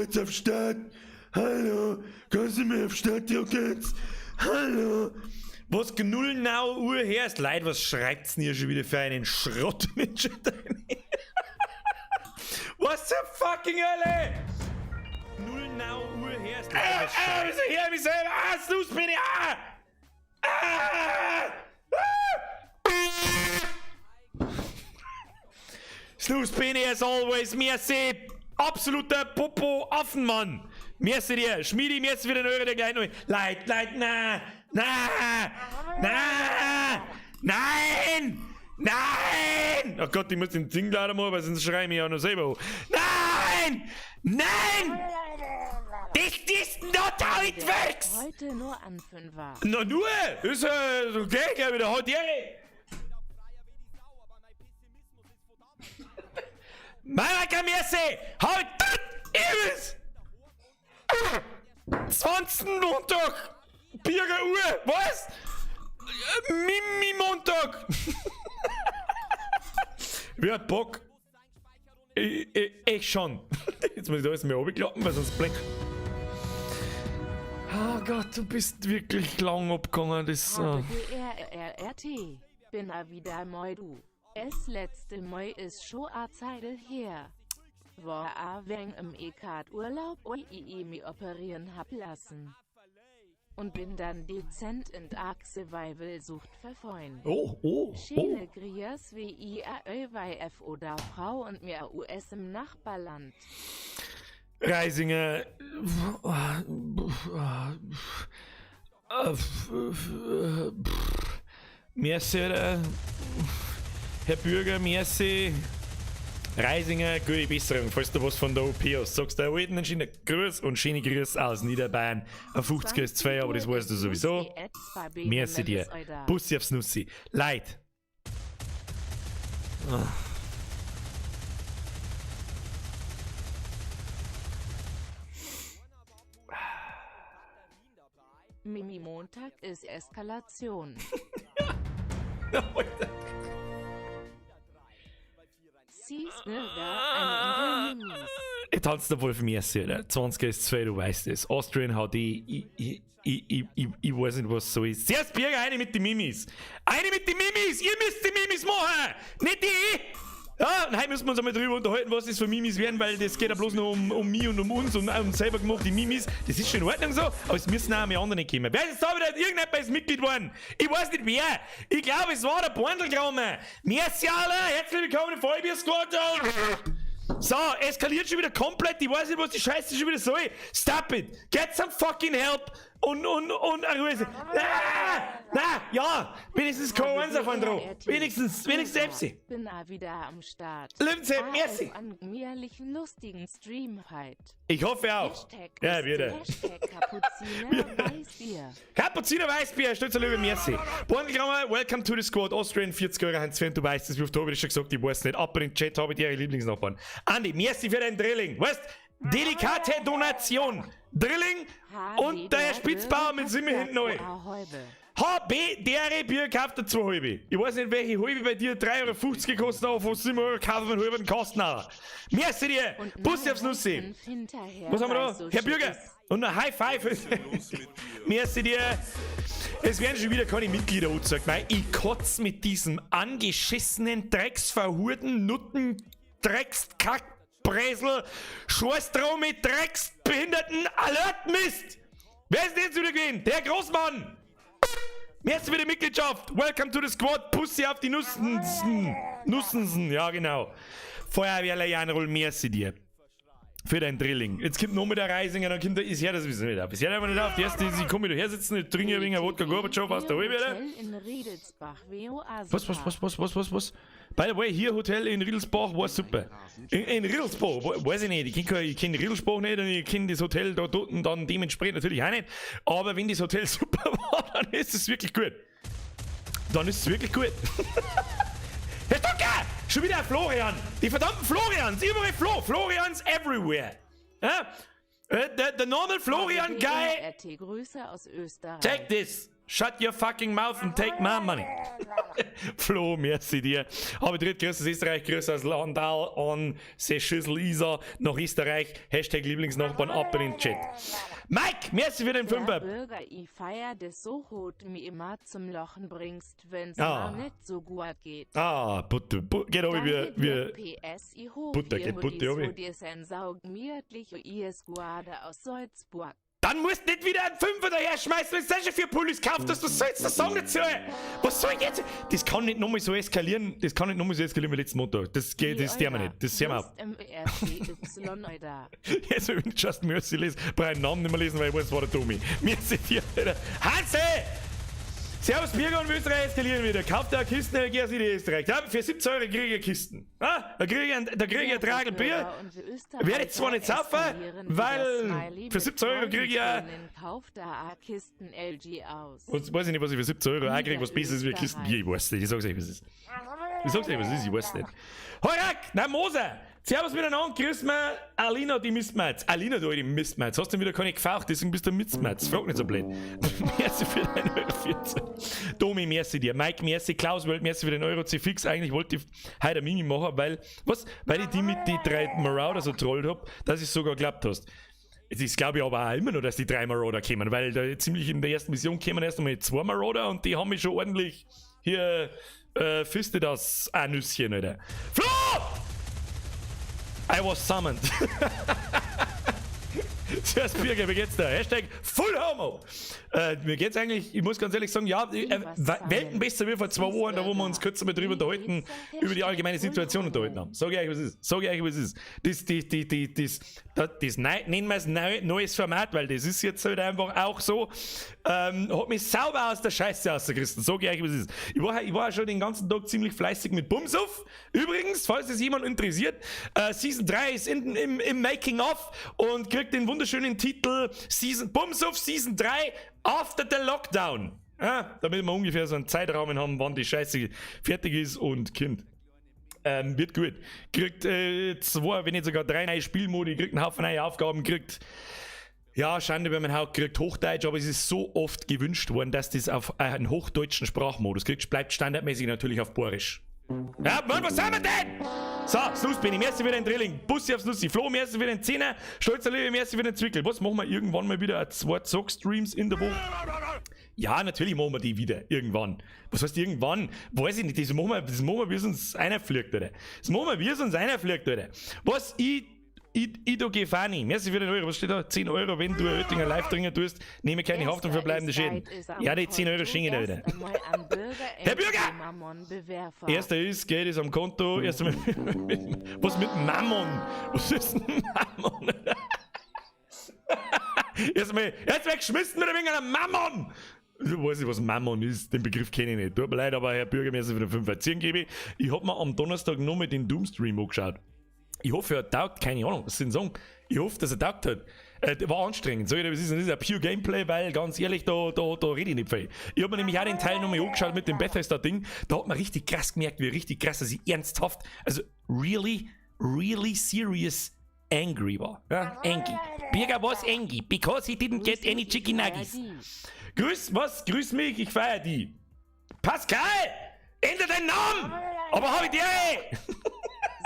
Jetzt auf Start. Hallo, kannst du mir auf Start drucken jetzt? Hallo. Was 0 now Uhr her ist? Leute, was schreibt's denn hier schon wieder für einen Schrott in den Chat rein? Was zur fucking Hölle? 0 now Uhr her ist? Leute, was ah, wieso her mich selber? Ah, Snooze bin ich. Ah! Ah! Ah! Snooze bin ich as always. Merci. Absoluter Popo-Affenmann. Merci dir. Schmiedi, merci für den Euro, der gleich neu. Leid, leid, na, na, na, nein, nein. Oh Gott, ich muss den Ding leider mal, weil sonst schreie ich mich ja noch selber an. Nein, nein. This is not how it works. Heute nur an Fünfer. Na nur, ist okay, gell, wieder haut die. Maraka merci! Halt! Iris! 20. Montag! 4 Uhr! Was? Mimi Montag! Wer hat Bock? Ich, ich, ich schon. Jetzt muss ich da alles mehr runterklappen, weil sonst blinkt. Oh Gott, du bist wirklich lang abgegangen. Das. H B D R R R T. Bin a wieder moi du. Es letzte Moi is scho a Zeidel her. War a weng im E-Card Urlaub ui i mi operieren hab lassen. Und bin dann dezent in Ark Survival sucht verfreund. Oh, oh, oh. Schöne Grias W I A Ö Y F oder Frau und mir U S im Nachbarland. Reisinger. Merci, Herr Bürger, merci. Reisinger, gute Besserung, falls du was von der OP hast. Sagst du alten einen schönen Gruß und schöne Grüße aus Niederbayern. Ein 50er ist 2, aber das weißt du sowieso. Merci dir. Bussi aufs Nussi. Leid. Mimi Montag ist Eskalation. Ich tanze da wohl für mich, oder? 20 ist 2, du weißt es. Austrian HD, ich weiß nicht, was so ist. Zuerst Birger, eine mit den Mimis. Eine mit den Mimis! Ihr müsst die Mimis machen! Nicht die! Ja, und heute müssen wir uns einmal drüber unterhalten, was das für Mimis werden, weil das geht ja bloß noch um mich und um uns und um selber gemachte Mimis. Das ist schon in Ordnung so, aber es müssen auch mehr andere kommen. Wer ist jetzt da wieder? Irgendjemand ist Mitglied geworden. Ich weiß nicht wer. Ich glaube, es war der Borndelkramer. Merci alle, herzlich willkommen im Vollbier Squad. So, eskaliert schon wieder komplett. Ich weiß nicht, was die Scheiße schon wieder soll. Stop it. Get some fucking help. Und eine Ruhe. Na, na, ja. Wenigstens kein Eins davon drauf. Wenigstens, wenigstens Epsi. Bin auch wieder am Start. Lindsay, AF merci. An jährlichen lustigen Stream halt. Ich hoffe auch. Hashtag Ja, ist wieder. Hashtag Kapuziner Weißbier. Kapuziner Weißbier, stütze Löwe, merci. Borndelkrammer, welcome to the squad. Austrian, 40 Euro, Hans Sven, du weißt es, wie oft habe ich schon gesagt, ich weiß nicht. Aber in den Chat habe ich ihre Lieblingsnachbarn. Andi, merci für deinen Drilling. Weißt, delikate Donation. Drilling und der Herr Spitzbauer mit Simme hinten neu. HB, der Bier kauft er 2 halbe. Ich weiß nicht, welche halbe bei dir 3,50 Euro gekostet hat, von 7 Euro kaufen wir einen halben Kasten auch. Merci dir! Und Bussi aufs Nussi! Nachrichten hinterher, Was haben wir da? weil so Herr Bürger! shit ist. Und ein High Five! Merci dir! Es werden schon wieder keine Mitglieder angezeigt. Nein, ich kotz mit diesem angeschissenen, drecksverhurten, Nutten, Dreckskack, Bresel, Scheißtrau mit Drecksbehinderten, Alert-Mist! Wer ist denn jetzt wieder gewesen? Der Großmann! Merci für die Mitgliedschaft! Welcome to the squad! Pussy auf die Nussensen! Nussensen, ja genau. Feuerwehrler Janrol, merci dir. Für dein Drilling. Jetzt kommt noch mit der Reisinger, dann kommt der, ich hör das wissen nicht auf. Ich hör einfach nicht auf. Die erste, die kommen da her sitzen, ich trinke ein wenig Wodka Gorbatschow aus der Halbe, oder? Hotel in Riedelsbach, W O A Was, was, was, was, was, was, was? By the way, hier Hotel in Riedelsbach war super. In Riedelsbach, weiß ich nicht, ich kenn Riedelsbach nicht und ich kenn das Hotel da dort und dann dementsprechend natürlich auch nicht. Aber wenn das Hotel super war, dann ist es wirklich gut. Dann ist es wirklich gut. Herr Stocker! Schon wieder ein Florian! Die verdammten Florians! Überall Flo! Florians everywhere! Ja? The normal Florian guy! RT Grüße aus Österreich. Take this! Shut your fucking mouth and take my money. Flo, merci dir. Habe drittgrößtes Österreich, größer als Landau an Se Schüssel Isar nach Österreich. #Lieblingsnachbarn ab in den Chat. Mike, merci für den Der Fünfer. Bürger, i feier des so hot mi immer zum Lochen bringst, wenn's Ah. ma net so guat geht. Ah, Butter, bu geht obi Danke wie, dir, wie PS, i hof, Butter ihr geht Butter Hoodies, obi. Hoodies sen sau gmiatlich, is guade aus Salzburg. Dann musst nicht wieder einen Fünfer daher schmeißen, wenn du schon vier Pullis kauft hast. Was sollst du sagen dazu? Was soll ich jetzt? Das kann nicht nochmal so eskalieren. Das kann nicht nochmal so eskalieren wie letzten Montag. Das geht, das sehen wir nicht. Das sehen wir auf. Jetzt will ich Just Mercy lesen. Brauche einen Namen nicht mehr lesen, weil ich weiß, es war der Tommy. Merci dir, Alter. Hanse! Servus, Birger und Österreich eskalieren wieder. Kauft eine Kisten, LG aus Österreich. Ja, für 17 Euro kriege ich eine Kisten. Ah, da kriege ich ein, da kriege ich ein Tragel Bier. Werde ich zwar nicht saufen, weil für 17 Euro kriege ich ja. Kauft da Kisten LG aus. Was, weiß ich nicht, was ich für 17 Euro auch kriege, was besser ist wie eine Kisten Bier. Ich weiß nicht. Ich sag's euch, was es ist. Ich sag's euch, was es ist. Ich weiß nicht. Horak! Nein, Moser! Servus miteinander, grüß mir Alina, die Mistmatz. Alina, du alte Mistmatz. Hast du wieder keine gefaucht, deswegen bist du Mistmatz. Frag nicht so blöd. Merci für 1,14 Euro. Domi, merci dir. Mike, merci. Klaus Welt, merci für den Euro C fix. Eigentlich wollte ich heute ein Mini machen, weil, was? Weil ich die mit die drei Marauder so trollt hab, dass ich sogar geglaubt hast. Es ist, glaube ich, aber auch immer noch, dass die drei Marauder kommen, weil da ziemlich in der ersten Mission kämen erst einmal zwei Marauder und die haben mich schon ordentlich hier fiste das ein Nüsschen, Alter. Flo! I was summoned. Zuerst Birger, wie geht's da? #FullHomo! Mir geht's eigentlich, ich muss ganz ehrlich sagen, ja, Welten besser wie vor 2 Wochen, da wo wir uns kurz einmal drüber unterhalten, über die allgemeine Situation unterhalten haben. Sag ich euch, was es ist. Sag ich euch, was es ist. Das, die, die, die, das, das, das neu, nennen wir es neues Format, weil das ist jetzt halt einfach auch so, hat mich sauber aus der Scheiße rausgerissen. Sag ich euch, was es ist. Ich war schon den ganzen Tag ziemlich fleißig mit Bumsuff. Übrigens, falls es jemand interessiert, Season 3 ist im Making-of und kriegt den wunderschönen Titel Season Bumsuff Season 3 After the Lockdown. Ja, damit wir ungefähr so einen Zeitrahmen haben, wann die Scheiße fertig ist und Kind. Wird gut. Kriegt zwei, wenn nicht sogar drei neue Spielmodi, kriegt einen Haufen neue Aufgaben, kriegt, ja, Schande über mein Haupt, kriegt Hochdeutsch, aber es ist so oft gewünscht worden, dass das auf einen hochdeutschen Sprachmodus kriegt. Bleibt standardmäßig natürlich auf Boarisch. Ja, Mann, was haben wir denn? So, Snus bin ich. Merci für den Drilling. Bussi aufs Nussi. Flo, merci für den Zehner. Stolzer Löwe, merci für den Zwickel. Was machen wir irgendwann mal wieder? Zwei Zock-Streams in der Woche? Ja, natürlich machen wir die wieder. Irgendwann. Was heißt irgendwann? Weiß ich nicht. Das machen wir, wie es uns einer fliegt, Alter. Das machen wir, wie es uns einer fliegt, Alter. Was ich Ido Gefani, merci für den Euro. Was steht da? 10 Euro, wenn du Oettinger live trinken tust, nehme keine Haftung für bleibende Schäden. Ja, die 10 Euro schenke ich dir wieder. Herr Bürger! Erster ist, Geld ist am Konto. Erster mit, was mit Mammon? Was ist denn Mammon? Erstmal geschmissen oder wegen einer Mammon! Ich weiß nicht, was Mammon ist, den Begriff kenne ich nicht. Tut mir leid, aber Herr Bürgermeister, für den 5 10 gebe ich. Ich hab mir am Donnerstag noch mal den Doom-Stream angeschaut. Ich hoffe, er taugt, keine Ahnung, was soll ich sagen? Ich hoffe, dass er taugt hat. War anstrengend, sag ich dir, was ist, das ist ein pure Gameplay, weil ganz ehrlich, da rede ich nicht viel. Ich habe mir nämlich auch den Teil nochmal angeschaut mit dem Bethesda-Ding. Da hat man richtig krass gemerkt, wie richtig krass, dass ich ernsthaft, also really, really serious angry war. Ja, angry. Birger was angry, because he didn't get any chicken nuggets. Grüß, was? Grüß mich, ich feier die. Pascal! Änder deinen Namen! Aber hab ich dir!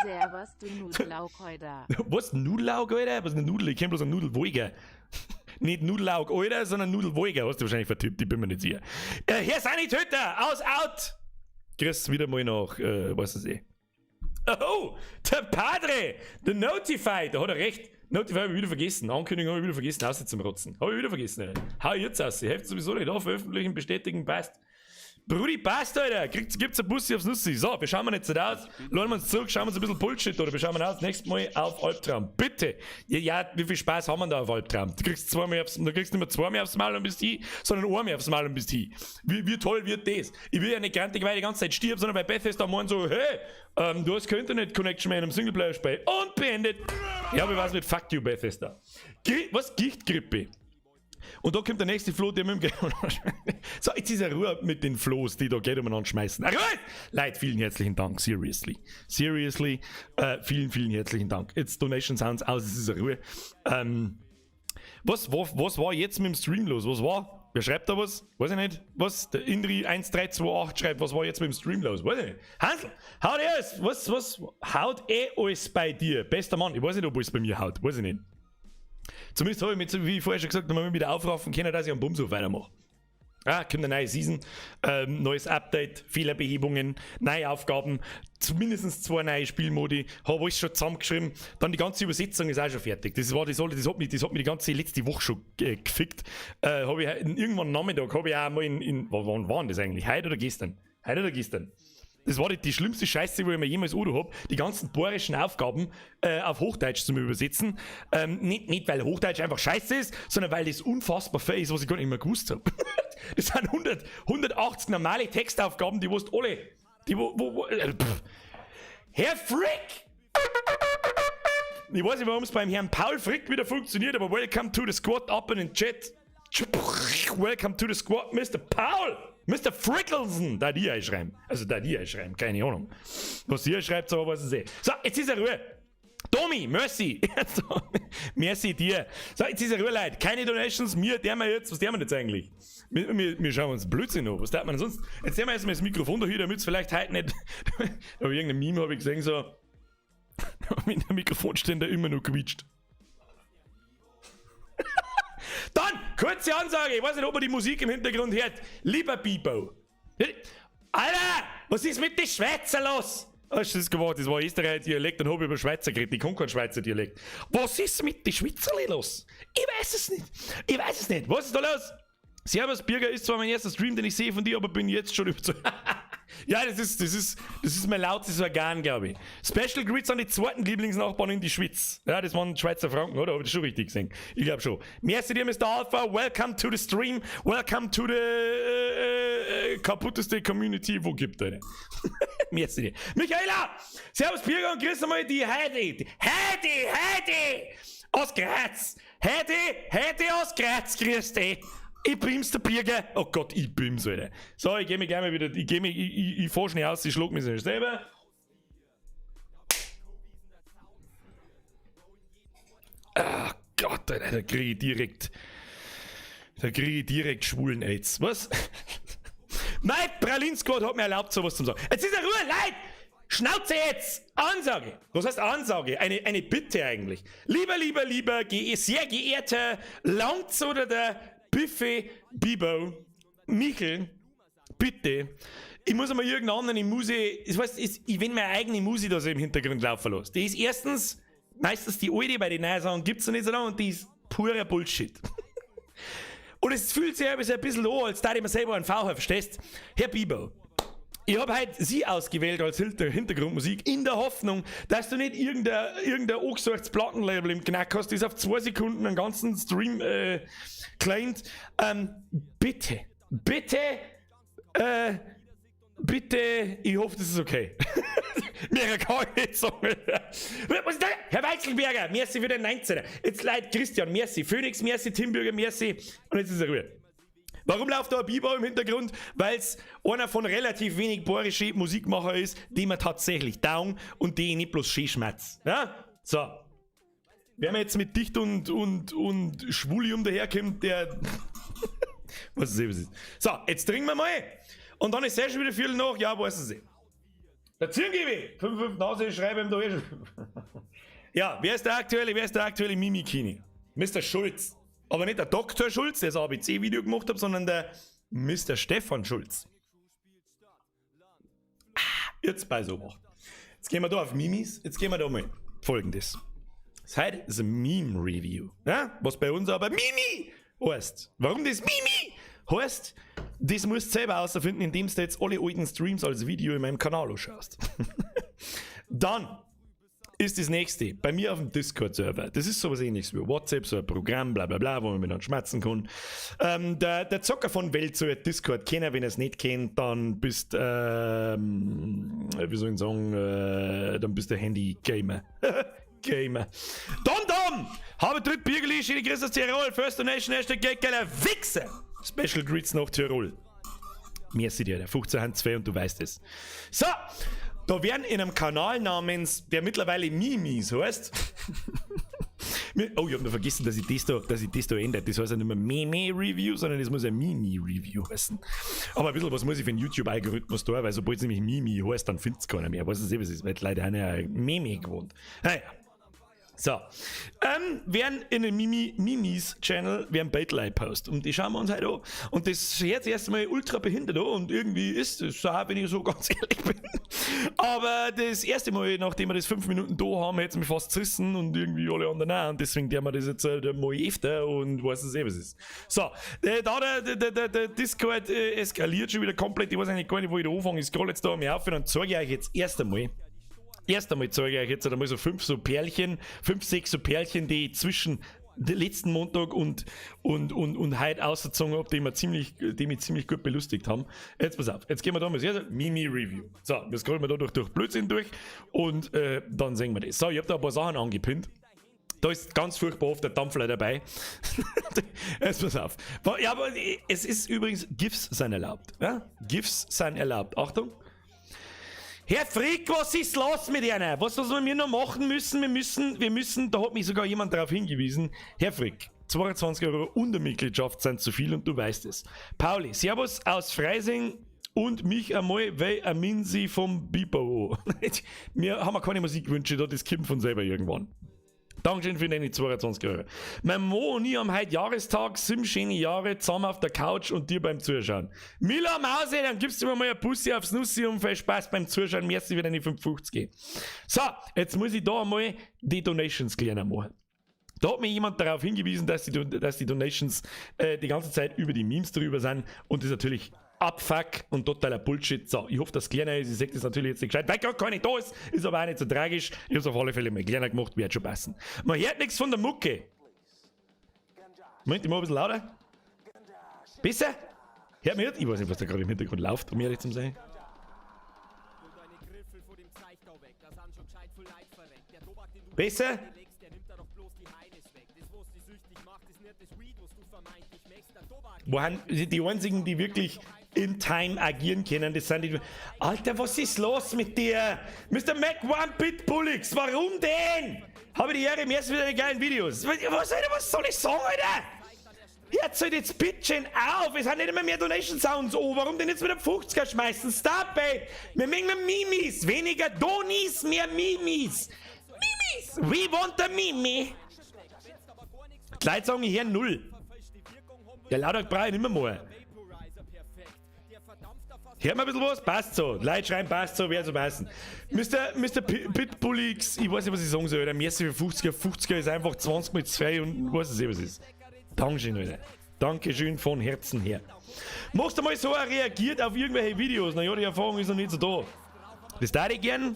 Servus, du Nudelaug, Alter. Was? Nudelaug, Alter? Was ist eine Nudel? Ich kenn bloß einen Nudelwolger. Nicht Nudelaug, Alter, sondern Nudelwolger. Hast du wahrscheinlich vertippt, ich bin mir nicht sicher. Herr Sanitäter, aus, out! Grüß wieder mal nach, was ist eh. Oh, der Padre, der Notify, da hat er recht. Notify habe ich wieder vergessen. Ankündigung habe ich wieder vergessen, außer zum Rotzen. Habe ich wieder vergessen, Alter. Hau ich jetzt aus. Hilft sowieso nicht. Da veröffentlichen, bestätigen, passt. Brudi, passt, Alter. Gibt's ein Bussi aufs Nussi. So, wir schauen wir jetzt nicht aus. Laden wir uns zurück, schauen wir uns ein bisschen Bullshit oder wir schauen wir aus. Nächstes Mal auf Albtraum. Bitte. Ja, wie viel Spaß haben wir da auf Albtraum? Du kriegst nicht mehr zweimal aufs Maul und bist hin, sondern einmal aufs Maul und bist hin. Wie toll wird das? Ich will ja nicht grantig, weil ich die ganze Zeit stirb, sondern weil Bethesda morgen so, hey, du hast keine Internet-Connection mehr in einem Singleplayer-Spiel. Und beendet. Ja, aber was mit Fuck you, Bethesda? Was? Gichtgrippe? Und da kommt der nächste Floh, der mit dem Geld. So, jetzt ist er Ruhe mit den Floß, die da Geld umeinander schmeißen. Ruhe! Leute, vielen herzlichen Dank. Seriously. Seriously. Vielen, vielen herzlichen Dank. Jetzt Donation Sounds aus, es ist eine Ruhe. Was war jetzt mit dem Stream los? Was war? Wer schreibt da was? Weiß ich nicht. Was? Der Indri 1328 schreibt, was war jetzt mit dem Stream los? Weiß ich nicht. Hansel, haut eh alles. Was, was? Haut eh alles bei dir. Bester Mann. Ich weiß nicht, ob alles bei mir haut. Weiß ich nicht. Zumindest habe ich mich, wie ich vorher schon gesagt habe, wieder aufraffen können, dass ich am Bumshof weitermache. Ah, kommt eine neue Season, neues Update, Fehlerbehebungen, neue Aufgaben, zumindest zwei neue Spielmodi, habe alles schon zusammengeschrieben. Dann die ganze Übersetzung ist auch schon fertig. Das, war, das, das, hat, mich, das hat mich die ganze letzte Woche schon gefickt. Habe ich irgendwann Nachmittag, habe ich auch mal in, wann war denn das eigentlich? Heute oder gestern? Heute oder gestern? Das war die schlimmste Scheiße, wo ich mir jemals odo hab, die ganzen bayerischen Aufgaben auf Hochdeutsch zu übersetzen. Nicht, weil Hochdeutsch einfach scheiße ist, sondern weil das unfassbar fair ist, was ich gar nicht mehr gewusst habe. Das sind 100, 180 normale Textaufgaben, die wusst alle. Die wo, wo, wo pff. Herr Frick! Ich weiß nicht, warum es beim Herrn Paul Frick wieder funktioniert, aber welcome to the squad up in den Chat. Welcome to the squad, Mr. Paul! Mr. Frickelsen! Da die einschreiben. Also da die einschreiben, keine Ahnung. Was ihr schreibt, aber was ich eh. So, jetzt ist er Ruhe. Tommy, merci. Merci dir. So, jetzt ist er Ruhe, Leute. Keine Donations, mir, der wir jetzt, was der wir jetzt eigentlich? Wir schauen uns Blödsinn an. Was darf man denn sonst? Jetzt nehmen wir erstmal das Mikrofon da hier, damit es vielleicht heute nicht. Aber irgendein Meme habe ich gesehen, so. Mit dem Mikrofonständer immer noch quietscht. Dann, kurze Ansage, ich weiß nicht, ob man die Musik im Hintergrund hört. Lieber Bibo. Alter, was ist mit den Schweizer los? Hast du das gemacht? Das war Österreicher Dialekt, dann habe ich über Schweizer geredet. Ich kann keinen Schweizer Dialekt. Was ist mit den Schweizerli los? Ich weiß es nicht. Ich weiß es nicht. Was ist da los? Servus, Birger, ist zwar mein erster Stream, den ich sehe von dir, aber bin jetzt schon überzeugt. Ja, das ist mein lautes Organ, glaube ich. Special Greets an die zweiten Lieblingsnachbarn in die Schweiz. Ja, das waren Schweizer Franken, oder? Habe ich das schon richtig gesehen? Ich glaube schon. Merci dir, Mr. Alpha. Welcome to the stream. Welcome to the kaputteste Community, wo gibt, Alter. Merci dir. Michaela! Servus, Birger, und grüß einmal die Heidi. Heidi, Heidi! Aus Graz. Heidi, Heidi aus Graz, grüß dich. Ich bin's, der Birger. Oh Gott, ich bin's, Alter. So, ich geh mich gerne wieder, ich geh mich, ich fahr schnell aus, ich schlag mich selber. Ah Gott, Alter, da krieg ich direkt schwulen AIDS. Was? Mein Pralin-Squad hat mir erlaubt, sowas zu sagen. Jetzt ist ja Ruhe, Leute! Schnauze jetzt! Ansage! Was heißt Ansage? Eine Bitte eigentlich. Lieber, lieber, lieber, sehr geehrter Lanz oder der Buffet Bibo, Michel, bitte, ich muss einmal irgendeinen anderen Musik, ich weiß, ich wenn meine eigene Musik da so im Hintergrund laufen lasse. Die ist erstens meistens die alte, bei den neuen Sachen gibt es noch nicht so lange und die ist purer Bullshit. Und es fühlt sich ein bisschen an, als da ich mir selber einen V verstehst? Herr Bibo, ich habe heute Sie ausgewählt als Hintergrundmusik in der Hoffnung, dass du nicht irgendein angesuchtes Plattenlabel im Knack hast, das auf 2 Sekunden einen ganzen Stream claimt. Bitte, bitte, bitte, ich hoffe, das ist okay. Mehr kann ich nicht sagen. Was ist da? Herr Weichselberger, merci für den 19er. Jetzt leid Christian, merci. Phoenix, merci. Timbürger, merci. Und jetzt ist er Ruhe. Warum läuft da ein Biber im Hintergrund? Weil es einer von relativ wenig bayerischen Musikmacher ist, die man tatsächlich down und die nicht bloß schön schmerzt. Ja? So. Wer mir jetzt mit Dicht und Schwulium daherkommt, der. Was ist, was ist. So, jetzt trinken wir mal. Und dann ist es schon wieder Viertel nach. Ja, weiß es nicht. Der Zirngibi! 5, 5 Nase, ich schreibe ihm da eh schon. Ja, wer ist der aktuelle Mimikini? Mr. Schulz. Aber nicht der Dr. Schulz, der das ABC-Video gemacht hat, sondern der Mr. Stefan Schulz. Ah, jetzt bei so macht. Jetzt gehen wir da auf Mimis. Jetzt gehen wir da mal Folgendes. Das heute ist ein Meme-Review. Ja? Was bei uns aber Mimi heißt. Warum das Mimi heißt, das musst du selber herausfinden, indem du jetzt alle alten Streams als Video in meinem Kanal anschaust. Dann ist das nächste bei mir auf dem Discord-Server. Das ist sowas Ähnliches wie WhatsApp, so ein Programm, bla bla bla, wo man miteinander schmatzen kann. Der Zocker von Welt soll Discord kennen, wenn er es nicht kennt, dann bist, wie soll ich sagen, dann bist du Handy-Gamer. Gamer. Dom Dom! Habe dritt Biergeli, schöne Grüße aus Tirol, First Donation, #Geldgeiler Wichser! Special Greets nach Tirol. Merci dir, der 15 Hand 2 und du weißt es. So, da werden in einem Kanal namens, der mittlerweile Mimis heißt, Oh, ich hab noch vergessen, dass ich das da ändere. Das heißt ja nicht mehr Meme-Review, sondern das muss ja Mimi-Review heißen. Aber ein bisschen was muss ich für den YouTube-Algorithmus da, weil sobald es nämlich Mimi heißt, dann findet es keiner mehr. Weiß nicht, was ist, weil die Leute haben ja Meme gewohnt. Naja. So. Werden in den Mimis Channel werden Battle post und die schauen wir uns heute an. Und das hört sich erst einmal ultra behindert an und irgendwie ist es so, wenn ich so ganz ehrlich bin. Aber das erste Mal, nachdem wir das 5 Minuten da haben, hätte es mich fast zerrissen und irgendwie alle anderen auch. Und deswegen tun wir das jetzt halt mal öfter und weiß es eh, was ist. So, da der Discord eskaliert schon wieder komplett. Ich weiß eigentlich gar nicht, wo ich da anfange. Ich scroll jetzt da mal auf und dann zeige ich euch jetzt erst einmal zeige ich euch jetzt einmal so fünf so Perlchen, fünf, sechs so Perlchen, die ich zwischen letzten Montag und heute ausgezogen habe, die mich ziemlich gut belustigt haben. Jetzt pass auf, jetzt gehen wir da mal sehr Mimi Review. So, wir scrollen wir da durch Blödsinn durch und dann sehen wir das. So, ich habe da ein paar Sachen angepinnt. Da ist ganz furchtbar oft der Dampfler dabei. Jetzt pass auf. Ja, aber es ist übrigens, GIFs sind erlaubt. Ja? GIFs sind erlaubt. Achtung. Herr Frick, was ist los mit Ihnen? Was wir noch machen müssen? Wir müssen, da hat mich sogar jemand darauf hingewiesen. Herr Frick, 22 € Untermitgliedschaft sind zu viel und du weißt es. Pauli, Servus aus Freising und mich einmal, weil a Minsi vom Bibo. Wir haben keine Musikwünsche da, das kommt von selber irgendwann. Dankeschön für deine 22 Euro. Mein Mo und ich haben heute Jahrestag, 7 schöne Jahre zusammen auf der Couch und dir beim Zuschauen. Mila Mause, dann gibst du mir mal ein Bussi aufs Nussi und viel Spaß beim Zuschauen. Merci für deine 5,50. So, jetzt muss ich da einmal die Donations kleiner machen. Da hat mir jemand darauf hingewiesen, dass die Donations die ganze Zeit über die Memes drüber sind und das ist natürlich Abfuck und totaler Bullshit. So, ich hoffe, dass es kleiner ist. Ich sehe das natürlich jetzt nicht gescheit, weil gar keine da ist. Ist aber auch nicht so tragisch. Ich habe es auf alle Fälle mal kleiner gemacht, wird schon passen. Man hört nichts von der Mucke. Moment, ich mach ein bisschen lauter. Besser? Hört mir jetzt? Ich weiß nicht, was da gerade im Hintergrund läuft, um ehrlich zu sein. Hol deine Griffel vor dem Zeichgau weg, da sind schon gescheit viel Leid verreckt. Der Tobak, den du Besser? legst, der nimmt da doch bloß die Heines weg. Das, was dich süchtig macht, ist nicht das Weed, was du vermeintlich schmeckst. Der Tobak Wo haben die einzigen, die wirklich in Time agieren können, das sind die. Alter, was ist los mit dir? Mr. Mac One Bit Bullix, warum denn? Habe die Ehre, mir wieder deine geilen Videos. Was, Alter, was soll ich sagen, Alter? Hört halt jetzt bitteschön auf! Es sind nicht immer mehr Donation Sounds. Oh, warum denn jetzt wieder 50er schmeißen? Stop it! Wir mögen mehr Mimis! Weniger Donis, mehr Mimis! Mimis! We want a Mimi! Die Leute sagen, ich höre null. Ja, lauter brauche ich nicht mehr mal. Hört mal ein bisschen was? Passt so. Leute schreien, passt so, wird so passen. Mr. Pitbullix, ich weiß nicht, was ich sagen soll. Der Merci für 50er. 50er ist einfach 20 mal 2 und weiß nicht, was es ist. Dankeschön, Alter. Dankeschön von Herzen her. Machst du mal so reagiert auf irgendwelche Videos? Naja, die Erfahrung ist noch nicht so da. Das darf ich gern.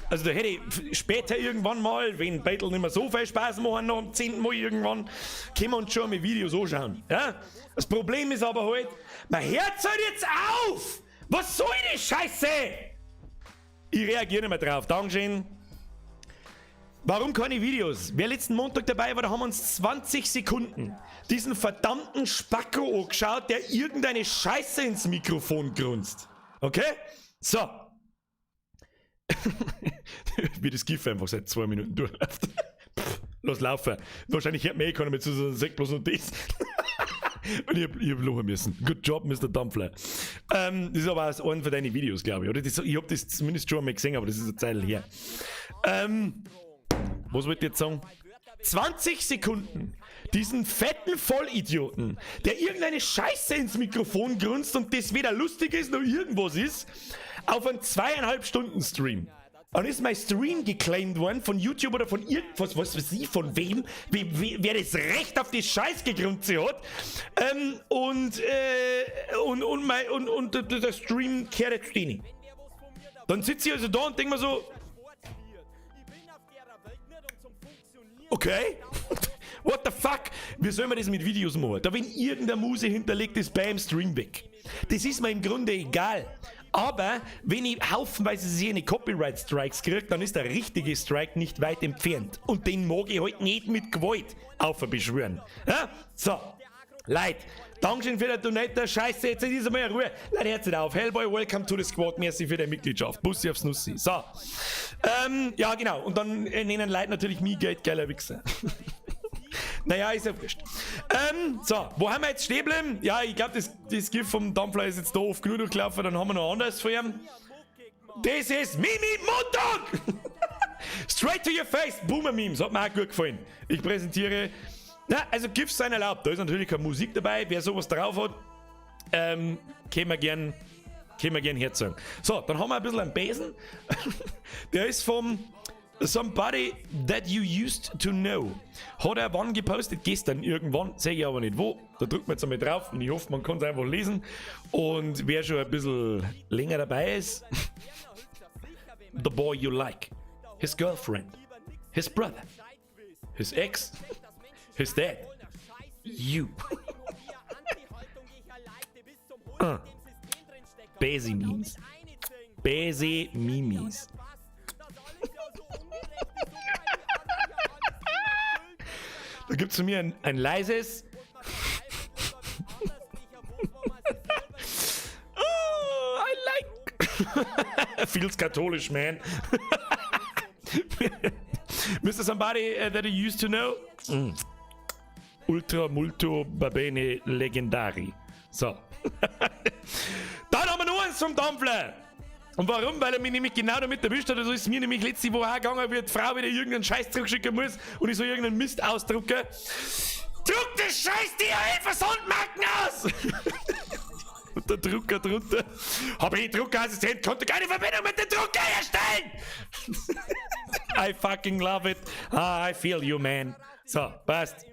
Also da hätte ich später irgendwann mal, wenn Battle nicht mehr so viel Spaß machen, noch am 10. Mal irgendwann, können wir uns schon mal Videos anschauen. Ja? Das Problem ist aber halt, man hört halt jetzt auf! Was soll die Scheiße? Ich reagiere nicht mehr drauf. Dankeschön. Warum keine Videos? Wer letzten Montag dabei war, da haben wir uns 20 Sekunden diesen verdammten Spacko angeschaut, der irgendeine Scheiße ins Mikrofon grunzt. Okay? So. Wie das GIF einfach seit 2 Minuten durchläuft. Pff, lass laufen. Wahrscheinlich hört mir eh keiner mehr zu, sondern sagt bloß noch das. Und ich hab lachen müssen. Good job, Mr. Dampfler. Das ist aber auch einer von deinen Videos, glaube ich, oder? Ich hab das zumindest schon einmal gesehen, aber das ist eine Zeit her. Was wollte ich jetzt sagen? 20 Sekunden diesen fetten Vollidioten, der irgendeine Scheiße ins Mikrofon grunzt und das weder lustig ist noch irgendwas ist, auf einen 2,5 Stunden Stream. Und ist mein Stream geclaimed worden von YouTube oder von irgendwas, was weiß ich, von wem, wer das Recht auf die Scheißgegrunze hat. Und der Stream kehrt jetzt denen. Dann sitze ich also da und denke mir so, okay, what the fuck? Wie soll man das mit Videos machen? Da, wenn irgendeine Muse hinterlegt ist, beim Stream weg. Das ist mir im Grunde egal. Aber wenn ich haufenweise seine Copyright Strikes kriege, dann ist der richtige Strike nicht weit entfernt. Und den mag ich halt nicht mit Gewalt aufbeschwören. Ja? So, Leute, Dankeschön für den Donate. Scheiße, jetzt ist einmal Ruhe. Leute, hört nicht auf. Hellboy, welcome to the squad. Merci für deine Mitgliedschaft. Bussi aufs Nussi. So. Ja, genau. Und dann nennen Leute natürlich mich geldgeiler Wichser. Naja, ist ja wurscht. So, wo haben wir jetzt stehen geblieben? Ja, ich glaube, das GIF vom Dampfler ist jetzt da oft genug durchgelaufen. Dann haben wir noch anderes von ihm. Das ist Mimi Montag! Straight to your face! Boomer Memes, hat mir auch gut gefallen. Ich präsentiere. Na, also GIFs sind erlaubt. Da ist natürlich keine Musik dabei. Wer sowas drauf hat, können wir gern herzeigen. So, dann haben wir ein bisschen einen Besen. Der ist vom Somebody That You Used to Know. Hat er wann gepostet? Gestern irgendwann, sehe ich aber nicht wo. Da drückt man jetzt einmal drauf und ich hoffe, man kann es einfach lesen. Und wer schon ein bisschen länger dabei ist, the boy you like, his girlfriend, his brother, his ex, his dad, you. Ah. Basi Memes. Basi Memes. Da gibt es von mir ein leises. Oh, I like. Feels katholisch, man. Mr. Somebody that you used to know? Ultra Multo Babene Legendari. So. Dann haben wir noch eins zum Dampfler. Und warum? Weil er mich nämlich genau damit erwischt hat. Also ist mir nämlich letzte Woche auch gegangen, wie die Frau wieder irgendeinen Scheiß zurückschicken muss und ich so irgendeinen Mist ausdrucke. Druck das scheiß DHL-Versandmarken aus! Und der Drucker drunter. Hab ich Druckerassistent, konnte keine Verbindung mit dem Drucker herstellen! I fucking love it. Ah, I feel you, man. So, passt.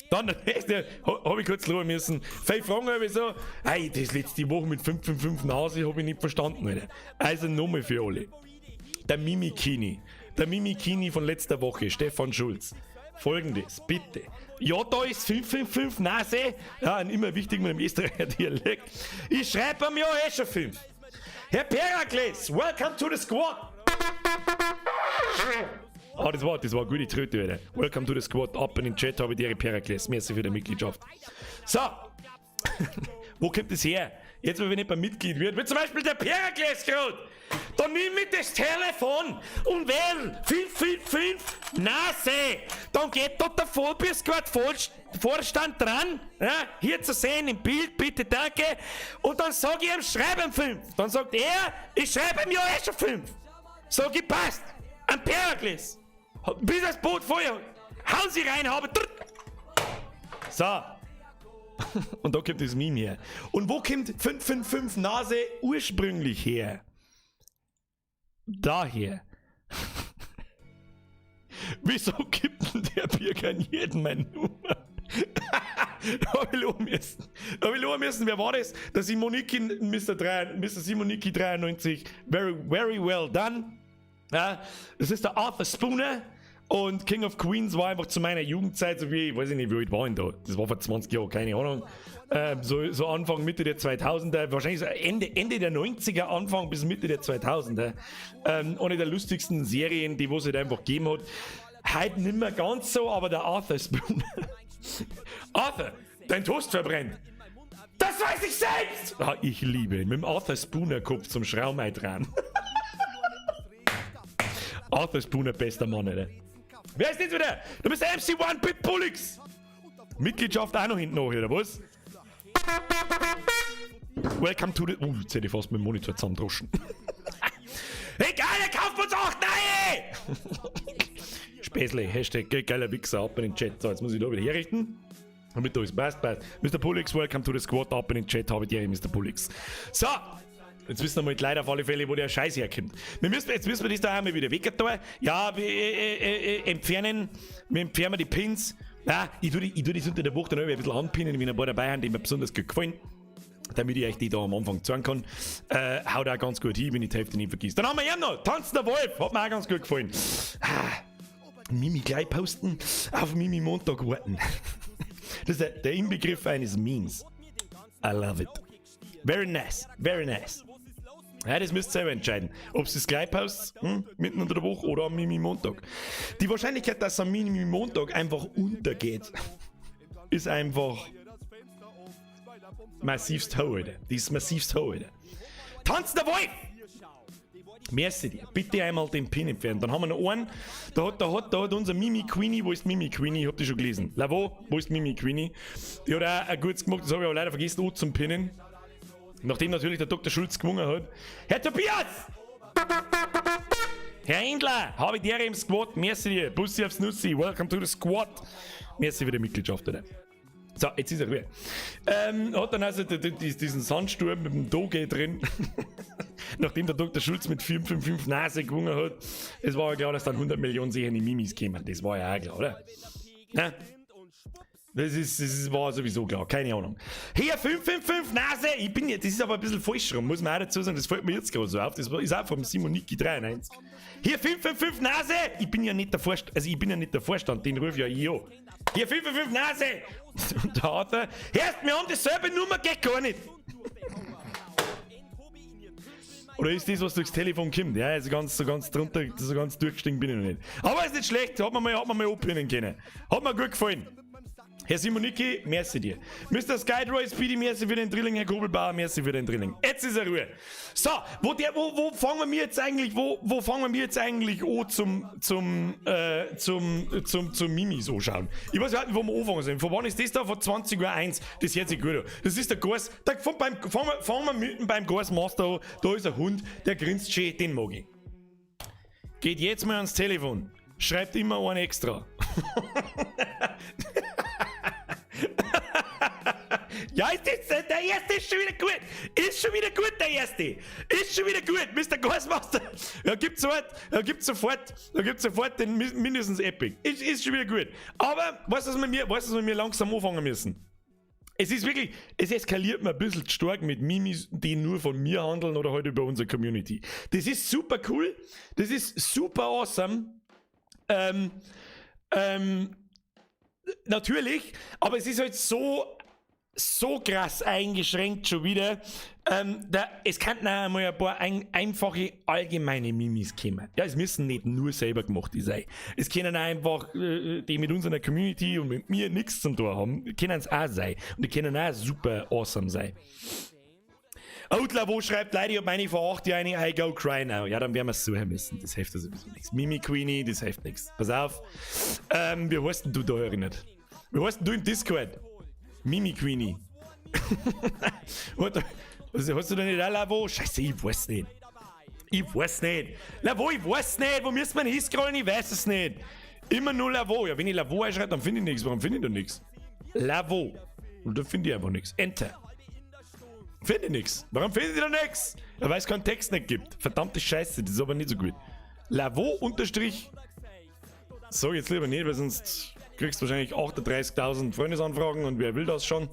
Dann der nächste, hab ich kurz schauen müssen. Viele Fragen habe ich so, ey, das letzte Woche mit 555 Nase hab ich nicht verstanden, Alter. Also nochmal für alle. Der Mimikini. Der Mimikini von letzter Woche, Stefan Schulz. Folgendes, bitte. Ja, da ist 555 Nase. Ja, und immer wichtig mit dem Österreicher Dialekt. Ich schreibe am Jahr eh schon 5. Herr Peracles, welcome to the squad. Ah, das war eine gute Tröte, Alter. Welcome to the squad. Ab in den Chat habe ich die Peracles. Merci für die Mitgliedschaft. So. Wo kommt das her? Jetzt, wenn ich nicht beim Mitglied wird, wie zum Beispiel der Peracles gerade. Dann nimm ich das Telefon und wähl 555 Nase. Dann geht dort der Vollbier-Squad Vorstand dran. Ja, hier zu sehen im Bild, bitte, danke. Und dann sag ich ihm, schreib ihm 5. Dann sagt er, ich schreibe ihm ja eh schon 5. So gepasst. Am Peracles. Bis das Boot vorher. Hauen Sie rein, habe. So. Und da kommt das Meme her. Und wo kommt 555 Nase ursprünglich her? Daher. Wieso gibt denn der Birger an jeden meine Nummer? Da hab ich lachen müssen. Da hab ich lachen müssen. Wer war das? Der Simoniki, Mr. 3, Mr. Simoniki 93. Very, very well done. Ja, das ist der Arthur Spooner. Und King of Queens war einfach zu meiner Jugendzeit, so wie, ich weiß nicht, wie alt war ich da? Das war vor 20 Jahren, keine Ahnung. So Anfang, Mitte der 2000er, wahrscheinlich so Ende der 90er, Anfang bis Mitte der 2000er. Eine der lustigsten Serien, die es halt einfach gegeben hat. Heute nicht mehr ganz so, aber der Arthur Spooner. Arthur, dein Toast verbrennt. Das weiß ich selbst! Ah, ich liebe ihn. Mit dem Arthur Spooner Kopf zum Schrauben dran. Arthur Spooner, bester Mann, Alter. Wer ist jetzt wieder? Du bist der MC1 Pitbullix. Mitgliedschaft auch noch hinten noch, oder was? Welcome to the. Oh, jetzt hätte ich fast mit dem Monitor zusammendroschen. Egal, der kauft uns auch neue! Späßle, Hashtag geiler Wichser, ab in den Chat. So, jetzt muss ich da wieder herrichten. Damit da alles passt, passt. Mr. Pullix, welcome to the squad, ab in den Chat, habe ich dir, Mr. Pullix. So, jetzt wissen wir mal leider auf alle Fälle, wo der Scheiß herkommt. Jetzt müssen wir das da einmal wieder weg tun. Ja, wir entfernen, wir entfernen die Pins. Ja, ich tu das unter der Woche dann ein bisschen anpinnen, wenn ein paar dabei haben, die mir besonders gut gefallen. Damit ich euch die da am Anfang zeigen kann. Haut auch ganz gut hin, wenn ich die Hälfte nicht vergiss. Dann haben wir ihn noch. Tanzender Wolf. Hat mir auch ganz gut gefallen. Ah, Mimi gleich posten. Auf Mimi Montag warten. Das ist der Inbegriff eines Memes. I love it. Very nice. Very nice. Ja, das müsst ihr selber entscheiden. Ob es das gleich postet, mitten unter der Woche oder am Mimi Montag. Die Wahrscheinlichkeit, dass am Mimi Montag einfach untergeht, ist einfach Massivst ho, Alter. Das ist massivst ho, Alter. Tanzender Wolf! Merci dir. Bitte einmal den Pin entfernen. Dann haben wir noch einen. Da hat unser Mimi Queenie. Wo ist Mimi Queenie? Ich hab die schon gelesen. Lavo, wo ist Mimi Queenie? Die hat auch ein gutes gemacht, das habe ich aber leider vergessen, auch zum Pinnen. Nachdem natürlich der Dr. Schulz gewonnen hat. Herr Tobias! Herr Endler, habe ich dir im Squad. Merci dir. Bussi aufs Nussi. Welcome to the Squad. Merci für die Mitgliedschaft, oder? So, jetzt ist er ruhig. Hat dann also diesen Sandsturm mit dem Doge drin. Nachdem der Dr. Schulz mit 555 Nase gewonnen hat, es war ja klar, dass dann 100 Millionen sicher in die Mimis kämen. Das war ja auch klar, oder? Ja? Das war sowieso klar, keine Ahnung. Hier, 555 Nase! Ich bin jetzt, das ist aber ein bisschen falsch rum, muss man auch dazu sagen, das fällt mir jetzt gerade so auf. Das ist auch vom Simoniki 93. Hier, 555 Nase! Ich bin ja nicht der Vorstand, also ich bin ja nicht der Vorstand, den ruf ja ich an. Hier, 555 Nase! Und der Arthur, hörst mir an, dieselbe Nummer geht gar nicht! Oder ist das, was durchs Telefon kommt? Ja, also ganz, so ganz drunter, so ganz durchgestiegen bin ich noch nicht. Aber ist nicht schlecht, hat man mal abpinnen können. Hat mir gut gefallen. Herr Simoniki, merci dir. Mr. Skydroid Speedy, merci für den Drilling. Herr Grobelbauer, merci für den Drilling. Jetzt ist er Ruhe. So, wo fangen wir jetzt eigentlich an zum Mimis anschauen? Ich weiß nicht, wo wir anfangen sollen. Von wann ist das da? Von 20.01 Uhr. Das hört sich gut an. Das ist der Gors, da, von beim, fangen wir mitten beim Gors Master an. Da ist ein Hund, der grinst schön, den mag ich. Geht jetzt mal ans Telefon. Schreibt immer einen extra. Ja, ist das, der erste ist schon wieder gut. Ist schon wieder gut, der erste. Ist schon wieder gut, Mr. Ghostmaster. Ja, gibt sofort den mindestens Epic. Ist schon wieder gut. Aber, weißt du, was wir mir langsam anfangen müssen? Es ist wirklich, es eskaliert mir ein bisschen stark mit Mimis, die nur von mir handeln oder halt über unsere Community. Das ist super cool. Das ist super awesome. Natürlich, aber es ist halt so, so krass eingeschränkt schon wieder. Es könnten auch einmal ein paar einfache allgemeine Mimis kommen. Ja, es müssen nicht nur selber gemachte sein. Es können auch einfach, die mit unserer Community und mit mir nichts zu tun haben, können es auch sein. Und die können auch super awesome sein. Outlaw, wo schreibt leider, ich hab meine vor 8 Jahren, I go cry now. Ja, dann werden wir es suchen müssen. Das hilft ja sowieso nichts. Mimi Queenie, das hilft nichts. Pass auf. Wie heißt denn du da erinnert? Wie heißt denn du im Discord? Mimi Queenie. Was, hast du da nicht auch Lavo? Scheiße, ich weiß nicht. Ich weiß nicht. Lavo, ich weiß nicht. Wo müssen wir hinscrollen? Ich weiß es nicht. Immer nur Lavo. Ja, wenn ich Lavo einschreibe, dann finde ich nichts. Warum finde ich da nichts? Lavo. Und da finde ich einfach nichts. Enter. Finde ich nichts. Warum finde ich da nichts? Ja, weil es keinen Text nicht gibt. Verdammte Scheiße, das ist aber nicht so gut. Lavo unterstrich. Sag jetzt lieber nicht, weil sonst kriegst du wahrscheinlich 38.000 Freundesanfragen und wer will das schon?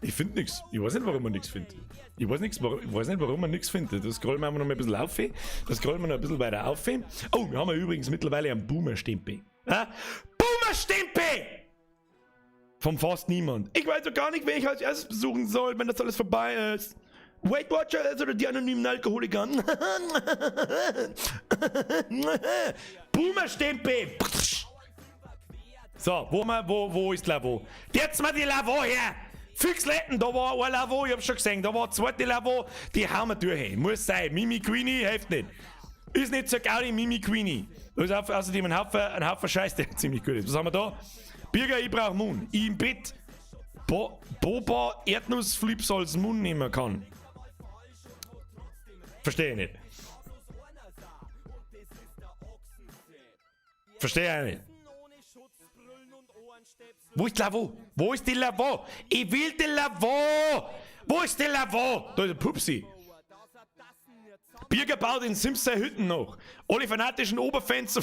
Ich finde nichts. Ich weiß nicht, warum man nichts findet. Ich weiß nicht, warum man nichts findet. Das scrollen wir noch mal ein bisschen auf. Das scrollen wir noch ein bisschen weiter auf. Oh, wir haben ja übrigens mittlerweile einen Boomer-Stempel. Ja? Boomer-Stempel! Vom fast niemand. Ich weiß doch gar nicht, wen ich als erstes besuchen soll, wenn das alles vorbei ist. Weight Watchers oder die anonymen Alkoholiker? Boomer-Stempel! So, wo ist Lavo? Jetzt mal die Lavo her! Füchsletten, da war ein Lavo, ich hab schon gesehen, da war eine zweite Lavo, die hauen wir durch. Hey. Muss sein. Mimi Queenie hilft nicht. Ist nicht so Gaudi, Mimi Queenie. Da ist außerdem ein Haufen Scheiß, der ziemlich gut ist. Was haben wir da? Birger, ich brauch Moon. Ich im Bett. Bo Boba Erdnussflips als Moon nehmen kann. Verstehe ich nicht. Verstehe ich nicht. Wo ist Lavo? Wo ist die Lavo? Ich will die Lavo! Wo ist die Lavo? Da ist der Pupsi. Birger baut in Sims seine Hütten noch. Alle fanatischen Oberfans.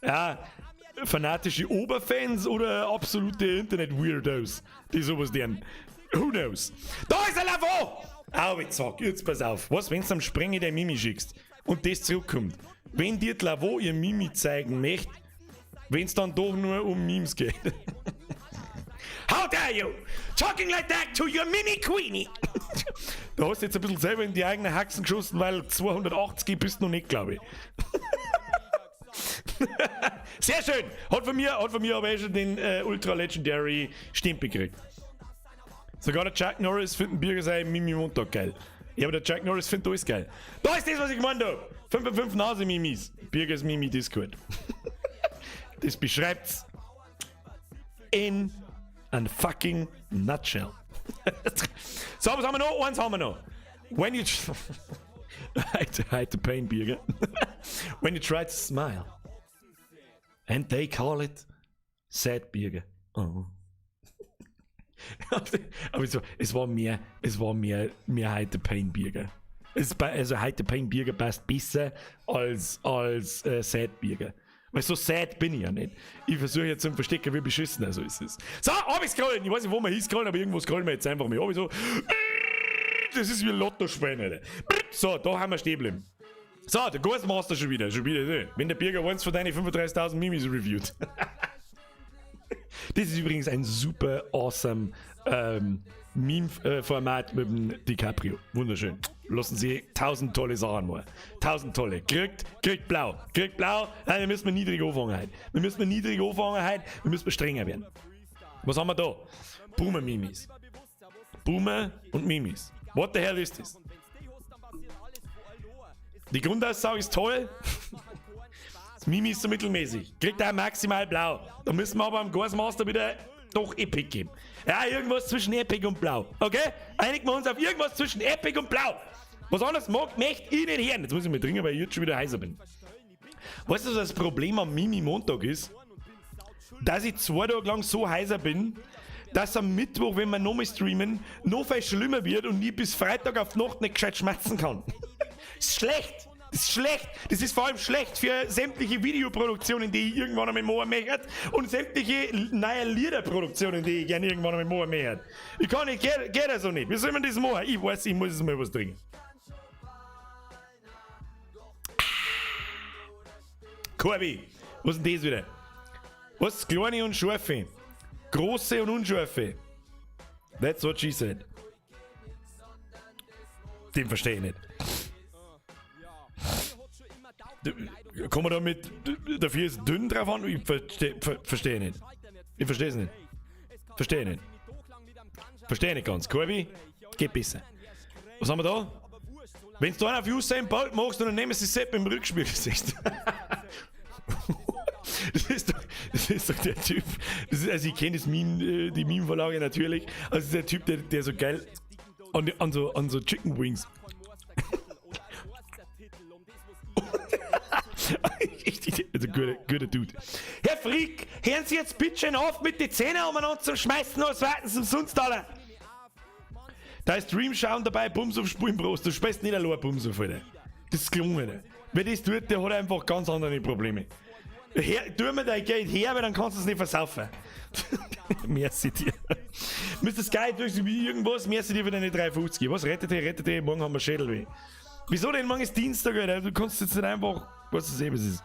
Ja, fanatische Oberfans oder absolute Internet-Weirdos, die sowas deren. Who knows? Da ist ein Lavo! Au, jetzt sag, jetzt pass auf. Was, wenn du am Sprengi dein Mimi schickst und das zurückkommt? Wenn dir die Lavo ihr Mimi zeigen möchte, wenn es dann doch nur um Memes geht. How dare you! Talking like that to your Mimi Queenie! Da hast du jetzt ein bisschen selber in die eigene Haxen geschossen, weil 280 bist du noch nicht, glaube ich. Sehr schön! Hat von mir aber eh schon den Ultra Legendary Stempel gekriegt. Sogar der Chuck Norris findet Birger sein Mimi Montag geil. Ja, aber der Chuck Norris findet alles geil. Da ist das, was ich gemeint habe. 5 von 5 Nase-Mimis. Birgers Mimi Discord. Das beschreibt's in a fucking nutshell. So, was haben wir noch? Eins haben wir noch. When you hide the pain, Birger. When you try to smile. And they call it sad Birger. Oh. Aber es war mehr Hide the Pain Birger. Also Hide the Pain Birger passt besser als Sad Birger. Weil so sad bin ich ja nicht. Ich versuche jetzt zu verstecken, wie beschissen er so ist. So, hab ich scrollen. Ich weiß nicht, wo wir hinscrollen, aber irgendwo scrollen wir jetzt einfach mal. Hab ich so. Das ist wie Lotto spielen, Alter. So, da haben wir stehen geblieben. So, der Ghostmaster schon wieder. Schon wieder. Ne? Wenn der Birger eins von deinen 35.000 Mimis reviewt. Das ist übrigens ein super awesome Meme-Format mit dem DiCaprio. Wunderschön. Lassen Sie tausend tolle Sachen mal. Tausend tolle. Kriegt blau. Kriegt blau. Nein, wir müssen niedrig anfangen heute. Wir müssen niedrig anfangen heute. Wir müssen strenger werden. Was haben wir da? Boomer-Mimis. Boomer und Mimis. What the hell is this? Die Grundaussage ist toll. Das Mimi ist so mittelmäßig. Kriegt er maximal blau. Da müssen wir aber am Ghostmaster wieder doch Epic geben. Ja, irgendwas zwischen Epic und Blau. Okay? Einigen wir uns auf irgendwas zwischen Epic und Blau. Was anderes mag, möchte ich nicht hören. Jetzt muss ich mal trinken, weil ich jetzt schon wieder heiser bin. Weißt du, was das Problem am Mimi Montag ist? Dass ich 2 Tage lang so heiser bin, dass am Mittwoch, wenn wir nochmal streamen, noch viel schlimmer wird und ich bis Freitag auf die Nacht nicht gescheit schmatzen kann. Ist schlecht. Das ist schlecht. Das ist vor allem schlecht für sämtliche Videoproduktionen, die ich irgendwann einmal machen möchte, und sämtliche neue Liederproduktionen, die ich gerne irgendwann einmal machen möchte. Ich kann nicht, geht das so nicht. Wie soll man das machen? Ich weiß, ich muss jetzt mal was trinken. Corby, was ist denn das wieder? Was? Kleine und scharfe. Große und unscharfe. That's what she said. Den verstehe ich nicht. Kann man da mit dafür ist dünn drauf an? Ich verstehe versteh nicht. Ich verstehe es nicht. Verstehe nicht. Verstehe nicht ganz. Corby, geht besser. Was haben wir da? Wenn du einen auf Usain Bolt machst, dann nehmen sie Sepp im Rückspielgesicht. Das ist doch der Typ. Das ist, also ich kenne das Meme, die Meme-Vorlage natürlich. Also der Typ, der so geil an so Chicken Wings. Also guter, guter Dude. Herr Frick, hören Sie jetzt bitte schön auf mit den Zähnen umeinander zum Schmeißen, als warten Sie umsonst alle. Da ist Stream schauen dabei, Bums auf Spulen Brust. Du spielst nicht allein Bums auf, Alter. Das ist gelungen. Wer das tut, der hat einfach ganz andere Probleme. Her, tu mir dein Geld her, weil dann kannst du es nicht versaufen. Merci dir. Mr. Sky, durch wie irgendwas, merci dir für deine 3,50. Was rettet dich, rettet dich, morgen haben wir Schädelweh. Wieso denn? Morgen ist Dienstag, Alter. Du kannst jetzt nicht einfach, was ist eh, was ist.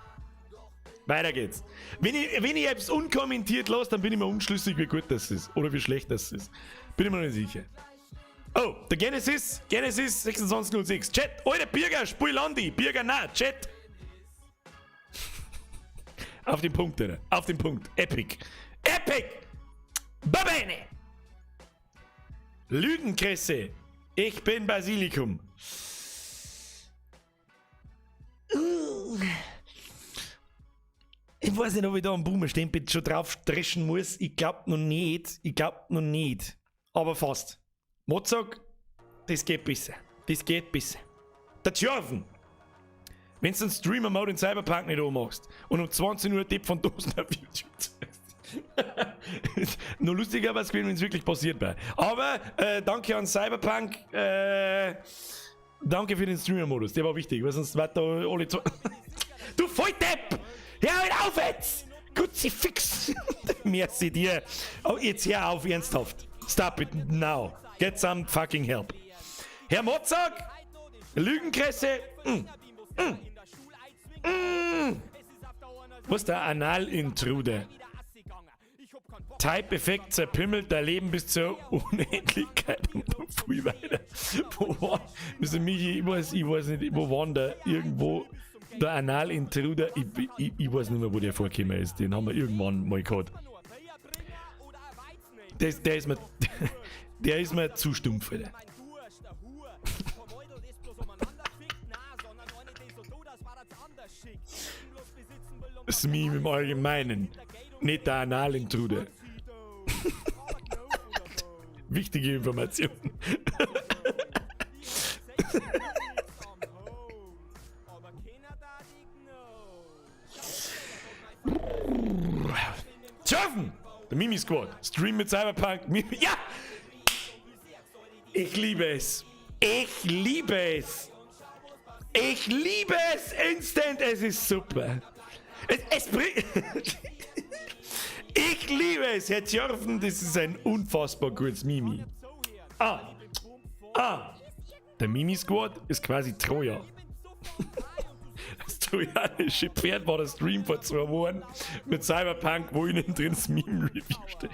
Weiter geht's. Wenn ich etwas unkommentiert lasse, dann bin ich mir unschlüssig, wie gut das ist. Oder wie schlecht das ist. Bin ich mir noch nicht sicher. Oh, der Genesis, Genesis 2606. Chat, alter Birger, spiel Landi. Birger, na, Chat. Auf den Punkt, Alter. Auf den Punkt. Epic. Epic! Babene! Lügenkresse. Ich bin Basilikum. Ich weiß nicht, ob ich da am Boomerstempel schon drauf dreschen muss. Ich glaub noch nicht. Ich glaub noch nicht. Aber fast. Mozart, das geht besser. Das geht besser. Der Tjörfen. Wenn du einen Streamer-Mode in Cyberpunk nicht anmachst und um 20 Uhr Tipp von Dosen auf YouTube zeigst. Noch lustiger wäre es gewesen, wenn es wirklich passiert wäre. Aber danke an Cyberpunk. Danke für den Streamer-Modus, der war wichtig, weil sonst wird da alle. Du Volldepp! Hör halt auf jetzt! Kruzifix! Merci dir. Oh, jetzt hör auf, ernsthaft. Stop it now. Get some fucking help. Herr Mozart! Lügenkresse! Was der Analintruder? Type-Effekt zerpimmelt dein Leben bis zur Unendlichkeit und noch viel weiter. Wo war, Mr. Michi, ich weiß nicht, wo war denn der irgendwo der Analintruder? Ich weiß nicht mehr, wo der vorgekommen ist. Den haben wir irgendwann mal gehabt. Der ist mir. Der ist mir zu stumpf, Alter. Das Meme im Allgemeinen. Nicht der Analintruder. Wichtige Information. Surfen! Der Mimi Squad. Stream mit Cyberpunk. Mimi. Ja! Ich liebe es. Ich liebe es. Ich liebe es instant. Es ist super. Es, es bringt. Ich liebe es, Herr Tjörfen. Das ist ein unfassbar gutes Mimi. Ah. Ah. Der Mimi Squad ist quasi Troja. Das trojanische Pferd war der Stream vor 2 Wochen mit Cyberpunk, wo innen drin das Meme-Review steht.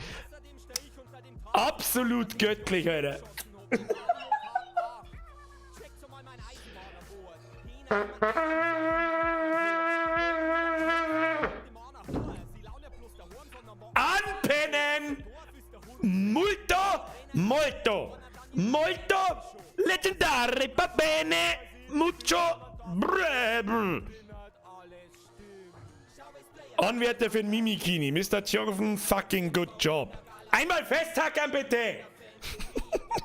Absolut göttlich, Alter. Anpennen! Molto, molto, molto leggendare, va bene, mucho, brr, Anwärter für den Mimikini, Mr. Tjorven, fucking good job. Einmal festhackern, bitte!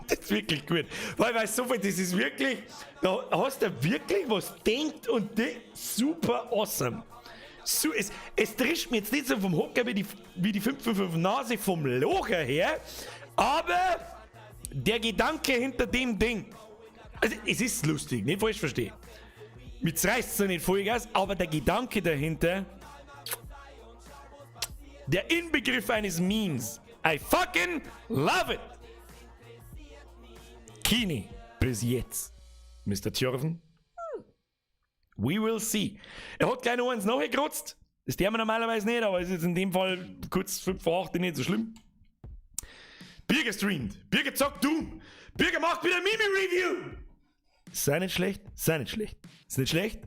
Das ist wirklich gut. Weil, weißt so viel, das ist wirklich, da hast du wirklich was denkt und die, super awesome. So, es drischt mir jetzt nicht so vom Hocker wie die 555 Nase vom Locher her, aber der Gedanke hinter dem Ding, also es ist lustig, nicht falsch verstehen. Mit reißt es nicht Vollgas, aber der Gedanke dahinter, der Inbegriff eines Memes. I fucking love it! Kini, bis jetzt. Mr. Tjorven? We will see. Er hat gleich noch eins nachgekratzt. Das tun wir normalerweise nicht, aber ist jetzt in dem Fall kurz 5 vor 8 nicht so schlimm. Birger streamt. Birger zockt Doom. Birger macht wieder Mimi-Review. Sei nicht schlecht, sei nicht schlecht. Ist nicht schlecht.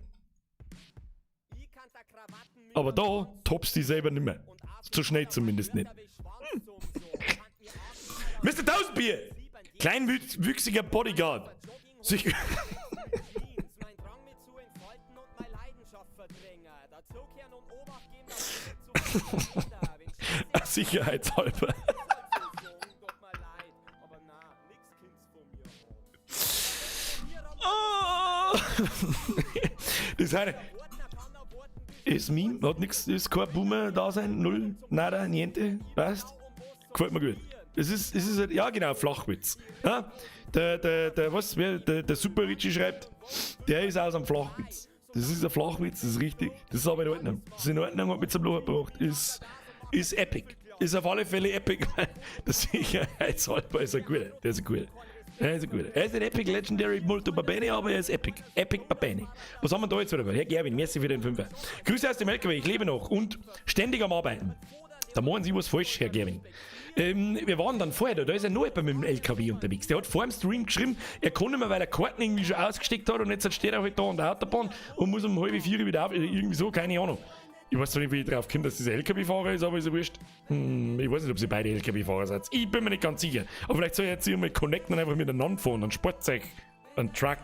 Aber da toppst die selber nimmer. Zu schnell zumindest nicht. Mr. Tausendbier! Kleinwüchsiger Bodyguard. Sich Sicherheitshalber. Oh. Das ist eine. Ist Meme, hat nix, ist kein Boomer da sein, null, nada, niente, passt. Gefällt mir gut. Es ist, halt, ja genau, Flachwitz. Ja, der, was, wer, der Super Richie schreibt, der ist aus einem Flachwitz. Das ist ein Flachwitz, das ist richtig. Das ist aber in Ordnung. Das ist in Ordnung, hat mich zum Lachen gebracht. Ist epic. Ist auf alle Fälle epic, weil der Sicherheitshalber ist ein guter. Der ist ein guter. Er ist ein guter. Er ist ein Epic Legendary Molto Babene, aber er ist Epic. Epic Babene. Was haben wir da jetzt wieder? Herr Gerwin, merci für den Fünfer. Grüße aus dem LKW, ich lebe noch und ständig am Arbeiten. Da machen Sie was falsch, Herr Gerwin. Wir waren dann vorher da, da ist ja noch jemand mit dem LKW unterwegs. Der hat vor dem Stream geschrieben, er kann nicht mehr, weil er Karten irgendwie schon ausgesteckt hat und jetzt steht er halt da an der Autobahn und muss um 3:30 wieder auf, irgendwie so, keine Ahnung. Ich weiß zwar nicht, wie ich drauf komme, dass das ein LKW-Fahrer ist, aber ist ja wurscht. Ich weiß nicht, ob sie beide LKW-Fahrer sind. Ich bin mir nicht ganz sicher. Aber vielleicht soll ich jetzt hier mal connecten und einfach miteinander fahren. Ein Sportzeug, ein Truck.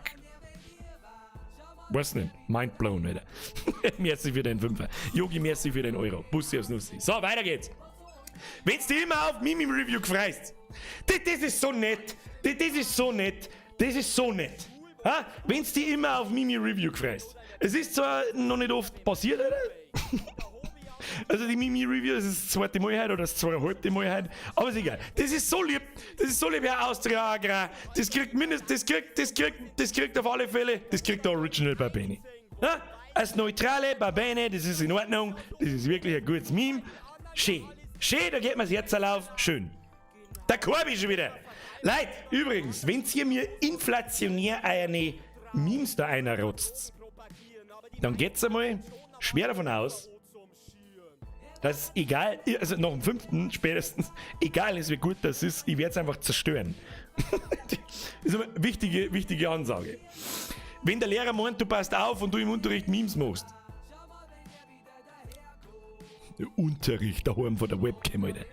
Weiß nicht. Mind blown, Alter. Merci für den Fünfer. Yogi, merci für den Euro. Bussi aufs Nussi. So, weiter geht's. Wenn's dich immer auf Mimi Review gefreist. Das ist so nett. Das ist so nett. Das ist so nett. Ha? Wenn's dich immer auf Mimi Review gefreist. Es ist zwar noch nicht oft passiert, oder? Also die Mimi Review, das ist das zweite Mal heute oder das zweieinhalbte Mal heute. Aber ist egal. Das ist so lieb. Das ist so lieb, Herr Austria Agrar. Das kriegt mindestens, das kriegt auf alle Fälle, das kriegt der Original Babene. Ja? Als neutrale Babene, das ist in Ordnung. Das ist wirklich ein gutes Meme. Schön. Schön, da geht mir das Herz auf. Schön. Der Korbi schon wieder. Leute, übrigens, wenn ihr mir inflationär eine Memes da einer rotzt, dann geht's einmal schwer davon aus, dass egal, also nach dem fünften spätestens, egal ist, wie gut das ist, ich werde es einfach zerstören. Das ist eine wichtige, wichtige Ansage. Wenn der Lehrer meint, du passt auf und du im Unterricht Memes machst. Der Unterricht daheim vor der Webcam, Alter.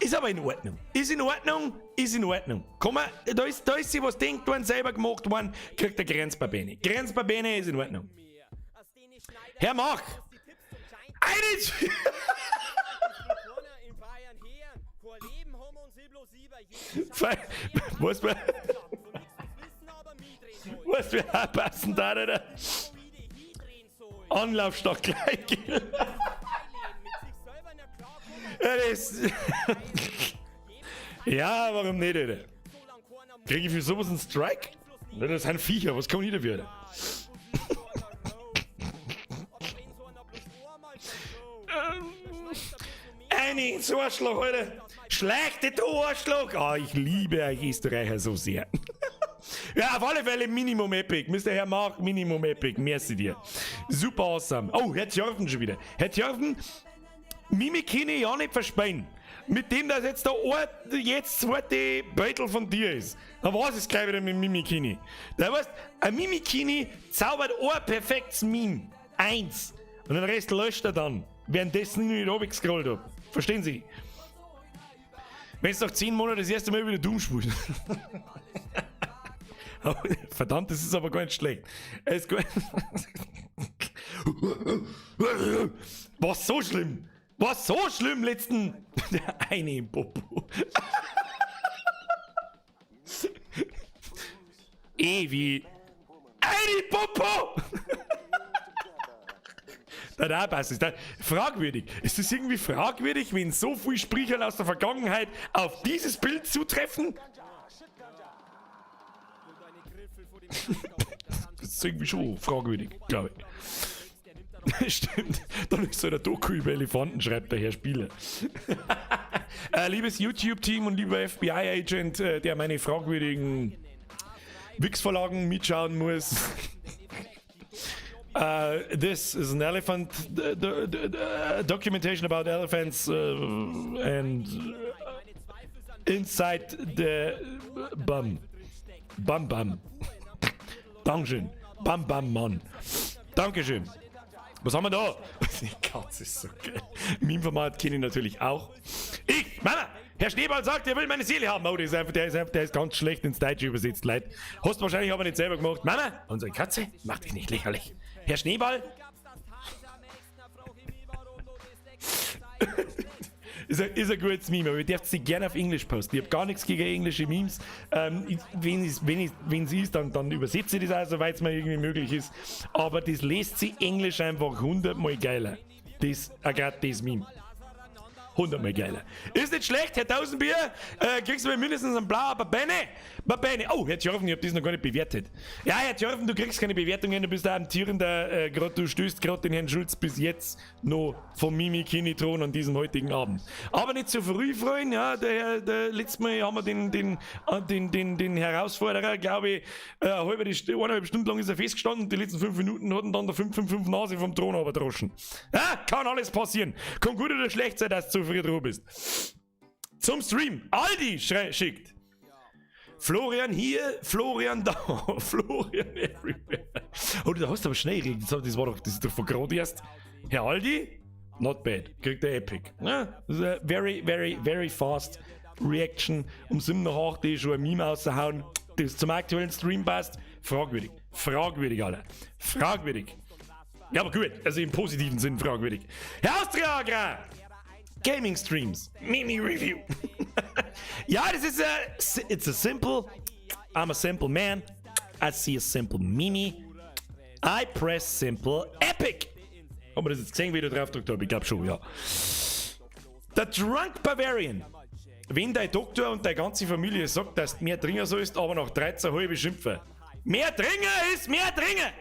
Ist Ist aber in Ordnung. Ist in Ordnung, ist in Ordnung. Komm mal, da ist sich was denkt worden, selber gemacht worden, kriegt der Grenzbarbene. Grenzbarbene ist in Ordnung. Herr Mach! Eine! Was was wir auch passen da, oder? Anlaufstock gleich. Ja, das, ja, warum nicht, Alter? Krieg ich für sowas einen Strike? Das sind Viecher, was kann ich dafür? Alter? Eine ins Arschloch, Alter. Schlechte du Arschloch. Ah, ich liebe euch Österreicher so sehr. Ja, auf alle Fälle Minimum Epic. Mr. Herr Mark, Minimum Epic. Merci dir. Super awesome. Oh, Herr Tjörfen schon wieder. Herr Tjörfen, Mimi kann ich ja nicht versprechen. Mit dem, dass jetzt der Ort jetzt zweite Beutel von dir ist. Dann weiß es gleich wieder mit Mimikini. Da weißt, ein Mimikini zaubert ein perfektes Meme. Eins. Und den Rest löscht er dann. Währenddessen ich nicht gescrollt hab. Verstehen Sie? Wenn es nach 10 Monaten das erste Mal wieder Doom spielt. Verdammt, das ist aber gar nicht schlecht. Es war so schlimm. War so schlimm letzten. Der eine im Popo. Eh wie. Eine Popo! Da passt es. Da, fragwürdig. Ist das irgendwie fragwürdig, wenn so viele Sprüche aus der Vergangenheit auf dieses Bild zutreffen? Das ist irgendwie schon fragwürdig, glaube ich. Stimmt, dann ist so eine Doku über Elefanten, schreibt der Herr Spieler. Liebes YouTube-Team und lieber FBI-Agent, der meine fragwürdigen Wix-Vorlagen mitschauen muss. This is an elephant the documentation about elephants and inside the bum. Bum bum. Dankeschön. Bam bam Mann. Dankeschön. Was haben wir da? Die Katze ist so geil. Meme-Format kenne ich natürlich auch. Ich, Mama, Herr Schneeball sagt, er will meine Seele haben. Oh, der ist einfach, der ist ganz schlecht ins Deutsche übersetzt, Leid. Hast du wahrscheinlich aber nicht selber gemacht. Mama, unsere Katze, mach dich nicht lächerlich. Herr Schneeball? Ist ein gutes Meme, aber ihr dürft sie gerne auf Englisch posten. Ich hab gar nichts gegen englische Memes. Wenn es ist, dann übersetze ich das auch, soweit es mir irgendwie möglich ist. Aber das lässt sich Englisch einfach 100-mal geiler. Das, gerade das Meme. 100-mal geiler. Ist nicht schlecht, Herr Tausendbier. Kriegst du mir mindestens ein Blau, aber Bene. Bene. Oh, Herr Tjörfen, ich hab das noch gar nicht bewertet. Ja, Herr Tjörfen, du kriegst keine Bewertungen, du bist der amtierende, grad, du stößt grad den Herrn Schulz bis jetzt noch vom Mimi Kinitron an diesem heutigen Abend. Aber nicht zu früh freuen, ja, der letztes Mal haben wir den Herausforderer, glaube ich, eineinhalb Stunden lang ist er festgestanden und die letzten 5 Minuten hat ihn dann der 555 Nase vom Thron abgedroschen. Ja, kann alles passieren. Kann gut oder schlecht sein, dass du zu früh dran bist. Zum Stream. Aldi schickt. Florian hier, Florian da, Florian everywhere. Oh, da hast du aber schnell geredet. Das war doch, das ist doch von gerade erst. Herr Aldi, not bad. Kriegt der Epic. Ja, das ist eine very, very, very fast Reaction. Um 7 nach 8 schon ein Meme rauszuhauen, das zum aktuellen Stream passt. Fragwürdig. Fragwürdig, Alter. Fragwürdig. Ja, aber gut. Also im positiven Sinn fragwürdig. Herr Austria Agrar! Gaming Streams, Mimi Review. Ja, das ist a, it's a simple, I'm a simple man. I see a simple Mimi. I press simple epic. Haben wir das jetzt gesehen, wie ich da drauf gedrückt habe? Ich glaub schon, ja. Der Drunk Bavarian. Wenn dein Doktor und deine ganze Familie sagt, dass du mehr trinken sollst, aber nach 13,5 schimpfen. Mehr trinken ist mehr trinken!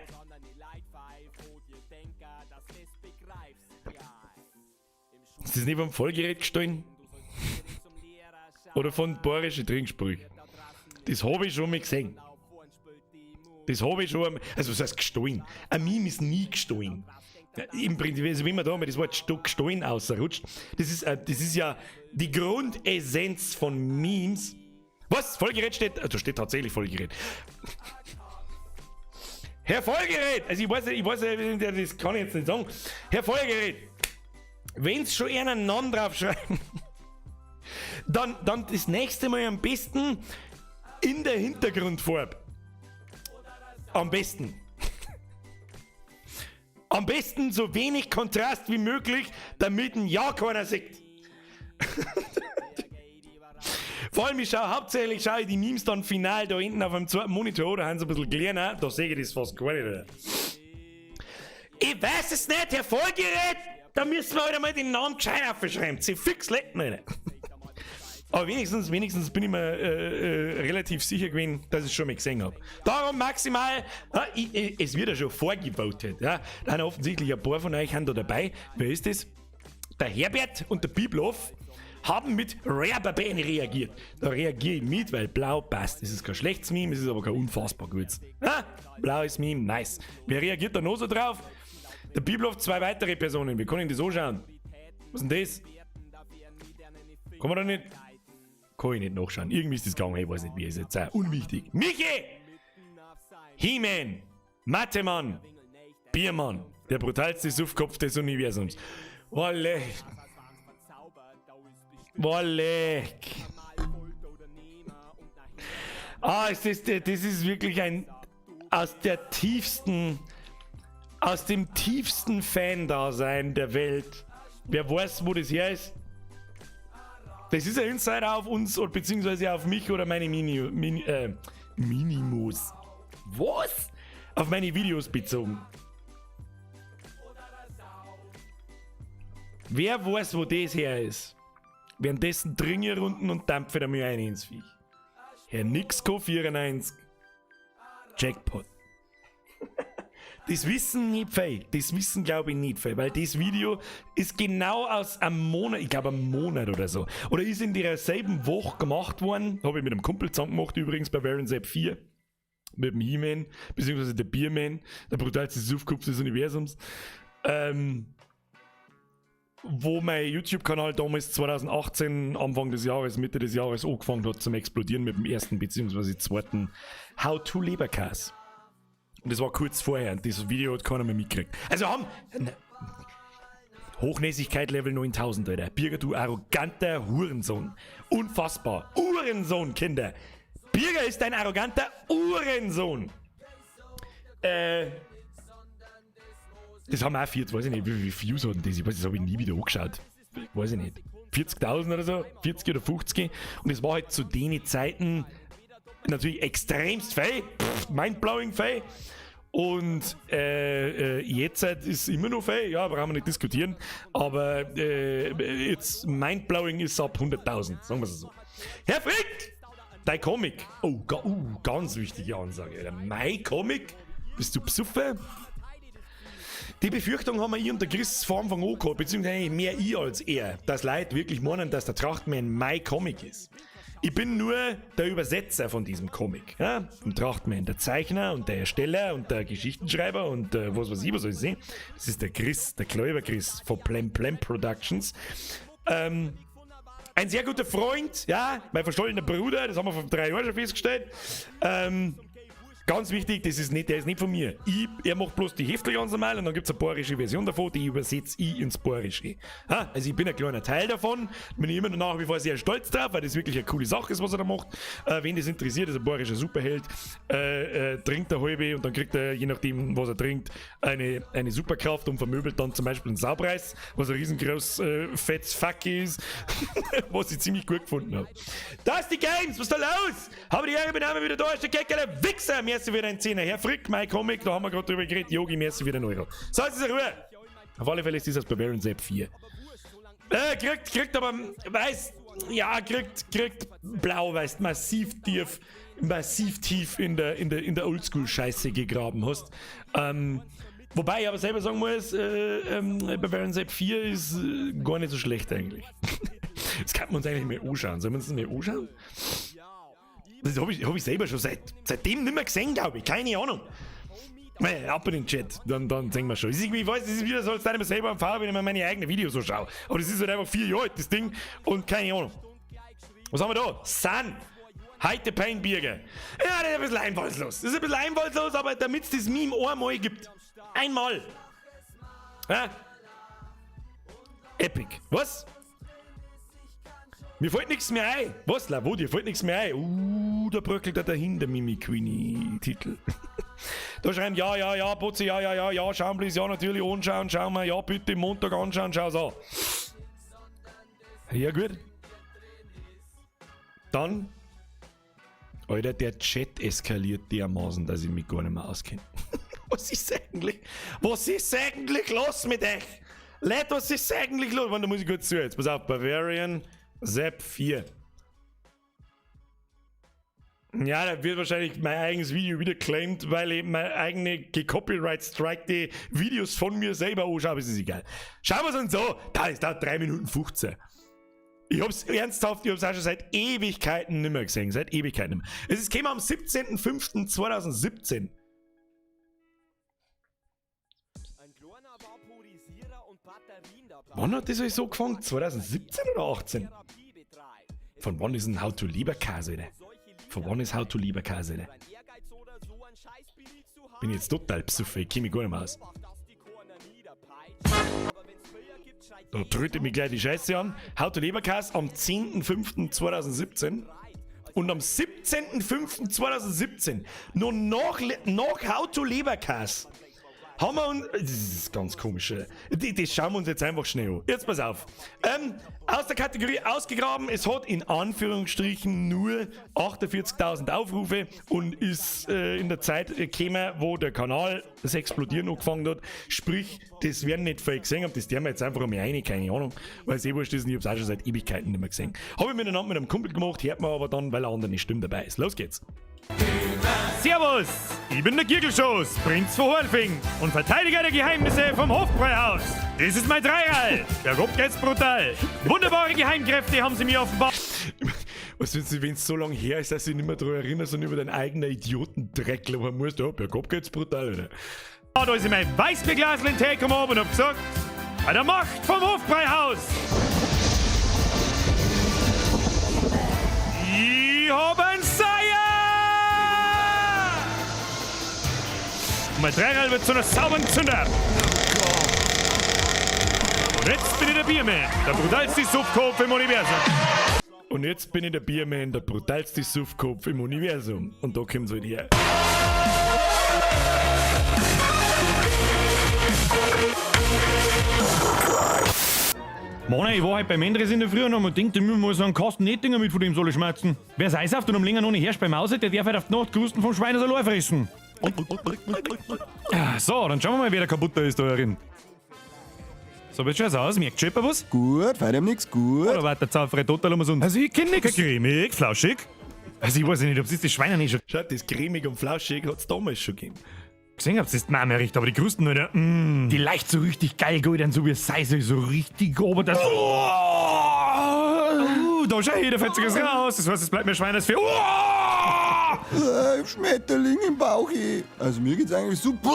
Ist das nicht vom Vollgerät gestohlen? Oder von bayerischen Trinksprüchen? Das hab ich schon mal gesehen. Das hab ich schon einmal, also was heißt gestohlen? Ein Meme ist nie gestohlen. Ja, im Prinzip, also wenn man da mal das Wort gestohlen ausrutscht, das ist ja die Grundessenz von Memes. Was? Vollgerät steht? Da steht tatsächlich Vollgerät. Herr Vollgerät! Also ich weiß nicht, das kann ich jetzt nicht sagen. Herr Vollgerät! Wenn's schon einen Namen draufschreiben, Dann das nächste Mal am besten in der Hintergrundfarbe. Am besten. Am besten so wenig Kontrast wie möglich, damit ein ja keiner sieht. Vor allem, ich schaue hauptsächlich schaue ich die Memes dann final da hinten auf dem zweiten Monitor, da haben sie ein bisschen kleiner, da sehe ich das fast gar nicht. Oder? Ich weiß es nicht, Herr Vollgerät! Da müssen wir halt einmal den Namen gescheit aufschreiben. Sie fix lecken nicht. Aber wenigstens bin ich mir relativ sicher gewesen, dass ich es schon mal gesehen habe. Darum maximal, ja, es wird ja schon vorgevotet. Ja. Da sind offensichtlich ein paar von euch da dabei. Wer ist das? Der Herbert und der Bibloff haben mit Rare reagiert. Da reagiere ich mit, weil blau passt. Es ist kein schlechtes Meme, es ist aber kein unfassbar gutes. Ja, blaues Meme, nice. Wer reagiert da noch so drauf? Der Bibloff, zwei weitere Personen. Wir können das anschauen. Was ist denn das? Kann man da nicht? Kann ich nicht nachschauen. Irgendwie ist das gegangen, ich weiß nicht, wie es jetzt ist. Unwichtig. Michi! He-Man! Mathemann! Biermann! Der brutalste Suffkopf des Universums. Wolle. Wolle. Ah, das ist wirklich ein aus der tiefsten, aus dem tiefsten Fan-Dasein der Welt. Wer weiß, wo das her ist? Das ist ein Insider auf uns oder beziehungsweise auf mich oder meine Minimos. Was? Auf meine Videos bezogen. Wer weiß, wo das her ist? Währenddessen dringe Runden und dampfe da mir ein ins Viech. Herr Nixko 94. Jackpot. Das wissen nicht viel. Das wissen, glaube ich, nicht viel, weil das Video ist genau aus einem Monat, ich glaube einem Monat oder so. Oder ist in derselben Woche gemacht worden. Habe ich mit einem Kumpel zusammen gemacht, übrigens bei Baron Zap 4. Mit dem He-Man, beziehungsweise der Beerman, der brutalste Suffkopf des Universums. Wo mein YouTube-Kanal damals 2018, Anfang des Jahres, Mitte des Jahres angefangen hat zum Explodieren mit dem ersten beziehungsweise zweiten How-to Leberkäse. Und das war kurz vorher und dieses Video hat keiner mehr mitgekriegt. Also haben... Hochnäsigkeit Level 9000, Alter. Birger, du arroganter Hurensohn. Unfassbar. Uhrensohn, Kinder. Birger ist ein arroganter Uhrensohn. Das haben auch 40, weiß ich nicht, wie viele Views hatten das? Ich weiß, das habe ich nie wieder angeschaut. Weiß ich nicht. 40.000 oder so, 40 oder 50. Und es war halt zu den Zeiten natürlich extremst viel, mindblowing viel. Und jetzt ist immer noch viel, ja, brauchen wir nicht diskutieren. Aber jetzt mindblowing ist ab 100.000, sagen wir es so. Herr Frick, dein Comic. Oh, ganz wichtige Ansage. Alter. Mein Comic? Bist du besoffen? Die Befürchtung haben wir ich und der Chris vor Anfang an gehabt, beziehungsweise eigentlich mehr ich als er, dass Leute wirklich meinen, dass der Trachtman mein Comic ist. Ich bin nur der Übersetzer von diesem Comic. Ja? Im Trachtman, der Zeichner und der Ersteller und der Geschichtenschreiber und was weiß ich, was soll ich sehen. Das ist der Chris, der Kläuber Chris von Plem Plem Productions. Ein sehr guter Freund, ja, mein verschollener Bruder, das haben wir vor 3 Jahren schon festgestellt. Ganz wichtig, das ist nicht, der ist nicht von mir. Er macht bloß die Heftel ganz normal und dann gibt's eine bayerische Version davon, die übersetze ich ins Bayerische. Ha, also ich bin ein kleiner Teil davon, bin ich immer noch nach wie vor sehr stolz drauf, weil das wirklich eine coole Sache ist, was er da macht. Wen das interessiert, ist ein bayerischer Superheld, trinkt der halbe und dann kriegt er, je nachdem, was er trinkt, eine Superkraft und vermöbelt dann zum Beispiel einen Saupreis, was ein riesengroß fettes Fuck ist, was ich ziemlich gut gefunden hab. Das ist die Games, was ist da los? Habe die Ehre, bin einmal wieder da, ist der Kecker, der Wichser, merci für deinen Zehner. Herr Frick, mein Comic, da haben wir gerade drüber geredet. Yogi, merci für den Euro. So, jetzt ist Ruhe. Auf alle Fälle ist das aus Barbarian Zap 4. Kriegt aber, weiß, ja, kriegt blau, weißt, massiv tief in der Oldschool-Scheiße gegraben hast. Wobei ich aber selber sagen muss, Barbarian Zap 4 ist gar nicht so schlecht eigentlich. Das kann man uns eigentlich mehr anschauen. Sollen wir uns das mehr anschauen? Das hab ich selber schon seitdem nicht mehr gesehen, glaube ich. Keine Ahnung. Ab in den Chat, dann sehen wir schon. Ich weiß, das ist wieder so, als ich mir selber am Fahren, wenn ich mir meine eigenen Videos so schaue. Aber das ist halt einfach 4 Jahre alt, das Ding. Und keine Ahnung. Was haben wir da? Sun. Heute Painbirger. Ja, das ist ein bisschen einfallslos. Das ist ein bisschen einfallslos, aber damit es das Meme einmal gibt. Einmal. Ja? Epic. Was? Mir fällt nichts mehr ein. Was, la, wo, dir fällt nichts mehr ein? Da bröckelt er dahin, der Mimi Queenie Titel. Da schreiben, ja, ja, ja, Putze, ja, ja, ja, ja, schauen please, ja, natürlich, anschauen, schauen wir, ja, bitte, Montag anschauen, schau's an. Ja, gut. Dann, Alter, der Chat eskaliert dermaßen, dass ich mich gar nicht mehr auskenne. Was ist eigentlich? Was ist eigentlich los mit euch? Leute, was ist eigentlich los? Warte, da muss ich kurz zu jetzt. Pass auf, Bavarian Sepp 4. Ja, da wird wahrscheinlich mein eigenes Video wieder claimed, weil ich meine eigene gecopyright-strikte Videos von mir selber anschaue, aber es ist egal. Schauen wir es uns an. Da ist da 3 Minuten 15. Ich hab's ernsthaft, ich hab's auch schon seit Ewigkeiten nimmer gesehen. Seit Ewigkeiten nimmer. Es ist gekommen am 17.05.2017. Wann hat das alles so angefangen? 2017 oder 18? Von wann ist denn How to Leberkäse, Alter? Von wann ist How to Leberkäse, Alter? Bin jetzt total besoffen, ich kenn mich gar nicht mehr aus. Da trötet mich gleich die Scheiße an. How to Leberkäse am 10.05.2017. Und am 17.05.2017, noch nach How to Leberkäse, haben wir uns. Das ist ganz komisch, oder? Das schauen wir uns jetzt einfach schnell an. Jetzt pass auf. Aus der Kategorie ausgegraben, es hat in Anführungsstrichen nur 48.000 Aufrufe und ist in der Zeit gekommen, wo der Kanal das Explodieren angefangen hat. Sprich, das werden nicht viele gesehen haben, das werden wir jetzt einfach mal rein, keine Ahnung. Weil es eh wurscht ist und ich hab's auch schon seit Ewigkeiten nicht mehr gesehen. Hab ich miteinander mit einem Kumpel gemacht, hört man aber dann, weil eine andere Stimme dabei ist. Los geht's. Servus, ich bin der Gierkelschoß, Prinz von Horlfing und Verteidiger der Geheimnisse vom Hofbräuhaus. Das ist mein Dreirad, bergab geht's brutal. Wunderbare Geheimkräfte haben sie mir offenbart. Was, wenn's so lange her ist, dass ich nicht mehr daran erinnere, sondern über deinen eigenen Idiotendreck labern musst. Ja, bergab geht's brutal, oder? Da ist mein Weißbierglasl in den Tee gekommen und hab gesagt, bei der Macht vom Hofbräuhaus. Ich hab einen Seier! Und mein Dreirad wird zu einer sauberen Zünder. Und jetzt bin ich der Bierman, der brutalste Suffkopf im Universum. Und jetzt bin ich der Bierman, der brutalste Suffkopf im Universum. Und da kommt's halt her. Mann, ich war halt beim Endres in der Früh und hab mir gedacht, ich muss mal so einen Kasten Nettinger mit, von dem soll ich schmerzen. Wer Eis auf und um länger noch nicht herrscht beim Hause, der darf halt auf die Nacht Krusten vom Schwein allein fressen. Ja, so, dann schauen wir mal, wer der kaputter ist da herin. So, wie schaut's aus? Merkt schon jemand was? Gut, weiter nix, gut. Oder war der Zauberer total umsonst? Also ich kenn nix. Cremig, flauschig. Also ich weiß nicht, ob es das Schwein nicht schon Schaut, das cremig und flauschig hat's damals schon gegeben. gesehen habt, das ist mir recht, aber die Krusten, oder? Mm, die leicht so richtig geil golden, so wie es sei, so richtig ober das. Oh, da schau ich, da fällt sich was raus. Das heißt, es bleibt mir Schwein das für. Oh! Ich hab Schmetterling im Bauch. Ey. Also mir geht's eigentlich super.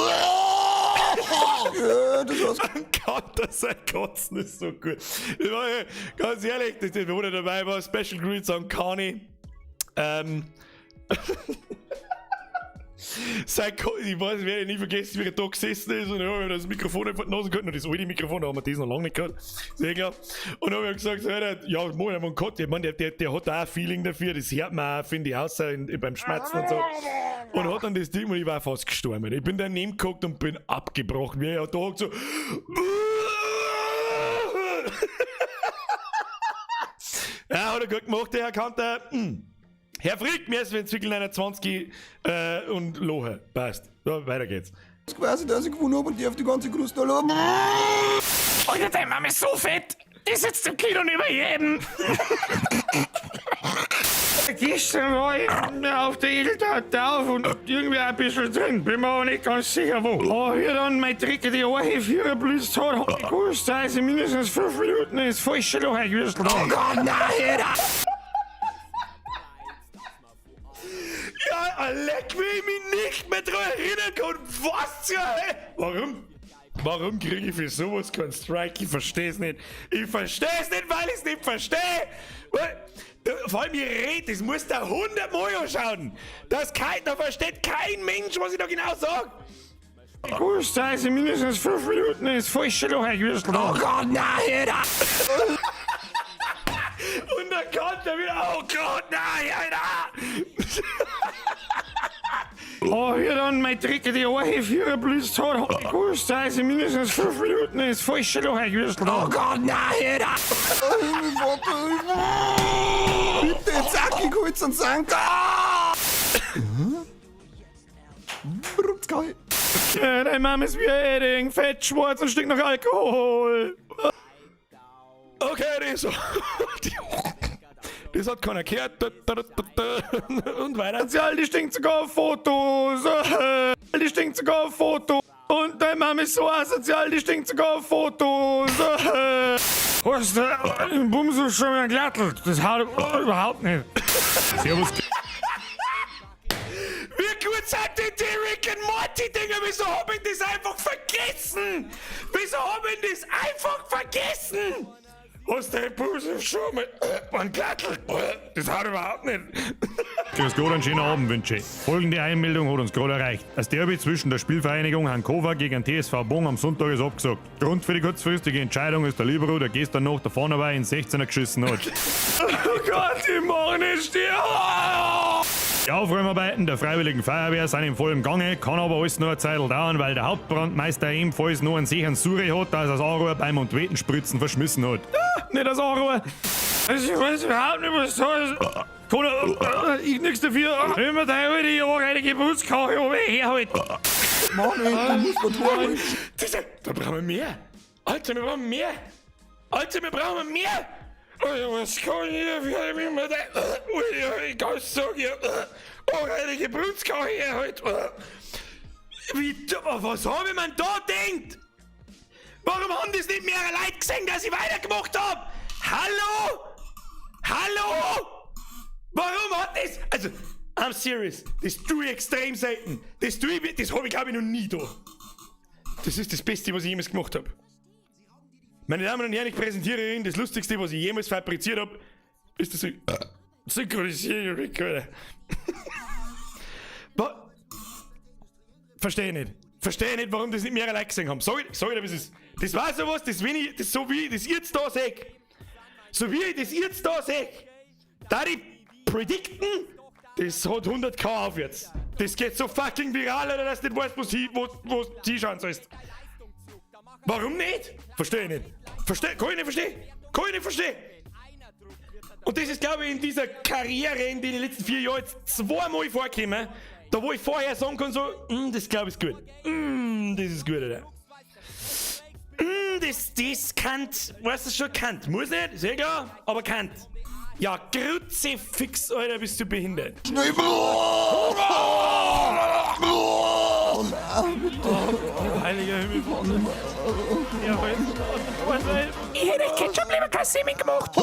Ja, das war's. Gott, das sein Kotzen ist so gut. Ich war, ganz ehrlich, das, wo der dabei war, Special Greets an Kani. Sein Ko-, ich weiß, werde ich nie vergessen, wie er da gesessen ist und ich hab mir das Mikrofon einfach in die Nase gehalten und das alte Mikrofon, da haben wir das noch lange nicht gehabt. Sehr klar. Und dann hab ich gesagt, so, Alter, ja, moin, mein Gott, ich mein, der hat auch ein Feeling dafür, das hört man auch, finde ich, außer beim Schmerzen und so. Und hat dann das Ding und ich war fast gestorben. Ich bin daneben gehockt und bin abgebrochen. Wie er da hockt so. Ja, hat er gut gemacht, der Herr Kanter. Herr Frick, mir ist entwickelt 21 und Lohe. Passt. So, weiter geht's. Quasi, dass ich gewonnen hab und die auf die ganze Kruste erlauben. Alter, deine Mama ist so fett! Die sitzt im Kino über jeden! Gestern war ich auf der Edeltorte auf und irgendwie ein bisschen drin. Bin mir aber nicht ganz sicher wo. Aber wie dann mein Drecker die Arche Vierer blitzt hat, hab ich gewusst, dass ich mindestens 5 Minuten ins falsche Loch eingewürstelt hab. Oh Gott, nein! Ja, leck, wie ich mich nicht mehr dran erinnern kann. Was zur Hölle? Warum? Warum kriege ich für sowas keinen Strike? Ich versteh's nicht. Ich versteh's nicht, weil ich's nicht verstehe. Vor allem, ich red, das muss da 100 Mal anschauen. Da versteht kein Mensch, was ich da genau sag. Ich wusste, dass ich mindestens 5 Minuten ins falsche Loch eingewürstelt hab. Oh Gott, nein! Und der Alter, wieder. Oh Gott, nein, Alter! Aber wie dann mein dreckige Arche viergeblitzt hat, hab ich gewusst, dass ich mindestens 5 Minuten ins falsche Loch eingewürstelt hab. Oh Gott, nein, Alter! Bitte, zackig, hol's und sank. Ah! Brutz, Deine Mama ist wie Edding, fett, schwarz und stinkt nach Alkohol. Okay, das, das hat keiner gehört. Und weiter. Sozial, die stinkt sogar auf Fotos. Die stinkt sogar auf Fotos. Und deine Mama ist so asozial, die stinkt sogar auf Fotos. Hast du den Bumsu schon mal glattelt? Das haut überhaupt nicht. Servus. Wie gut sind die, die Rick and Morty Dinger? Wieso hab ich das einfach vergessen? Wieso hab ich das einfach vergessen? Hast du den Bumsu schon mal anglattelt? Das haut überhaupt nicht. Grüß Gott, einen schönen Abend wünsche ich. Folgende Einmeldung hat uns gerade erreicht. Das Derby zwischen der Spielvereinigung Hankova gegen TSV Bong am Sonntag ist abgesagt. Grund für die kurzfristige Entscheidung ist der Libero, der gestern noch der Vornewey in 16er geschissen hat. Oh Gott, die machen nicht still. Die Aufräumarbeiten der Freiwilligen Feuerwehr sind in vollem Gange, kann aber alles nur eine Zeit dauern, weil der Hauptbrandmeister ebenfalls nur einen sicheren Suri hat, dass er das Anrohr beim Entwetenspritzen verschmissen hat. Ah, nicht das Anrohr. Also ich weiß überhaupt nicht, was da ist. Kann ich nichts dafür. Wenn man da alte Jahre Geburtskarte oben herhält. Mann, ey, du musst was holen. Das ist, da brauchen wir mehr. Alter, wir brauchen mehr. Alter, wir brauchen mehr. Also was kann ich dafür, wenn man da alte Geburtskarte herhält? Wie, was habe ich mir da gedacht? Warum haben das nicht mehrere Leute gesehen, dass ich weitergemacht hab? Hallo? Hallo? Warum hat das... Also, I'm serious. Das tue ich extrem selten. Das tue ich, das habe ich glaube ich noch nie da. Das ist das Beste, was ich jemals gemacht habe. Meine Damen und Herren, ich präsentiere Ihnen das Lustigste, was ich jemals fabriziert habe, ist das Synchronisierung. Verstehe ich nicht. Verstehe nicht, warum das nicht mehrere Leute gesehen haben. Sag ich dir, wie es ist. Das war sowas, das, wenn ich, das so wie ich das jetzt da sehe. So wie ich das jetzt da sehe. Da ich predikten, das hat 100k aufwärts. Das geht so fucking viral, Alter, dass du nicht weißt, wo du hinschauen sollst. Warum nicht? Verstehe ich nicht. Verstehe, kann ich nicht verstehen. Kann ich nicht verstehen. Und das ist, glaube ich, in dieser Karriere in den letzten 4 Jahren jetzt zweimal vorgekommen, da wo ich vorher sagen kann, so, das glaube ich ist gut. Das ist gut, Alter. Das kannt, weißt du schon, kannt. Muss nicht, ist eh klar, aber kannt. Ja, Kruzifix, Alter, bist du behindert. Schnell. Oh, nein, bitte. Oh, heiliger Himmel. Ja, ich hätte Ketchup lieber kein Semen gemacht.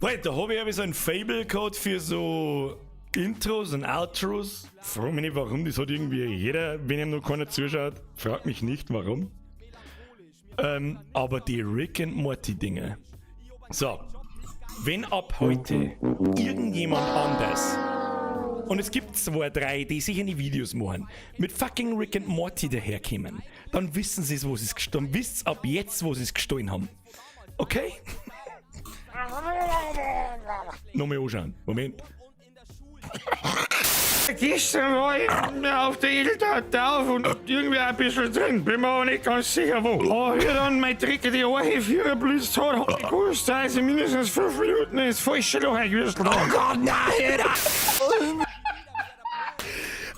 Wait, da hab ich aber so einen Fable-Code für so Intros und Outros. Frag mich nicht warum, das hat irgendwie jeder, wenn ihm noch keiner zuschaut, frag mich nicht warum. Aber die Rick and Morty Dinge. So, wenn ab heute irgendjemand anders, und es gibt 2, 3, die sich in die Videos machen, mit fucking Rick and Morty daherkommen, dann wissen sie es, wo sie es gestohlen haben. Dann wisst's ab jetzt, wo sie es gestohlen haben. Okay? Nochmal anschauen. Moment. Gestern war ich auf der Edeltorte auf und irgendwie ein bisschen drin. Bin mir aber nicht ganz sicher wo. Aber wie dann mein dreckige Arche viergeblitzt hat, hab ich gewusst, dass ich mindestens 5 Minuten ins falsche Loch eingewürstelt hab. Oh Gott, nein!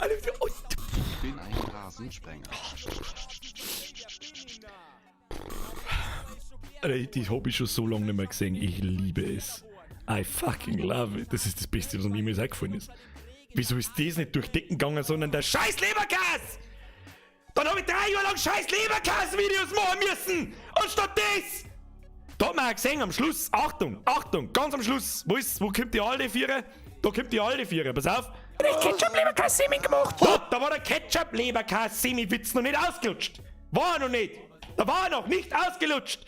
Ich bin ein Rasensprenger. Alter, das hab ich schon so lange nicht mehr gesehen. Ich liebe es. I fucking love it. Das ist das Beste, was mir jemals eingefallen ist. Wieso ist das nicht durch Decken gegangen, sondern der scheiß Leberkäse? Dann hab ich 3 Jahre lang scheiß Leberkäse-Videos machen müssen! Anstatt das! Da hat man auch gesehen, am Schluss, Achtung, Achtung, ganz am Schluss, wo kommt die alte Vierer? Da kommt die alte Vierer, pass auf! Der Ketchup-Leberkäse-Semi gemacht! Da war der Ketchup-Leberkäse-Semi-Witz noch nicht ausgelutscht! War er noch nicht! Da war er noch nicht ausgelutscht.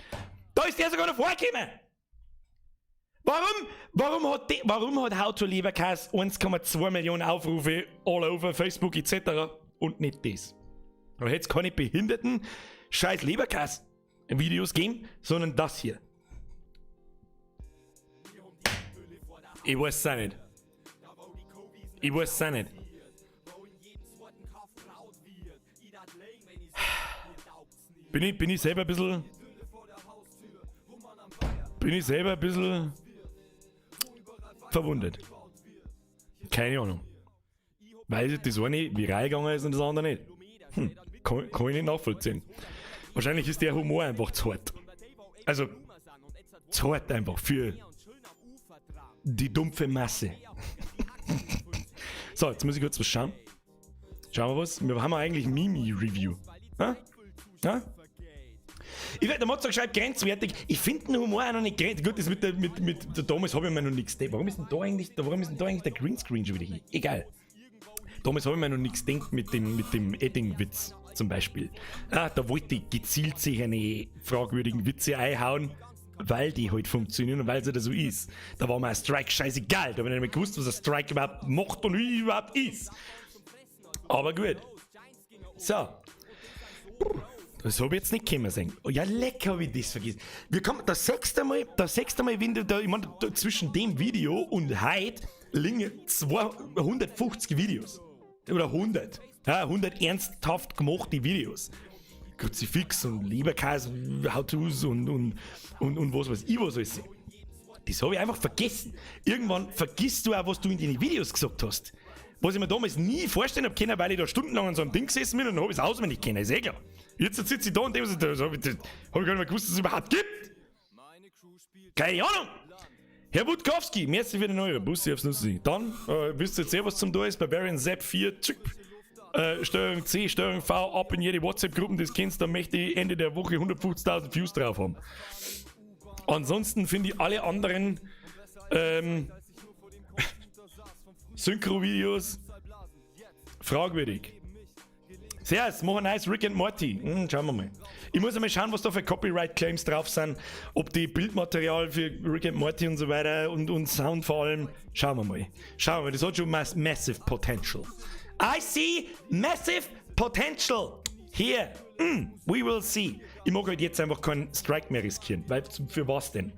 Da ist der sogar noch vorgekommen. Warum, warum hat, die, warum hat How to Leberkäse 1,2 Millionen Aufrufe all over Facebook etc. Und nicht das? Da hätte es keine behinderten scheiß Leberkäse Videos geben, sondern das hier. Ich weiß es auch nicht. Ich weiß es auch nicht. Bin ich selber ein bisschen. Bin ich selber ein bisschen verwundert. Keine Ahnung. Weil das eine viral gegangen ist und das andere nicht. Kann ich nicht nachvollziehen. Wahrscheinlich ist der Humor einfach zu hart. Also, zu hart einfach für die dumpfe Masse. So, jetzt muss ich kurz was schauen. Schauen wir was. Wir haben eigentlich Mimi-Review. Ha? Ha? Ich werde der Mozart schreibt grenzwertig. Ich finde den Humor auch noch nicht grenzwertig. Gut, das mit der, mit der damals habe ich mir noch nichts gedacht. Warum ist denn da eigentlich der Greenscreen schon wieder hier? Egal. Damals habe ich mir noch nichts gedacht mit dem Edding-Witz zum Beispiel. Ah, da wollte ich gezielt sich eine fragwürdigen Witze einhauen, weil die halt funktionieren und weil es halt so ist. Da war mir ein Strike scheißegal. Da habe ich nicht mehr gewusst, was ein Strike überhaupt macht und wie überhaupt ist. Aber gut. So. Das habe ich jetzt nicht kommen sehen. Oh ja, lecker, habe ich das vergessen. Wir kommen das sechste Mal, das sechste Mal, wenn du da, ich meine, da, zwischen dem Video und heute liegen 250 Videos. Oder 100. Ja, 100 ernsthaft gemachte Videos. Kruzifix und Leberkäse, How-Tos und was weiß ich was alles. Das habe ich einfach vergessen. Irgendwann vergisst du auch, was du in den Videos gesagt hast. Was ich mir damals nie vorstellen habe können, weil ich da stundenlang an so einem Ding gesessen bin und habe ich es auswendig kennen, ist eh klar. Jetzt sitze ich da und denke, das habe ich, das hab ich gar nicht mehr gewusst, dass es überhaupt gibt. Keine Ahnung. Herr Wutkowski, merci für den Euro. Bussi aufs Nussi. Dann wisst ihr jetzt eh, was zum tun ist. Barbarian Zap 4, tschick. Steuerung C, Steuerung V, ab in jede WhatsApp-Gruppen, das kennst, da möchte ich Ende der Woche 150.000 Views drauf haben. Ansonsten finde ich alle anderen Synchro-Videos fragwürdig. Servus, mach ein nice Rick and Morty. Schauen wir mal. Ich muss einmal schauen, was da für Copyright-Claims drauf sind. Ob die Bildmaterial für Rick and Morty und so weiter und Sound vor allem. Schauen wir mal. Schauen wir mal, das hat schon massive potential. I see massive potential here. We will see. Ich mag halt jetzt einfach keinen Strike mehr riskieren, weil für was denn?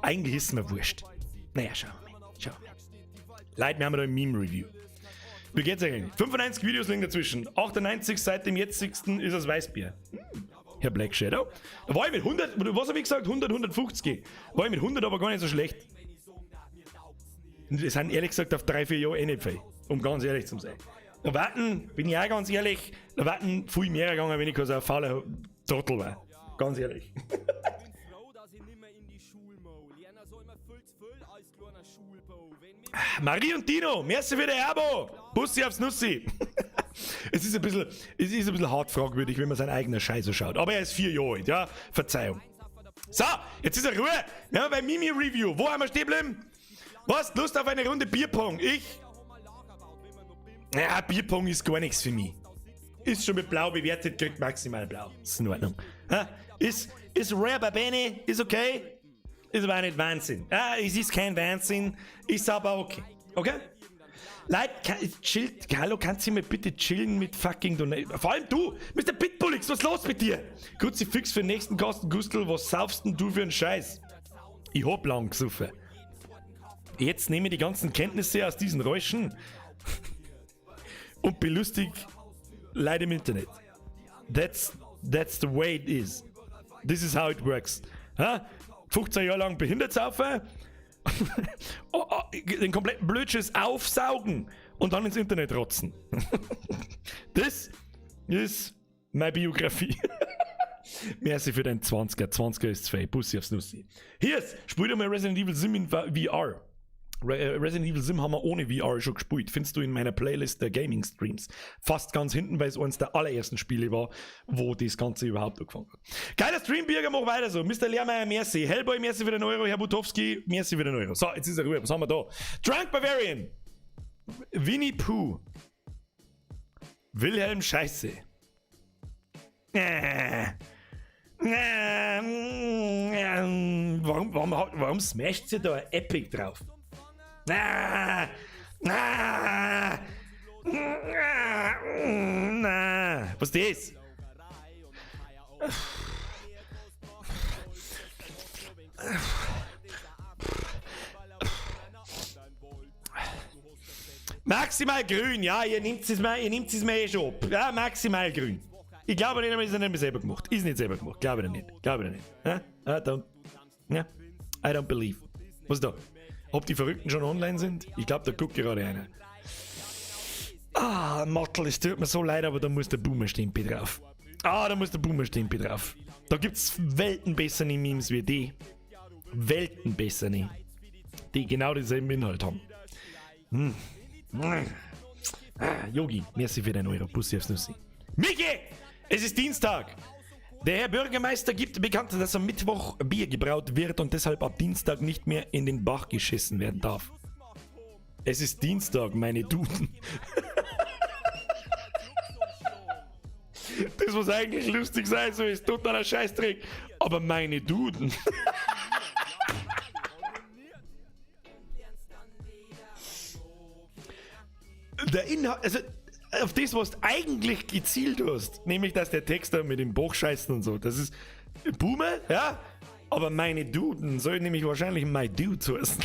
Eigentlich ist es mir wurscht. Naja, schauen wir mal. Schauen wir mal. Leute, wir haben da ein Meme-Review. Wie geht's eigentlich? 95 Videos liegen dazwischen. 98 seit dem jetzigsten ist es Weißbier. Herr Black Shadow. Da war ich mit 100, was habe ich gesagt? 100, 150. War ich mit 100 aber gar nicht so schlecht. Das sind ehrlich gesagt auf 3, 4 Jahre eh nicht viel. Um ganz ehrlich zu sein. Da warten, bin ich auch ganz ehrlich, da warten viel mehr gegangen, wenn ich so ein fauler Trottel war. Ganz ehrlich. Marie und Dino, merci für den Abo. Bussi aufs Nussi. Es ist ein bisschen hart fragwürdig, wenn man seinen eigenen Scheiße schaut. Aber er ist 4 Jahre alt, ja. Verzeihung. So, jetzt ist er Ruhe. Wir haben bei Mimi Review. Wo haben wir stehen geblieben? Was? Lust auf eine Runde Bierpong? Ich? Ja, Bierpong ist gar nichts für mich. Ist schon mit Blau bewertet, kriegt maximal Blau. Ist in Ordnung. Ha? Ist rare bene, ist okay. Ist aber auch nicht Wahnsinn. Ja, es ist kein Wahnsinn, ist aber okay. Okay? Leute, chillt, hallo, kannst du mir bitte chillen mit fucking Donate? Vor allem du, Mr. Pitbullix, was ist los mit dir? Kruzifix für den nächsten Kasten Gustl, was saufst denn du für einen Scheiß? Ich hab lang gesoffen. Jetzt nehme ich die ganzen Kenntnisse aus diesen Räuschen und belustig Leute im Internet. That's the way it is. This is how it works. Ha? 15 Jahre lang behindert saufen, oh, den kompletten Blödschiss aufsaugen und dann ins Internet rotzen. Das ist meine Biografie. Merci für den 20er. 20er ist zu viel. Bussi aufs Nussi. Hier ist, spiel mal Resident Evil Sim in VR. Resident Evil Sim haben wir ohne VR schon gespielt. Findest du in meiner Playlist der Gaming Streams. Fast ganz hinten, weil es eines der allerersten Spiele war, wo das Ganze überhaupt angefangen hat. Geiler Stream, Birger, mach weiter so. Mr. Lehrmeier, merci. Hellboy, merci für den Euro. Herr Butowski, merci für den Euro. So, jetzt ist er Ruhe. Was haben wir da? Drunk Bavarian. Winnie Pooh. Wilhelm Scheiße. Warum, warum, warum smasht sie da ein Epic drauf? Na, na, na, na. Was ist das? Maximal grün, ja, ihr nehmt es mir, ihr nehmt es mir eh schon ab. Ja, maximal grün. Ich glaube nicht, aber ist nicht selber gemacht. Ist nicht selber gemacht, glaube ich nicht. Glaube ich nicht. Ja? I don't, ja? I don't believe. Was ist da? Ob die Verrückten schon online sind? Ich glaube, da guckt gerade einer. Ah, Mattel, es tut mir so leid, aber da muss der Boomer-Stempel drauf. Ah, da muss der Boomer-Stempel drauf. Da gibt's Welten bessere Memes wie die. Welten bessere. Die genau denselben Inhalt haben. Ah, Yogi, merci für deinen Euro. Bussi aufs Nussi. Michi! Es ist Dienstag! Der Herr Bürgermeister gibt bekannt, dass am Mittwoch Bier gebraut wird und deshalb ab Dienstag nicht mehr in den Bach geschissen werden darf. Es ist Dienstag, meine Duden. Das muss eigentlich lustig sein, so ist totaler Scheißdreck. Aber meine Duden. Der Inhalt, also auf das, was du eigentlich gezielt hast, nämlich, dass der Text da mit dem Bach scheißen und so, das ist Boomer, ja, aber meine Duden soll nämlich wahrscheinlich My Dudes heißen.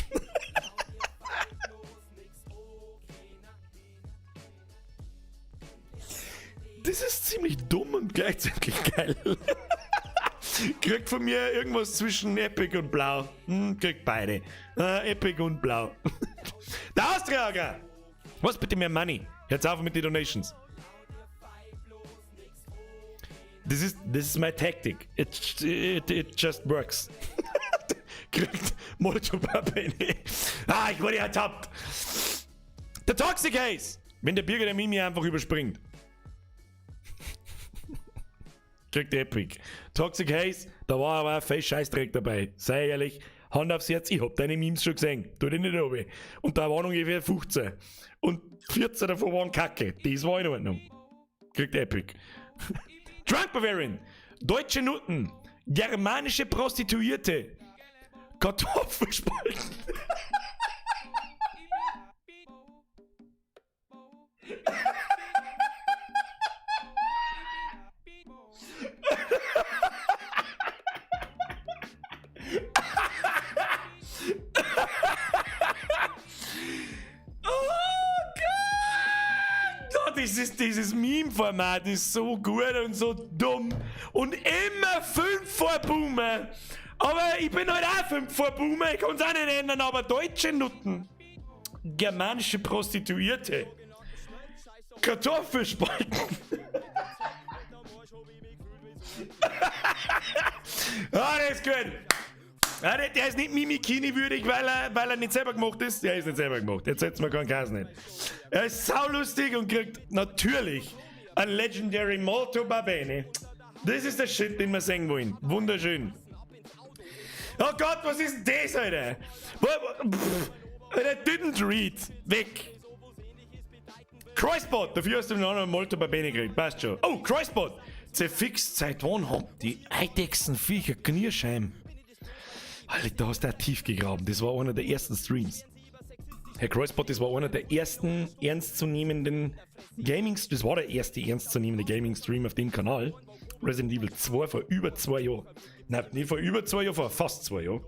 Das ist ziemlich dumm und gleichzeitig geil. Kriegt von mir irgendwas zwischen Epic und Blau. Kriegt beide. Epic und Blau. Der Austriager! Was bitte mehr Money? Jetzt auf mit den Donations. This is my tactic. It just works. Kriegt Molto Bene. Ah, ich wurde ertappt. Der Toxic Haze! Wenn der Birger der Mimi einfach überspringt. Kriegt Epic. Toxic Haze, da war aber ein fest Scheißdreck dabei. Sei ehrlich, Hand aufs Herz, ich hab deine Memes schon gesehen. Tu dich nicht runter. Und da waren ungefähr 15. Und 14 davon waren Kacke. Das war in Ordnung. Kriegt Epic. Drunk Bavarian. Deutsche Nutten. Germanische Prostituierte. Kartoffelspalten. Dieses Meme-Format ist so gut und so dumm und immer 5 vor Boomer. Aber ich bin halt auch 5 vor Boomer, ich kann's auch nicht ändern, aber deutsche Nutten, germanische Prostituierte, Kartoffelspalten. Ah, der ist gut. Ah, der ist nicht Mimikini würdig, weil er nicht selber gemacht ist. Der ist nicht selber gemacht. Jetzt setzen wir keinen Käse nicht. Er ist saulustig und kriegt natürlich ein Legendary Molto Babene. Das ist der Shit, den wir sehen wollen. Wunderschön. Oh Gott, was ist denn das, Alter? Alter, didn't read. Weg. Kreuzbot. Dafür hast du noch einen Molto Babene gekriegt. Passt schon. Oh, Kreuzbot. Zerfixt, seit wann haben die Eidechsenviecher Knirschheim? Alter, da hast du auch tief gegraben. Das war einer der ersten Streams. Herr Kreuzbot, das war einer der ersten ernstzunehmenden Gaming... Das war der erste ernstzunehmende Gaming-Stream auf dem Kanal. Resident Evil 2 vor über 2 Jahren. Nein, nicht vor über 2 Jahren, vor fast 2 Jahren.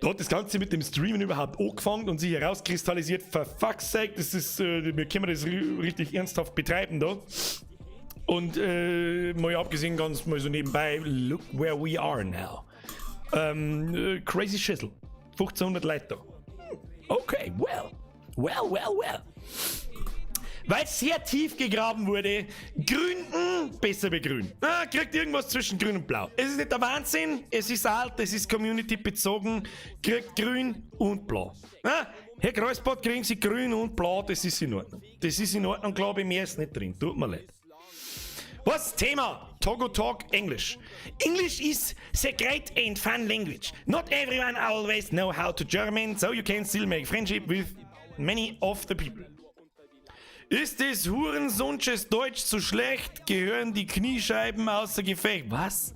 Da hat das Ganze mit dem Streamen überhaupt angefangen und sich herauskristallisiert. For fuck's sake, das ist, wir können das richtig ernsthaft betreiben da. Und mal abgesehen, ganz mal so nebenbei, look where we are now. Crazy Schissel. 1500 Leute da. Okay, well. Well, well, well. Weil es sehr tief gegraben wurde, grün, besser wie grün. Ah, kriegt irgendwas zwischen grün und blau. Es ist nicht der Wahnsinn, es ist alt, es ist community bezogen. Kriegt grün und blau. Ah, Herr Kreuzbot, kriegen Sie grün und blau, das ist in Ordnung. Das ist in Ordnung, glaube ich, mehr ist nicht drin. Tut mir leid. Was? Thema? Togo Talk English. English is the great and fun language. Not everyone always know how to German, so you can still make friendship with many of the people. Ist des Hurensohnsches Deutsch zu schlecht? Gehören die Kniescheiben außer Gefecht? Was?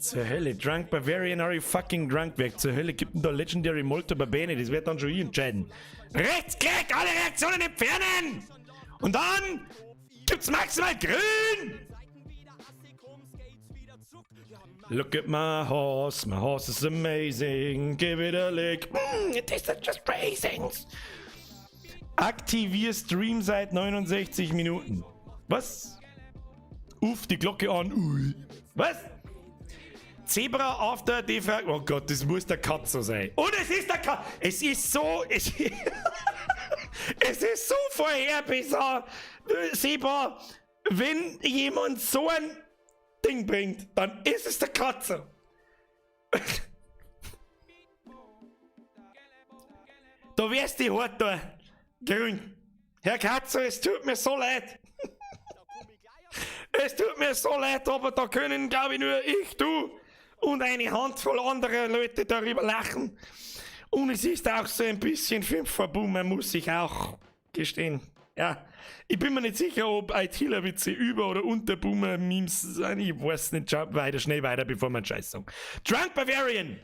Zur Hölle, Drunk Bavarian, are you fucking drunk? Wer zur Hölle gibt denn da Legendary Molto Bene? Das wird dann schon ich entscheiden. Rechtsklick, alle Reaktionen entfernen! Und dann gibt's maximal grün! Look at my horse is amazing. Give it a lick. It tastes just raisins. Aktivier Stream seit 69 Minuten. Was? Uff, die Glocke an. Ui. Was? Zebra after Defrag. Oh Gott, das muss der Katze sein. Und es ist der Katze. Es ist so. Es ist so vorherbesagt. Seba, wenn jemand so ein Ding bringt, dann ist es der Katze. Da wär's die hart da. Grün. Herr Katze, es tut mir so leid. Es tut mir so leid, aber da können, glaube ich, nur ich, du und eine Handvoll anderer Leute darüber lachen. Und es ist auch so ein bisschen 5 vor Boomer, muss ich auch gestehen. Ja, ich bin mir nicht sicher, ob ITler-Witze über- oder unter Boomer-Memes sind. Ich weiß nicht. Schau weiter, schnell weiter, bevor wir einen Scheiß sagen. Drunk Bavarian!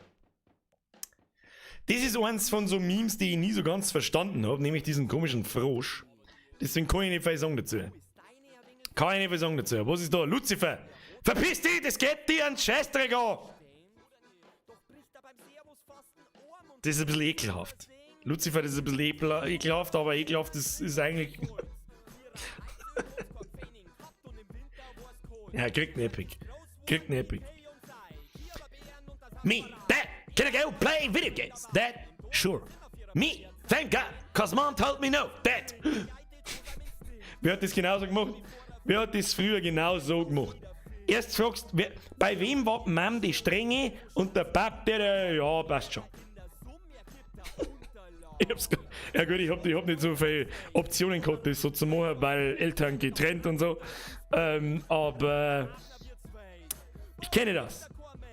Das ist eins von so Memes, die ich nie so ganz verstanden hab, nämlich diesen komischen Frosch. Deswegen kann ich nicht viel sagen dazu. Kann ich nicht viel sagen dazu. Was ist da? Lucifer! Verpiss dich, das geht dir einen Scheißdreck an! Das ist ein bisschen ekelhaft. Lucifer, das ist ein bisschen ekelhaft, aber ekelhaft ist eigentlich... Ja, kriegt einen Epic. Kriegt einen Epic. Me, that, can I go play video games? That, sure. Me, thank God, cause mom told me no, that. Wer hat das genauso gemacht? Wer hat das früher genauso gemacht? Erst fragst, wer, bei wem war die Mom die Strenge und der Pap, der, ja, passt schon. Ich hab's ge-, ja gut, ich hab nicht so viele Optionen gehabt, das so zu machen, weil Eltern getrennt und so. Aber ich kenne das.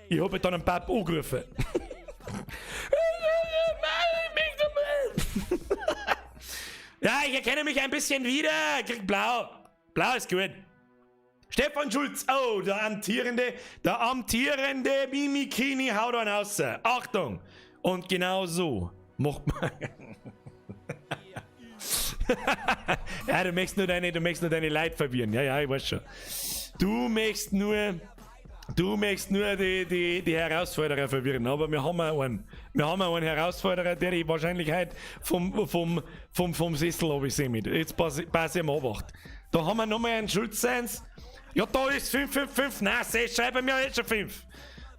Ich hab halt dann einen Pap angerufen. Ja, ich erkenne mich ein bisschen wieder. Krieg blau. Blau ist gut. Stefan Schulz, oh, der amtierende Mimikini haut einen raus. Achtung! Und genau so macht man. Ja, du möchtest nur deine Leute verwirren. Ja, ja, ich weiß schon. Du möchtest nur die Herausforderer verwirren. Aber wir haben auch einen. Wir haben auch einen Herausforderer, der die Wahrscheinlichkeit vom Sessel hab ich sehen mit. Jetzt pass ich mal auf. Da haben wir nochmal einen Schulz-Seins. Ja, da ist 5, 5, 5. Nein, 6, schreibe mir jetzt schon 5.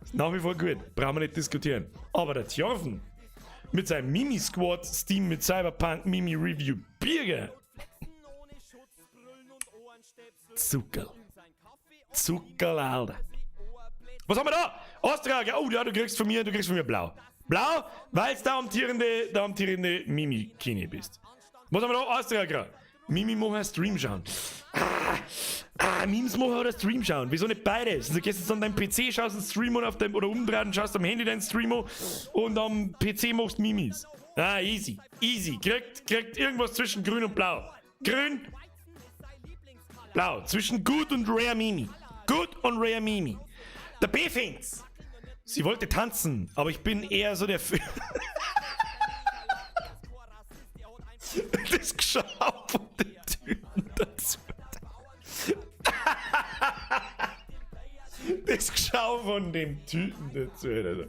Ist nach wie vor gut. Brauchen wir nicht diskutieren. Aber der Tjorven mit seinem Mimi-Squad, Steam mit Cyberpunk Mimi Review Birger. Zuckerl. Zuckerl, Alter. Was haben wir da? Austria, oh ja, du kriegst von mir blau. Blau, weil's der amtierende Mimi-Kini bist. Was haben wir da? Austria gerade. Mimi machen Stream schauen. Memes machen oder Stream schauen. Wieso nicht beides? Du gehst jetzt an deinem PC, schaust einen Stream an auf deinem, oder umdrehen, schaust am Handy deinen Stream an und am PC machst Mimis. Ah, easy. Easy. Kriegt irgendwas zwischen grün und blau. Grün, blau. Zwischen gut und Rare Mimi. Gut und Rare Mimi. Der B-Fins. Sie wollte tanzen, aber ich bin eher so der F Das Geschau von den Typen dazu. Das Geschau von dem Typen dazu. Also.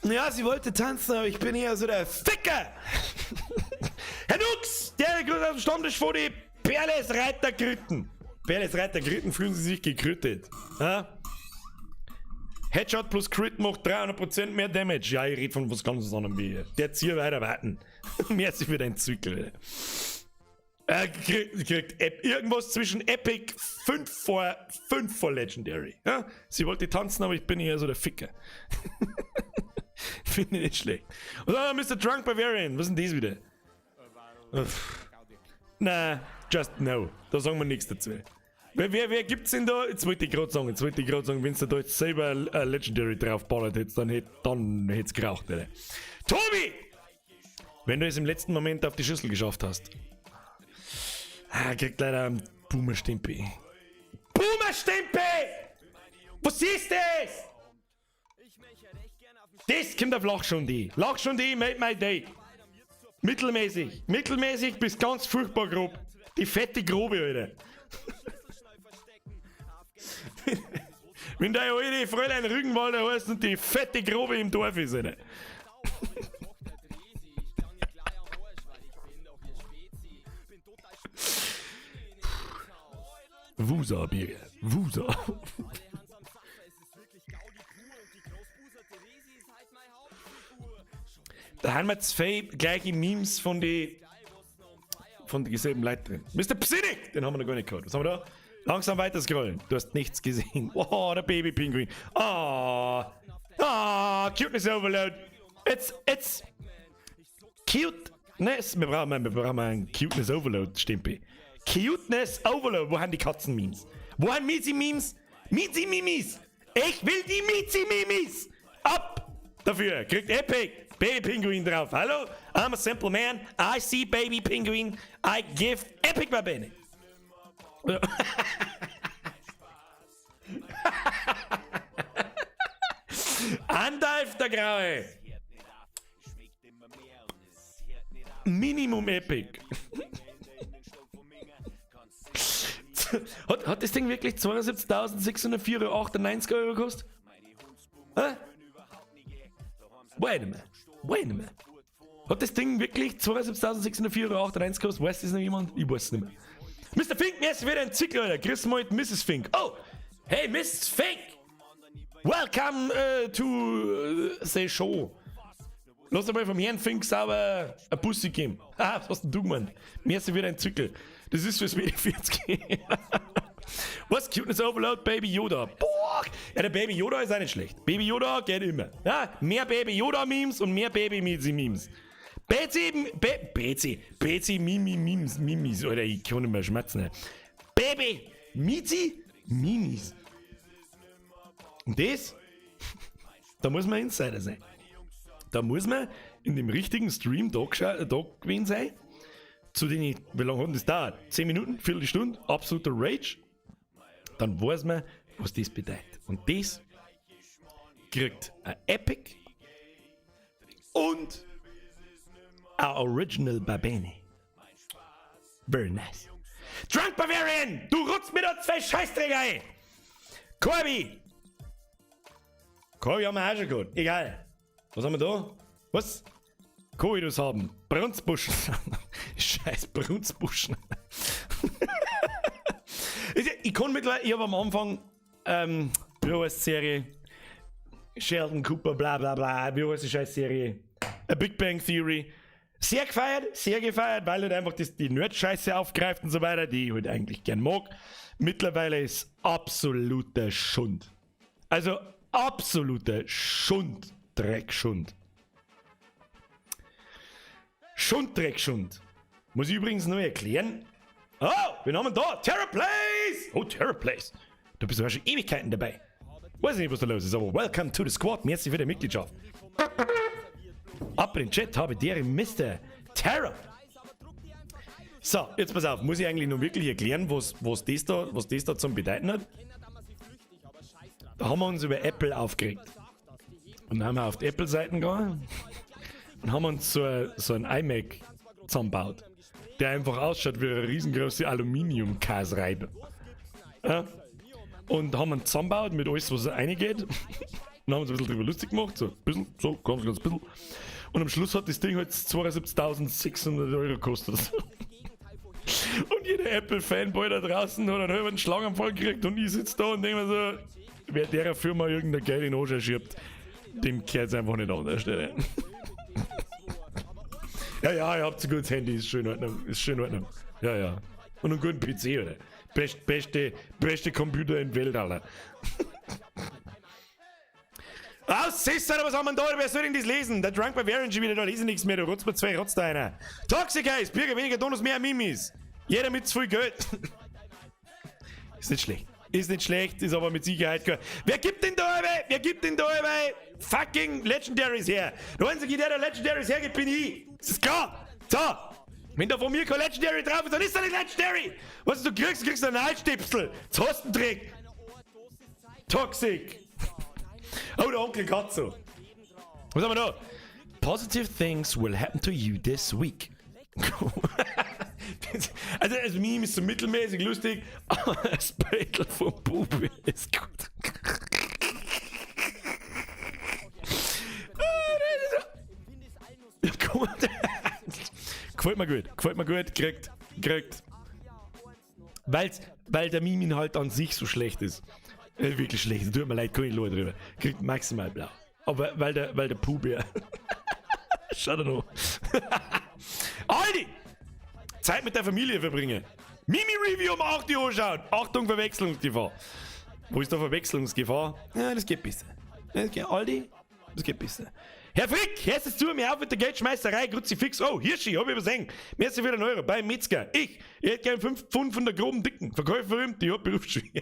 Ja, sie wollte tanzen, aber ich bin eher so der Ficker. Herr Nux, der Grüße aus dem Stammtisch vor die Perles Reiter Krütten. Perles Reiter Krütten fühlen sie sich gekrüttet. Ha? Headshot plus Crit macht 300% mehr Damage. Ja, ich red von was ganz anderem wie hier. Der Zier weiter warten. Mehr als für dein Zykel. Er kriegt irgendwas zwischen Epic 5 vor Legendary. Ja? Sie wollte tanzen, aber ich bin eher so der Ficker. Finde ich nicht schlecht. Und dann Mister Drunk Bavarian. Was ist denn das wieder? Uff. Na, just no. Da sagen wir nichts dazu. Wer, wer, wer gibt's denn da? Jetzt wollte ich gerade sagen, jetzt wollte ich gerade sagen, wenn du da jetzt selber ein Legendary draufballert hättest, dann hätt, dann hätt's geraucht, Alter. Tobi! Wenn du es im letzten Moment auf die Schüssel geschafft hast. Ah, kriegt leider einen Boomer-Stempel. Boomer-Stempel! Was ist das? Das kommt auf Lachschundi. Lachschundi made my day. Mittelmäßig. Mittelmäßig bis ganz furchtbar grob. Die fette Grobe, Alter. Wenn deine alte Fräulein Rügenwalder heißt und die fette Grobe im Dorf ist, Alter. Wusa, Birger. Wusa. Da haben wir zwei gleiche Memes von die von dieselben Leuten drin. Mr. Psinik! Den haben wir noch gar nicht gehabt. Was haben wir da? Langsam weiter scrollen. Du hast nichts gesehen. Oh, der Baby-Pinguin. Ah, oh. Ah, oh, Cuteness Overload. It's Cuteness. Wir brauchen einen Cuteness Overload, Stempel. Cuteness Overload. Wo haben die Katzen-Memes? Wo haben Mizi-Memes? Mizi-Mimis! Ich will die Mizi-Mimis! Ab! Dafür kriegt Epic Baby Pinguin drauf. Hallo? I'm a simple man. I see Baby Penguin. I give Epic Babene. Andalf der Graue. Minimum Epic. Hat das Ding wirklich 72.604,98 Euro gekostet? Hä? Wait a minute. Wait a minute. Hat das Ding wirklich 72.604,98 Euro gekostet? Weiß das noch jemand? Ich weiß es nicht mehr. Mr. Fink, mir ist wieder ein Zickel, Alter. Grüß mal Mrs. Fink. Oh! Hey, Mrs. Fink! Welcome to the show. Lass einmal vom Herrn Fink sauber ein Bussi geben. Ah, was hast denn du gemeint? Mir ist wieder ein Zickel. Das ist fürs WD-40. Was? Cuteness Overload, Baby Yoda. Boah! Ja, der Baby Yoda ist auch nicht schlecht. Baby Yoda geht immer. Ja, mehr Baby Yoda Memes und mehr Baby Mizi Memes. BC, B, BC, BC, Mimi, Mims, Mimis, Alter, ich kann nicht mehr schmerzen. Baby, Mizi, Mimis. Und das, da muss man Insider sein. Da muss man in dem richtigen Stream da gewesen sein. Zu den ich, wie lange hat denn das dauert? 10 Minuten, Viertelstunde, absoluter Rage. Dann weiß man, was das bedeutet. Und das kriegt ein Epic und ein Original Babene. Very nice. Drunk Bavarian, du rutzt mir da zwei Scheißdreck ein. Corby! Corby haben wir auch schon gehabt. Egal. Was haben wir da? Was? Coitus haben. Brunzbuschen. Scheiß Brunzbuschen. Ich kann mittlerweile, ich habe am Anfang, wie heißt die Serie? Sheldon Cooper, bla bla bla, wie heißt die scheiß Serie? A Big Bang Theory. Sehr gefeiert, weil halt einfach das, die Nerd-Scheiße aufgreift und so weiter, die ich halt eigentlich gern mag. Mittlerweile ist absoluter Schund. Also absoluter Schund, Dreck, Schund. Schund, Dreck, Schund. Muss ich übrigens nur erklären. Oh, wir haben da Terror Place! Oh, Terror Place. Du bist ja schon Ewigkeiten dabei. Weiß nicht, was da los ist, aber welcome to the squad. Merci für die Mitgliedschaft. Ab in den Chat habe der Mr. Terror. So, jetzt pass auf. Muss ich eigentlich noch wirklich erklären, was das da zum Bedeuten hat? Da haben wir uns über Apple aufgeregt. Und dann haben wir auf die Apple-Seiten gegangen und haben uns so ein iMac zusammengebaut, der einfach ausschaut wie eine riesengroße Aluminium-Kasreibe. Ja? Und haben ihn zusammengebaut mit alles, was reingeht. Und haben uns ein bisschen drüber lustig gemacht, so ein bisschen, so, ganz, ganz bisschen. Und am Schluss hat das Ding halt 72.600 Euro gekostet. Und jeder Apple-Fanboy da draußen hat einen halben Schlaganfall gekriegt und ich sitze da und denke mir so, wer der Firma irgendein Geld in den Arsch schiebt, dem kehrt es einfach nicht an der Stelle. Ja, ihr habt ein gutes Handy, ist schön in Ordnung, ist schön in Ordnung. Ja. Und einen guten PC, oder? Beste Computer in der Welt, Alter. Aus, siehst du, was haben wir da? Wer soll denn das lesen? Der Drunk Bavarian schon wieder, da lese ich nichts mehr, da rotzt mir zwei Rotz da einer. Toxic Eyes, Bürger, weniger Donuts, mehr Mimis. Jeder mit zu viel Geld. Ist nicht schlecht. Ist nicht schlecht, ist aber mit Sicherheit kein. Wer gibt denn da aber? Wer gibt denn da aber fucking Legendaries her? Der einzige, der da Legendaries hergibt, bin ich. Das ist klar. So. Wenn da von mir kein Legendary drauf ist, dann ist er nicht Legendary. Was du kriegst, kriegst du einen Altstipsel. Das Hostendreck. Toxic. Oh, der Onkel Katzo. Was haben wir da? Positive things will happen to you this week. Also das Meme ist so mittelmäßig lustig, aber das Bild vom Bube ist gut. Gefällt mir gut, gefällt mir gut, kriegt, kriegt. Weil der Meme halt an sich so schlecht ist. Wirklich schlecht, tut mir leid, kann ich Leute drüber. Kriegt maximal blau. Aber weil der Pooh-Bär. Schaut er noch. Aldi! Zeit mit der Familie verbringen. Mimi-Review um 8 Uhr anschauen. Achtung, Verwechslungsgefahr. Wo ist da Verwechslungsgefahr? Ja, das geht besser. Das geht, Aldi, das geht besser. Herr Frick, hörst du zu mir auf mit der Geldschmeißerei, Kruzifix. Oh, Hirschi, hab ich übersehen. Merci für den Euro beim Metzger. Ich hätte gern 5 Pfund von der groben Dicken. Verkäuferin, die hat Berufsschule.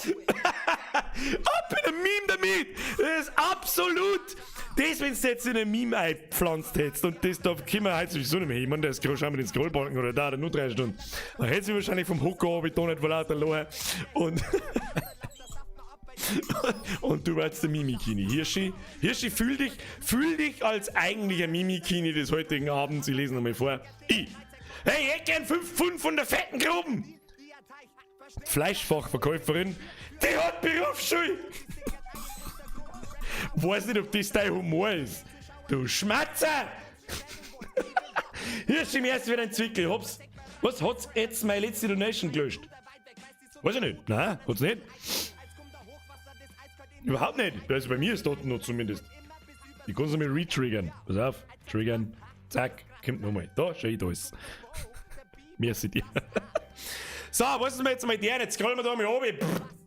Ab in ein Meme damit! Das ist absolut! Das, wenn du jetzt in ein Meme einpflanzt hättest und das da können wir heute sowieso nicht mehr. Ich meine, der ist gerade schon mit den Scrollbalken oder da, nur 3 Stunden. Dann hätte sie wahrscheinlich vom Hocker da nicht vor lauter Lachen. Und, und du warst der Mimikini. Hirschi, Hirschi, fühl dich als eigentlicher Mimikini des heutigen Abends. Ich lese nochmal vor. Ich. Hey, ich hätte gern 5 Pfund von der fetten Gruben! Fleischfachverkäuferin, die hat Berufsschule! Weiß nicht, ob das dein Humor ist. Du Schmatzer! Hier ist im ersten wieder ein Zwickel. Hops. Was hat's jetzt meine letzte Donation gelöscht? Weiß ich nicht. Nein, hat's nicht. Überhaupt nicht. Also bei mir ist dort noch zumindest. Ich kann es nochmal retriggern. Pass auf. Triggern. Zack. Kommt nochmal. Da, schau ich da ist. Merci dir. So, was ist mir jetzt mal der? Jetzt scrollen wir da mal runter.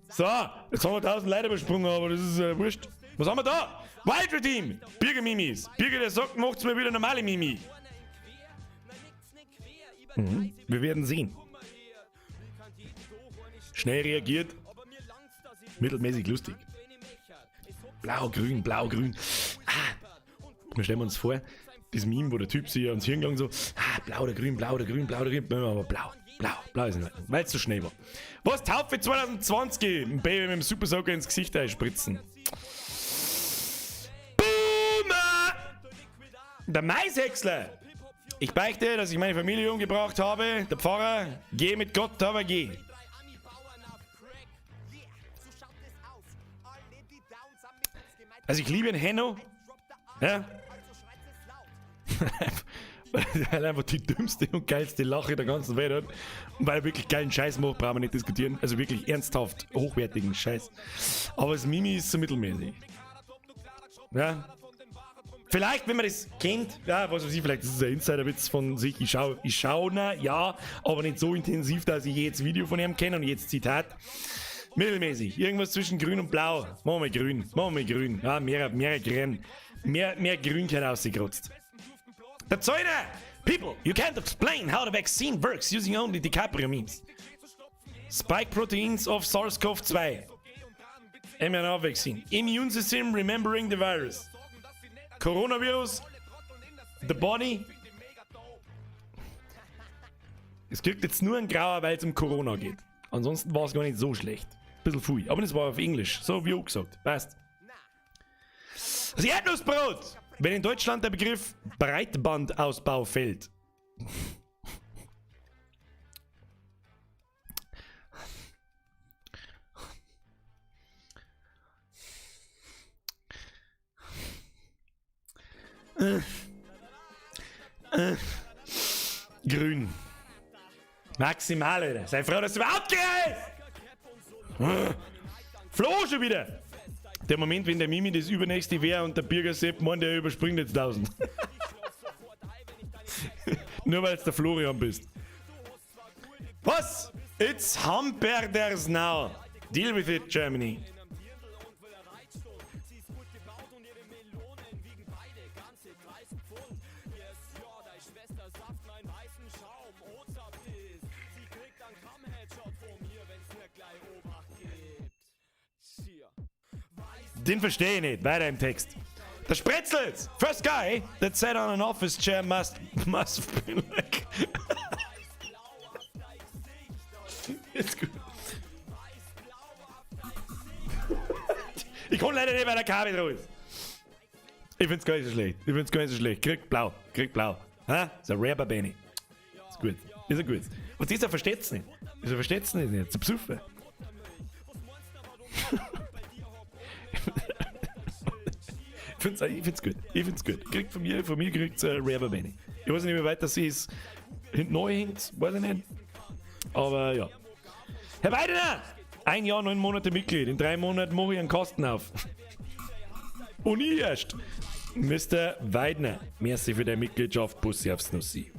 So, jetzt haben wir 1000 Leute übersprungen, aber das ist wurscht. Was haben wir da? Wild Redeem! Birger Mimis. Birger, der sagt, macht's mir wieder normale Mimi. Mhm. Wir werden sehen. Schnell reagiert. Mittelmäßig lustig. Blau, grün, blau, grün. Ah. Wir stellen uns vor, das Meme, wo der Typ sich ans Hirn gegangen so, ah, blau oder grün, blau oder grün, blau oder grün, aber blau. Blau, blau ist in Ordnung, weil es zu schnell war. Was Taufe 2020? Ein Baby mit dem Super Soaker ins Gesicht einspritzen. Boomer! Der Maishäcksler! Ich beichte, dass ich meine Familie umgebracht habe. Der Pfarrer, geh mit Gott, aber geh. Also ich liebe den Henno. Ja? Weil er einfach die dümmste und geilste Lache der ganzen Welt hat. Und weil er wirklich geilen Scheiß macht, brauchen wir nicht diskutieren. Also wirklich ernsthaft hochwertigen Scheiß. Aber das Mimi ist so mittelmäßig. Ja. Vielleicht, wenn man das kennt, ja, was weiß ich, vielleicht ist es ein Insiderwitz von sich. Ich schau, na, ja, aber nicht so intensiv, dass ich jedes Video von ihm kenne und jedes Zitat. Mittelmäßig. Irgendwas zwischen grün und blau. Machen wir grün. Machen wir grün. Ja, mehr grün. Mehr grün kann ausgekratzt. Der Zeuner! People, you can't explain how the vaccine works using only DiCaprio memes. Spike proteins of SARS-CoV-2. mRNA vaccine. Immune system remembering the virus. Coronavirus. The body. Es kriegt jetzt nur ein Grauer, weil es um Corona geht. Ansonsten war es gar nicht so schlecht. Bisschen fui. Aber das war auf Englisch. So wie auch gesagt. Passt. Das Erdnussbrot! Wenn in Deutschland der Begriff Breitbandausbau fällt. Grün. Maximal, Alter. Sei froh, dass du überhaupt gehst! Flo schon wieder! Der Moment, wenn der Mimi das übernächste wäre und der Birger Sepp meint, der überspringt jetzt 1000. Nur weil du der Florian bist. Was? It's Hamburgers now. Deal with it, Germany. Den verstehe ich nicht. Weiter im Text. Der Spretzels! First guy that sat on an office chair must have been like. Ist gut. Ich kann leider nicht, weil der Kabel drauf ist. Ich find's gar nicht so schlecht. Ich find's gar nicht so schlecht. Kriegt blau. Kriegt blau. Ha? Ist ein Rapper Benny. Ist gut. Ist er gut. Und dieser versteht's nicht. Dieser versteht's nicht. Nicht. Zu besuchen. Ich find's, ich find's gut. Ich find's gut. Kriegt von mir kriegt's Rapper Benny. Ich weiß nicht, wie weit das ist. Hinten neu hängt, weiß ich nicht. Aber ja. Herr Weidener! 1 Jahr, 9 Monate Mitglied. In 3 Monaten mache ich einen Kasten auf. Und ich erst. Mister Weidner, merci für deine Mitgliedschaft. Bussi aufs Nussi.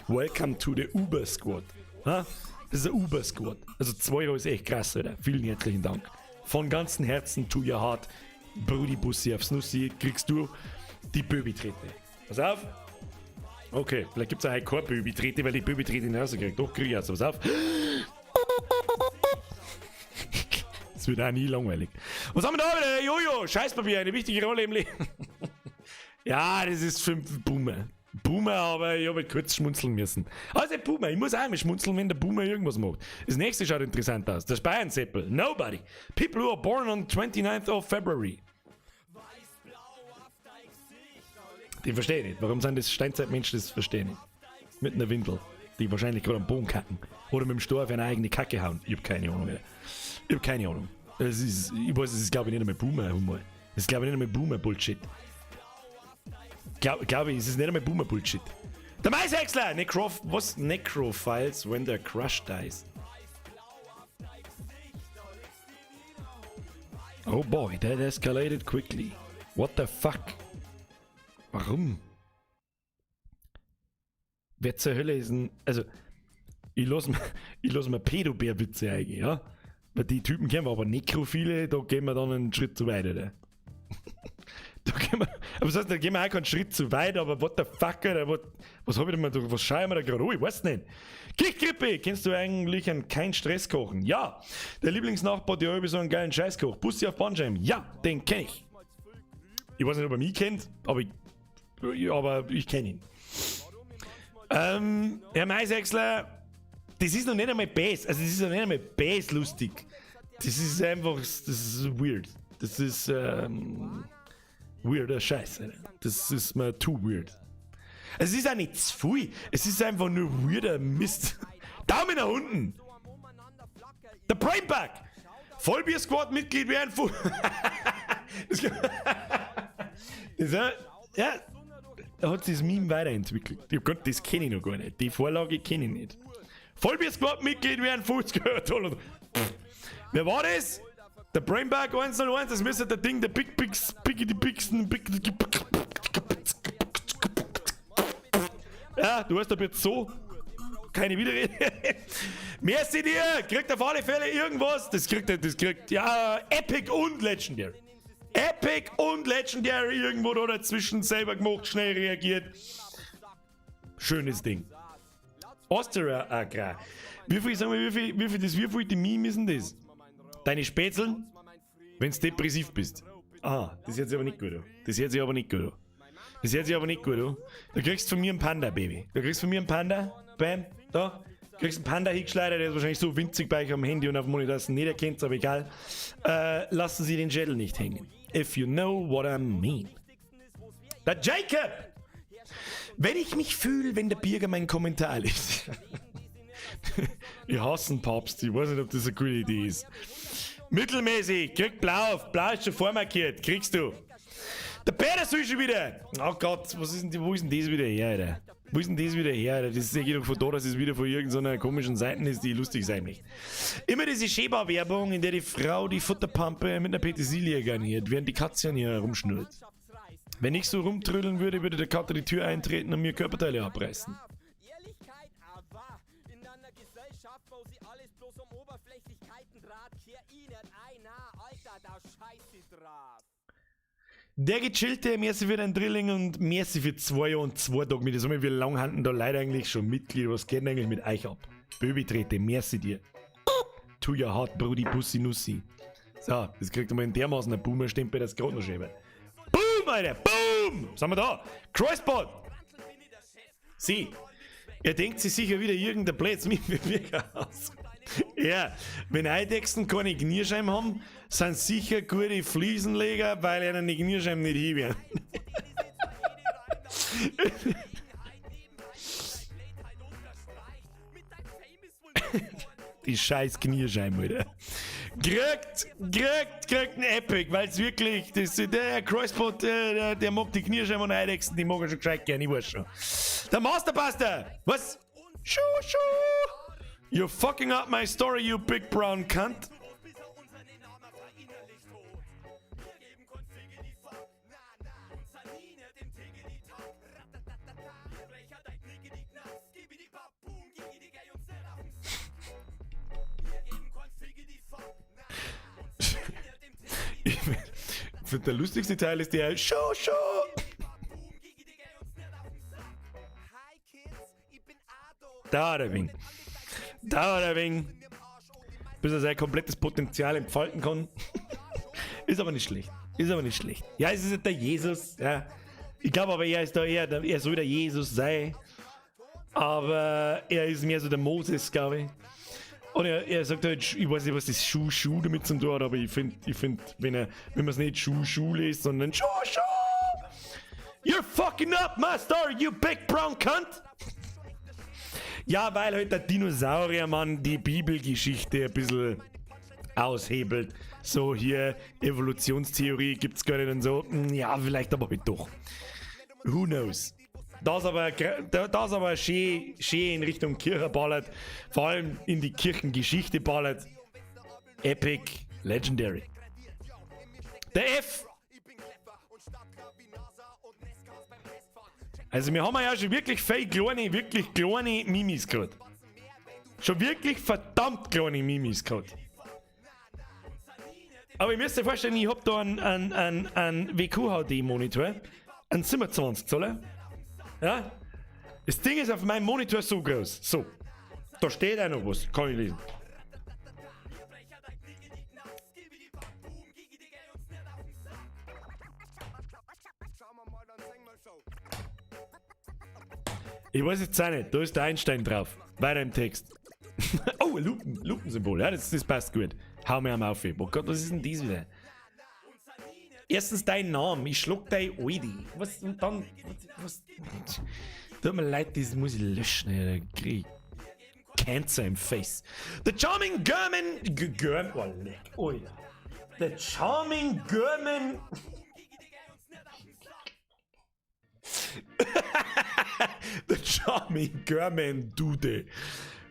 Welcome to the Uber Squad. Ha? Das ist ein Uber Squad. Also 2 Euro ist echt krass, Alter. Vielen herzlichen Dank. Von ganzem Herzen to your heart. Brudi Bussi aufs Nussi, kriegst du die Böbi-Trete. Pass auf. Okay, vielleicht gibt's auch heute keine Böbi-Trete, weil die Böbi-Trete nicht rausgekriegt. Doch, krieg ich jetzt. Pass auf. Das wird auch nie langweilig. Was haben wir da wieder? Jojo, Scheißpapier, eine wichtige Rolle im Leben. Ja, das ist für Boomer. Boomer, aber ich hab halt kurz schmunzeln müssen. Also Boomer, ich muss auch immer schmunzeln, wenn der Boomer irgendwas macht. Das nächste schaut interessant aus. Das Bayern-Seppel. Nobody. People who are born on 29th of February. Die verstehe ich nicht. Warum sind das Steinzeitmenschen, das verstehe ich nicht. Mit einer Windel, die wahrscheinlich gerade am Boden kacken. Oder mit dem Stor auf eine eigene Kacke hauen. Ich hab keine Ahnung, Alter. Ich hab keine Ahnung. Das ist, ich weiß, es ist, glaub ich, nicht einmal Boomer-Humor. Das ist, glaub ich, nicht einmal Boomer-Bullshit. Glaub ich, es ist nicht einmal Boomer-Bullshit. Der Maishäcksler! Necrof, was? Necrophiles when their crush dies. Oh boy, that escalated quickly. What the fuck? Warum? Wer zur Hölle ist denn... Also, ich lass mir, ich lass mir Pädobär-Witze eingehen, ja? Weil die Typen kennen wir, aber Nekrophile, da gehen wir dann einen Schritt zu weit, oder? Da gehen wir, aber das heißt, da gehen wir auch keinen Schritt zu weit, aber what the fuck, Alter, what, was hab ich denn mal da, was schau ich mir da gerade an? Ich weiß nicht. Gichtgrippe, kennst du eigentlich einen kein Stress kochen? Ja. Der Lieblingsnachbar, der über so einen geilen Scheiß kocht. Bussi auf Bandscheiben? Ja, den kenn ich. Ich weiß nicht, ob er mich kennt, aber ich kenn ihn. Herr Maishäcksler, das ist noch nicht einmal Bass, also das ist noch nicht einmal Bass lustig. Das ist einfach, das ist weird. Das ist weirder Scheiß, Alter. Das ist mir too weird. Es ist auch nicht zu viel. Es ist einfach nur weirder Mist. Daumen nach unten! Der Brainbug! Vollbier-Squad-Mitglied wäre ein Fu- Das das, ja, ja, da hat sich das Meme weiterentwickelt. Ich hab grad, das kenn ich noch gar nicht. Die Vorlage kenn ich nicht. Vollbier-Squad-Mitglied wäre ein 50 Euro. Pff. Wer war das? Der Brainbug 101, das müsste der Ding, der Big Bigs, Biggie die Bigsten, Big, Big, Big, Ja, du hast ab jetzt so keine Widerrede. Merci dir! Kriegt auf alle Fälle irgendwas. Das kriegt er, das kriegt, ja, Epic und Legendary. Epic und Legendary irgendwo da dazwischen selber gemacht, schnell reagiert. Schönes Ding. Austria Agrar. Wie viel, sagen wir, wie viel, wie viel das, wie viel die Meme ist denn das? Deine Spätzeln, wenn's depressiv bist. Ah, das hört sich aber nicht gut an. Das hört sich aber nicht gut an. Das hört sich aber nicht gut an. Da kriegst du von mir einen Panda, Baby. Da kriegst du von mir einen Panda. Bam, da. Kriegst einen Panda hingeschleudert, der ist wahrscheinlich so winzig bei euch am Handy und auf dem Monitor, dass ihn nicht erkennt, aber egal. Lassen Sie den Schädel nicht hängen. If you know what I mean. Der Jacob! Wenn ich mich fühle, wenn der Birger meinen Kommentar liest. Ich hasse einen Papst, ich weiß nicht, ob das eine gute Idee ist. Mittelmäßig, krieg blau auf, blau ist schon vormarkiert, kriegst du. Der Peter soll schon wieder. Oh Gott, was ist denn, wo ist denn das wieder her, Alter? Wo ist denn das wieder her, Alter? Das ist ja von da, dass es wieder von irgendeiner komischen Seite ist, die lustig sein möchte. Immer diese Sheba-Werbung, in der die Frau die Futterpampe mit einer Petersilie garniert, während die Katze an ihr herumschnurrt. Wenn ich so rumtrödeln würde, würde der Kater die Tür eintreten und mir Körperteile abreißen. Der gechillte, merci für den Drilling und merci für 2 Jahre und 2 Tage mit. Das haben wir lang handen da leider eigentlich schon Mitglied. Was geht denn eigentlich mit euch ab? Böbi trete, merci dir. To your heart, Brudi, Bussi, Nussi. So, das kriegt einmal in dermaßen einen Boomer-Stempel, das gerade noch schön wird. Boom, Alter! Boom! Sind wir da? Crossbot! Sie, er denkt sich sicher wieder irgendein Platz mit mir aus. Ja, wenn Eidechsen keine Knierscheiben haben, sind sicher gute Fliesenleger, weil ihnen die Knierscheiben nicht hin werden. Die scheiß Knierscheiben, Alter. Kriegt, kriegt, kriegt ein Epic, weil es wirklich, das, der Crossbot, der, der mag die Knierscheiben und Eidechsen, die mag er schon gescheit gern, ich weiß schon. Der Masterbuster! Was? Schuh, schuh! You're fucking up my story, you big brown cunt. Ich finde, der lustigste Teil ist der Schuh, schuh! Dauert ein wenig. Dauert ein wenig, bis er sein komplettes Potenzial entfalten kann. Ist aber nicht schlecht. Ist aber nicht schlecht. Ja, es ist nicht der Jesus. Ja. Ich glaube aber, er ist da eher, er soll der Jesus sein. Aber er ist mehr so der Moses, glaube ich. Und er sagt halt, ich weiß nicht, was das Schuh, Schuh damit zu tun hat, aber ich finde, ich find, wenn wenn man es nicht Schuh, Schuh liest, sondern Schuh, Schuh! You're fucking up my story, you big brown cunt! Ja, weil halt der Dinosauriermann die Bibelgeschichte ein bisschen aushebelt. So hier, Evolutionstheorie gibt's gar nicht und so. Ja, vielleicht aber halt doch. Who knows? Das aber, das aber schön, schön in Richtung Kirche ballert. Vor allem in die Kirchengeschichte ballert. Epic, Legendary. Der F! Also wir haben ja schon wirklich viel kleine, wirklich kleine Mimis gehabt. Schon wirklich verdammt kleine Mimis gehabt. Aber ihr müsst euch vorstellen, ich hab da einen WQHD-Monitor, einen 27 Zoller. Ja? Das Ding ist auf meinem Monitor so groß. So. Da steht auch noch was, kann ich lesen. Ich weiß jetzt auch nicht, da ist der Einstein drauf. Weiter im Text. Oh, ein Lupensymbol. Ja, das passt gut. Hau mir am auf. Oh Gott, was ist denn das wieder? Erstens dein Name, ich schluck dein Audi. Was? Und dann. Was? Tut mir leid, das muss ich löschen. Alter. Krieg ich Cancer im Face. The Charming German. German. Oh, leck. Oh ja. The Charming German. The Charming German Dude.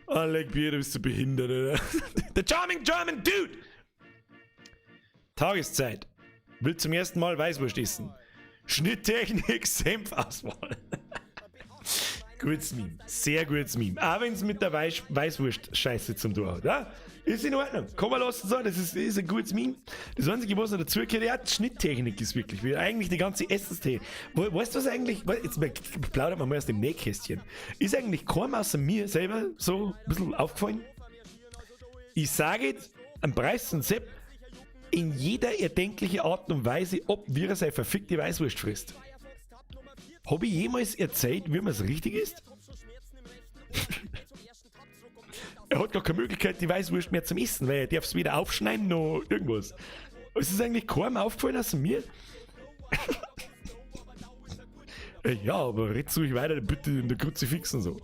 Oh, leck mir, du bist so behindert, oder? The Charming German Dude! Tageszeit. Will zum ersten Mal Weißwurst essen. Schnitttechnik, Senfauswahl. Gutes Meme. Sehr gutes Meme. Auch wenn's mit der Weißwurst-Scheiße zum tun hat. Ja? Ist in Ordnung. Kann man lassen so. Das ist ein gutes Meme. Das Einzige, was noch dazu gehört, ja, die Schnitttechnik ist wirklich, wie eigentlich die ganze Essenstechnik. Weißt du was eigentlich? Jetzt plaudert man mal aus dem Nähkästchen. Ist eigentlich keinem außer mir selber so ein bisschen aufgefallen? Ich sage jetzt, am Preis und Sepp, in jeder erdenklichen Art und Weise, ob wie er seine verfickte Weißwurst frisst. Hab ich jemals erzählt, wie man's richtig isst? Er hat gar keine Möglichkeit, die Weißwurst mehr zum Essen, weil er darf's weder aufschneiden noch irgendwas. Es ist eigentlich keinem aufgefallen außer mir. Ja, aber red's ruhig weiter, bitte in der Kruzifix und so.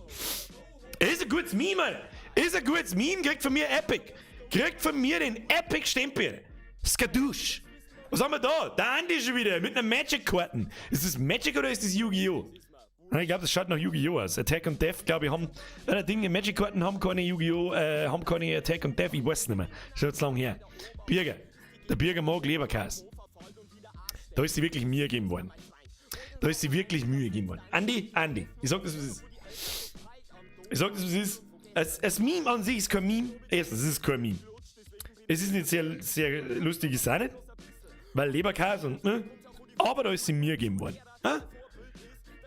Ist ein gutes Meme, Alter. Ist ein gutes Meme, kriegt von mir Epic. Kriegt von mir den Epic-Stempel. Skadoosh. Was haben wir da? Der Andi schon wieder mit einer Magic-Karten. Ist das Magic oder ist das Yu-Gi-Oh? Ich glaub, das schaut nach Yu-Gi-Oh! Aus. Attack und Death, glaub ich, haben. Dinge, Magic-Karten haben keine Yu-Gi-Oh!, haben keine Attack und Death, ich weiß nicht mehr. Schon zu lang her. Birger. Der Birger mag Leberkäse. Da ist sie wirklich Mühe gegeben worden. Da ist sie wirklich Mühe gegeben worden. Andi, Andi, ich sag das, was es ist. Ich sag das, was es ist. Es Meme an sich ist kein Meme. Erstens, es ist kein Meme. Es ist nicht sehr, sehr lustig, ist auch nicht. Weil Leberkäse und, ne? Aber da ist sie mir gegeben worden. Ha?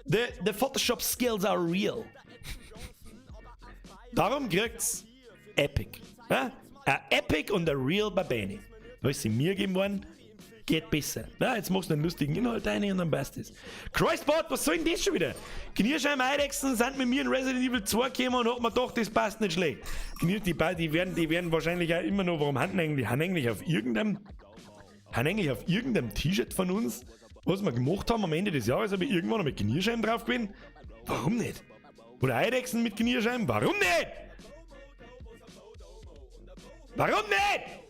The Photoshop Skills are real. Darum kriegt's Epic. Ha? A Epic und a Real Babani. Da ist sie mir gegeben worden. Geht besser. Na, jetzt machst du einen lustigen Inhalt rein und dann passt es. Christbot, was soll denn das schon wieder? Knirscheim Eidechsen sind mit mir in Resident Evil 2 gekommen und hat mir gedacht, das passt nicht schlecht. Knir, die werden wahrscheinlich auch immer noch, warum haben eigentlich auf irgendeinem T-Shirt von uns, was wir gemacht haben am Ende des Jahres, habe ich irgendwann noch mit Knirscheim drauf gewesen? Warum nicht? Oder Eidechsen mit Knirscheim? Warum nicht? Warum nicht?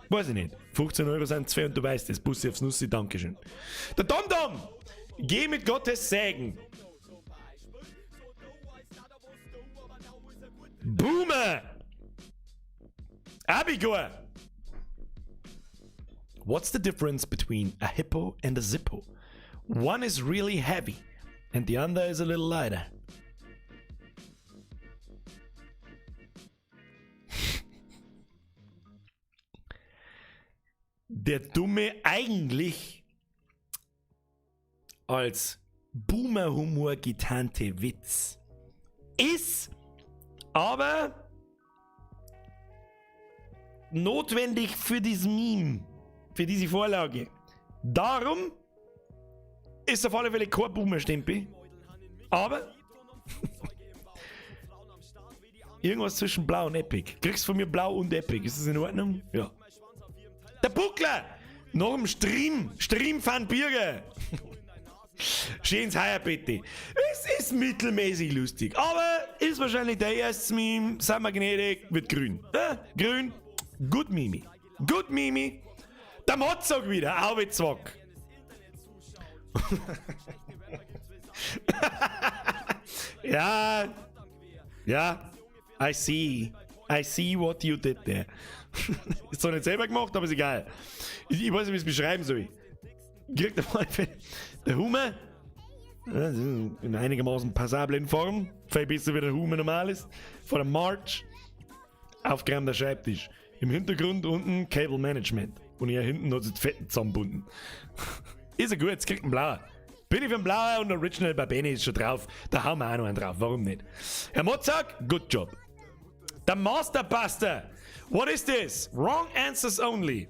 Weiß ich nicht. 15 Euro sind zwei und du weißt es. Bussi aufs Nussi, Dankeschön. Der Domdom! Geh mit Gottes Segen. Boomer! Abigor! What's the difference between a hippo and a zippo? One is really heavy and the other is a little lighter. Der dumme eigentlich als Boomer-Humor getarnte Witz ist aber notwendig für dieses Meme, für diese Vorlage. Darum ist auf alle Fälle kein Boomer-Stempel, aber irgendwas zwischen Blau und Epic. Kriegst von mir Blau und Epic. Ist das in Ordnung? Ja. Der Buckler! Nach dem Stream! Stream van Birger! Schönes Heuer bitte. Es ist mittelmäßig lustig, aber ist wahrscheinlich der erste Meme. Sind wir gnädig, wird grün. Grün, gut Mimi. Gut Mimi. Der Motzog wieder, Auwe Zwack. Ja, ja, I see. I see what you did there. Ist zwar nicht selber gemacht, aber ist egal. Ich weiß nicht, wie ich es beschreiben soll. Kriegt auf alle Fälle der Hummer in einigermaßen passablen Form, viel besser wie der Hummer normal ist, vor der March, aufgeräumter Schreibtisch. Im Hintergrund unten Cable Management. Und hier hinten hat sich die Fetten zusammengebunden. Ist ja gut, jetzt kriegt ein Blauer. Bin ich für einen Blauer und Original bei Benny ist schon drauf. Da hauen wir auch noch einen drauf, warum nicht? Herr Mozart, good job. Der Master Buster. What is this? Wrong answers only.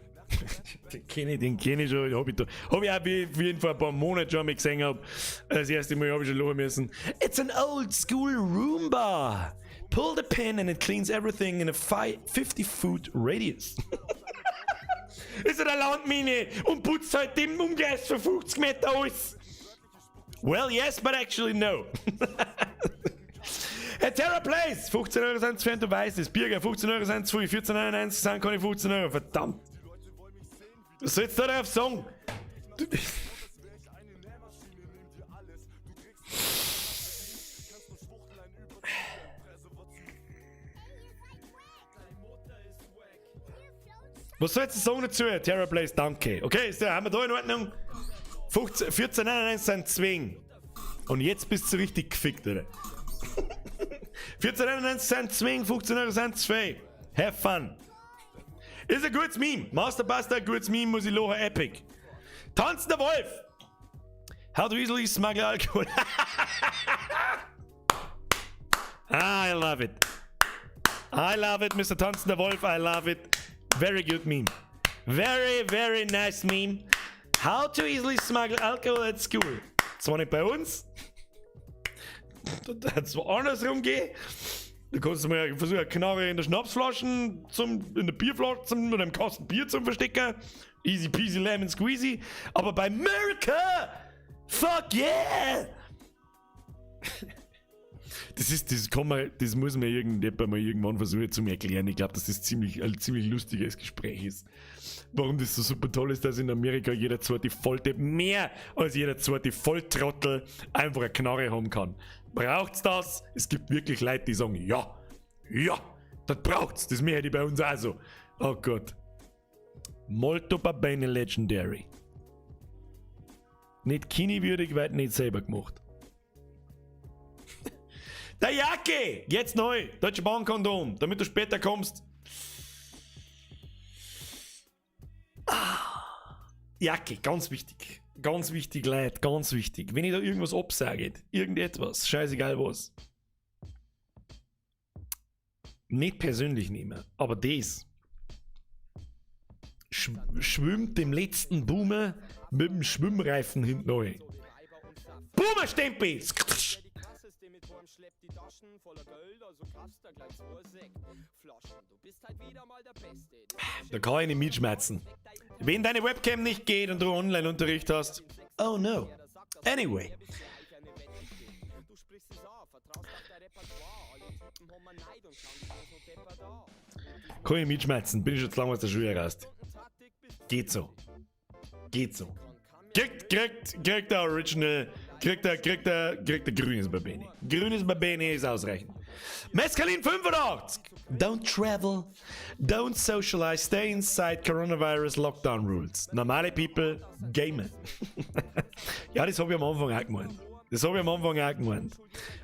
Den kenne ich, den kenn ich schon. Hab ich, da, hab ich auch wie ihn vor ein paar Monaten schon mal gesehen hab. Das erste Mal hab ich schon lachen müssen. It's an old school Roomba. Pull the pin and it cleans everything in a 50-foot radius. Ist eine Landmine und putzt halt im Umkreis von 50 Meter alles. Well, yes, but actually no. Herr Terra Place, 15 Euro sind zu viel, du weißt es. Birger, 15 Euro sind zu viel, 14,99 sind keine 15 Euro, verdammt. Was sollst du da drauf sagen? Was sollst du sagen dazu? Terra Place, danke. Okay, ist der, haben wir da in Ordnung? 14,99 sind Zwing. Und jetzt bist du richtig gefickt, oder? 14,99 sind Zwing, 15 Euro sind 2. Have fun. Ist ein gutes Meme. Master Buster, gutes Meme, muss ich lachen, epic. Tanzender Wolf. How to easily smuggle alcohol. I love it. I love it, Mister Tanzender Wolf, I love it. Very good meme. Very, very nice meme. How to easily smuggle alcohol at school. Zwar nicht bei uns. Da hat's andersrum gehen. Du kannst mal versuchen, eine Knarre in der Schnapsflasche, in der Bierflasche oder im Kasten Bier zum Verstecken. Easy peasy lemon squeezy. Aber bei America! Fuck yeah! Das ist, das kann man, das muss mir irgendjemand mal irgendwann versuchen zu mir erklären. Ich glaub, dass das ein ziemlich lustiges Gespräch ist. Warum das so super toll ist, dass in Amerika jeder zweite Volldepp, mehr als jeder zweite Volltrottel einfach eine Knarre haben kann. Braucht's das? Es gibt wirklich Leute, die sagen, ja, ja, das braucht's. Das möchte ich bei uns auch so. Oh Gott. Molto Babene Legendary. Nicht kiniwürdig, weil nicht selber gemacht. Der Jacke! Jetzt neu! Deutsche Bahn Kondom, damit du später kommst. Jacke, ganz wichtig. Ganz wichtig, Leute, ganz wichtig. Wenn ich da irgendwas absage, irgendetwas, scheißegal was. Nicht persönlich nehmen, aber das. Schwimmt dem letzten Boomer mit dem Schwimmreifen hinten rein. Boomerstempel! Da kann ich nicht mitschmerzen. Wenn deine Webcam nicht geht und du Online-Unterricht hast. Oh no. Anyway. Kann ich mitschmerzen, bin ich schon zu lange aus der Schule raus. Geht so. Geht so. Kriegt, kriegt, kriegt der Original, kriegt der, kriegt der, kriegt der grünes Babeni. Grünes Babeni ist ausreichend. Mescalin 85! Don't travel, don't socialize, stay inside coronavirus lockdown rules. Normale people gamen. Ja, das habe ich am Anfang auch gemeint. Das habe ich am Anfang auch gemeint.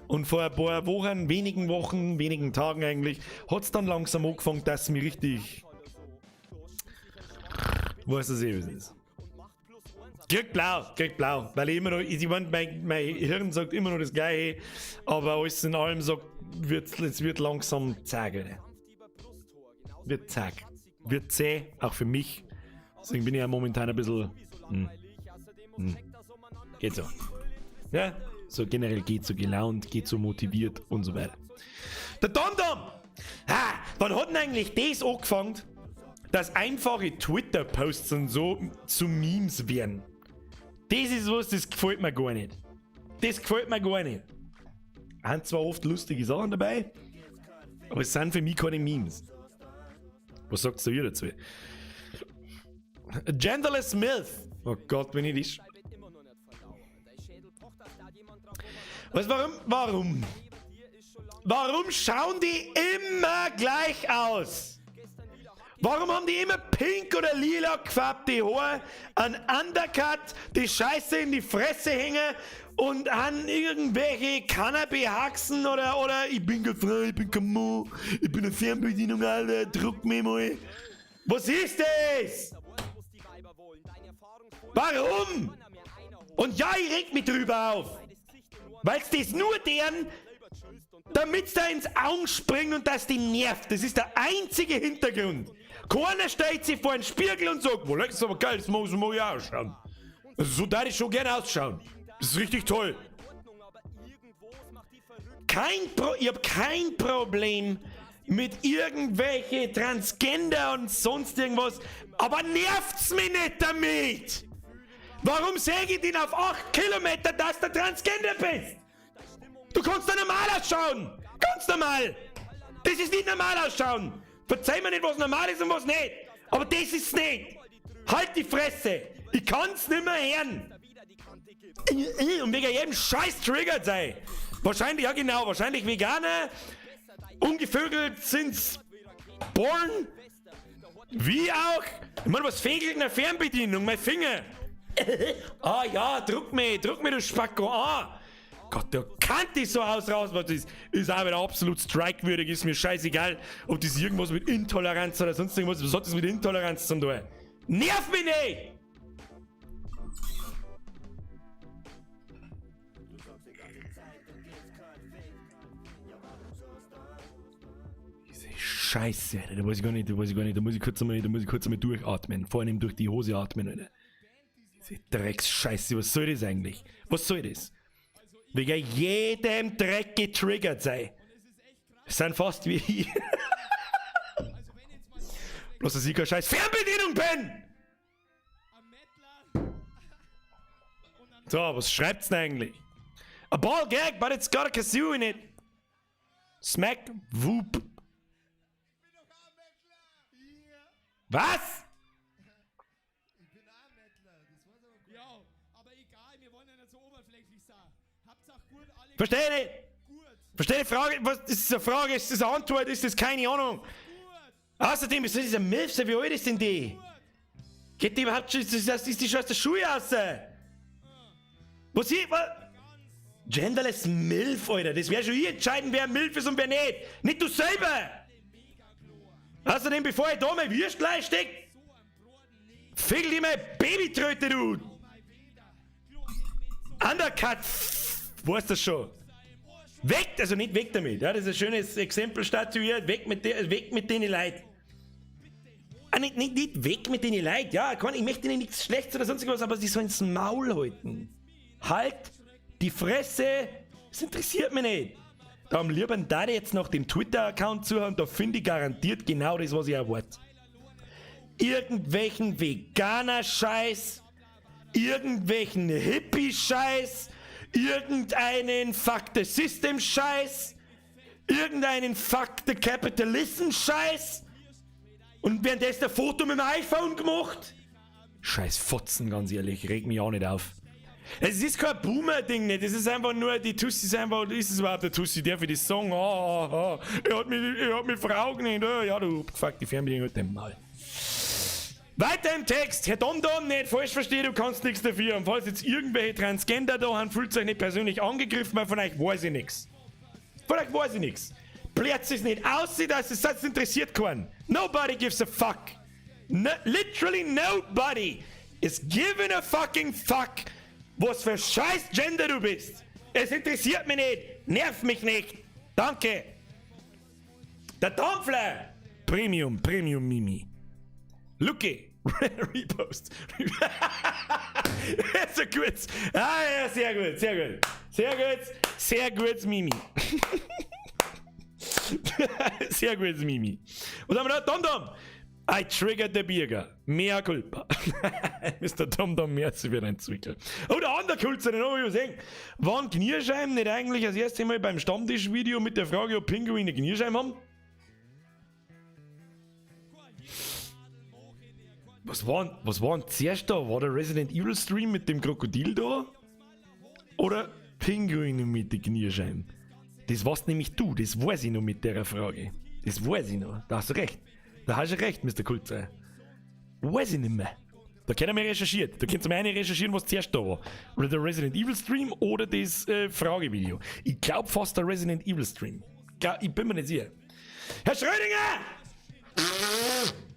Und vor ein paar Wochen, wenigen Wochen, wenigen Tagen eigentlich, hat es dann langsam angefangen, dass mir richtig. Weißt du, wie es ist. Kriegt blau, kriegt blau. Weil ich immer noch, ich mein, mein Hirn sagt immer noch das Gleiche, aber alles in allem sagt, es wird langsam zäh. Wird zäh. Wird zäh, auch für mich. Deswegen bin ich ja momentan ein bisschen. Geht so. Ja, so generell geht so gelaunt, geht so motiviert und so weiter. Der Dom-Dom! Ha, wann hat denn eigentlich das angefangen, dass einfache Twitter-Posts und so zu Memes werden? Das ist was, das gefällt mir gar nicht. Das gefällt mir gar nicht. Haben zwar oft lustige Sachen dabei, aber es sind für mich keine Memes. Was sagt ihr dazu? Genderless Milf. Oh Gott, wenn ich das. Was, warum? Warum? Warum schauen die immer gleich aus? Warum haben die immer pink oder lila gefärbte Haare, einen Undercut, die Scheiße in die Fresse hängen und an irgendwelche Cannabis-Haxen oder ich bin kein Frau, ich bin kein Mann, ich bin eine Fernbedienung, Alter, druck mich mal. Was ist das? Warum? Und ja, ich reg mich drüber auf. Weil's das nur deren, damit's da ins Auge springt und das die nervt. Das ist der einzige Hintergrund. Keiner stellt sich vor den Spiegel und sagt, wo das ist aber geil, das muss ich ausschauen. Also so darf ich schon gerne ausschauen. Das ist richtig toll. Ich hab kein Problem mit irgendwelche Transgender und sonst irgendwas, aber nervt's mich nicht damit! Warum säge ich den auf 8 Kilometer, dass du Transgender bist? Du kannst da normal ausschauen! Ganz normal! Das ist nicht normal ausschauen! Verzeih mir nicht, was normal ist und was nicht! Aber das ist's nicht! Halt die Fresse! Ich kann's nimmer hören! Und wegen jedem Scheiß triggert sei! Wahrscheinlich, ja genau, wahrscheinlich Veganer, ungevögelt sind's born, wie auch. Ich meine, was fegelt in der Fernbedienung? Mein Finger! Ah ja, druck mich, du Spacko, ah! Gott, der kann dich so ausraus, was das ist auch wieder absolut strikewürdig, ist mir scheißegal, ob das irgendwas mit Intoleranz oder sonst irgendwas, was hat das mit Intoleranz zu tun? Nerv mich nicht! Diese Scheiße, Alter, da weiß ich gar nicht, da muss ich kurz einmal, durchatmen, vor allem durch die Hose atmen, Alter. Diese Drecksscheiße, was soll das eigentlich? Was soll das? Wegen jedem Dreck getriggert sei. Sind fast wie ich. Bloß, dass ich keine scheiß Fernbedienung bin! So, was schreibt's denn eigentlich? A ball gag, but it's got a kazoo in it. Smack, whoop. Was? Verstehe nicht! Verstehe die Frage? Was, ist das eine Frage? Ist das eine Antwort? Ist das keine Ahnung? Außerdem ist das diese Milfs, wie alt ist denn die? Geht die überhaupt schon, ist die schon aus der Schule raus? Was ich, was? Genderless Milf, Alter. Das wär schon ich entscheiden, wer Milf ist und wer nicht. Nicht du selber! Außerdem, bevor ich da mein Würstlein steck, fickl die meine Babytröte, du! Undercut! Weißt das schon? Weg, also nicht weg damit. Ja, das ist ein schönes Exempel statuiert. Weg mit den Leuten. Ah, nicht, nicht, nicht weg mit den Leuten, ja, ich möchte ihnen nichts Schlechtes oder sonst irgendwas, aber sie sollen ins Maul halten. Halt die Fresse, das interessiert mich nicht. Da am lieben da jetzt noch dem Twitter-Account zuhören, da finde ich garantiert genau das, was ich erwarte. Irgendwelchen Veganer-Scheiß, irgendwelchen Hippie-Scheiß, irgendeinen Fuck the System-Scheiß, irgendeinen Fuck the Capitalism-Scheiß. Und währenddessen ein Foto mit dem iPhone gemacht? Scheiß Fotzen, ganz ehrlich, reg mich auch nicht auf. Es ist kein Boomer-Ding nicht, es ist einfach nur, die Tussi ist einfach, ist es überhaupt der Tussi, der für die Song, oh, oh, oh. Er hat mich Frau genannt, oh, ja, du fuck, die Fernbedienung halt den Maul. Weiter im Text, Herr Domdom, nicht falsch verstehen, du kannst nichts dafür. Und falls jetzt irgendwelche Transgender da haben, fühlt euch nicht persönlich angegriffen, weil von euch weiß ich nichts. Von euch weiß ich nichts. Plärt es nicht aus, dass es das interessiert keinen. Nobody gives a fuck. No, literally nobody is giving a fucking fuck, was für scheiß Gender du bist. Es interessiert mich nicht. Nerv mich nicht. Danke. Der Dampfler. Premium, Premium Mimi. Lucky. Repost. So gut. Ah ja, sehr gut, sehr gut. Sehr gut, sehr gut, Mimi. Sehr gut, Mimi. Was haben wir da? Dom Dom. I triggered the Birger. Mea culpa. Mr. Dom Dom, merci für dein Zwickel. Oh, der andere Kulzer, den habe ich übersehen. Waren Knierscheiben nicht eigentlich das erste Mal beim Stammtisch-Video mit der Frage, ob Pinguine Knierscheiben haben? Was war denn zuerst da? War der Resident Evil Stream mit dem Krokodil da? Oder Pinguine mit den Knierscheiben? Das warst nämlich du, das weiß ich noch mit der Frage. Das weiß ich noch. Da hast du recht. Da hast du recht, Mr. Kulzer. Weiß ich nicht mehr. Da können wir recherchiert. Da könnt ihr mal eine recherchieren, was zuerst da war. Oder der Resident Evil Stream oder das Fragevideo. Ich glaube fast der Resident Evil Stream. Ich bin mir nicht sicher. Herr Schrödinger!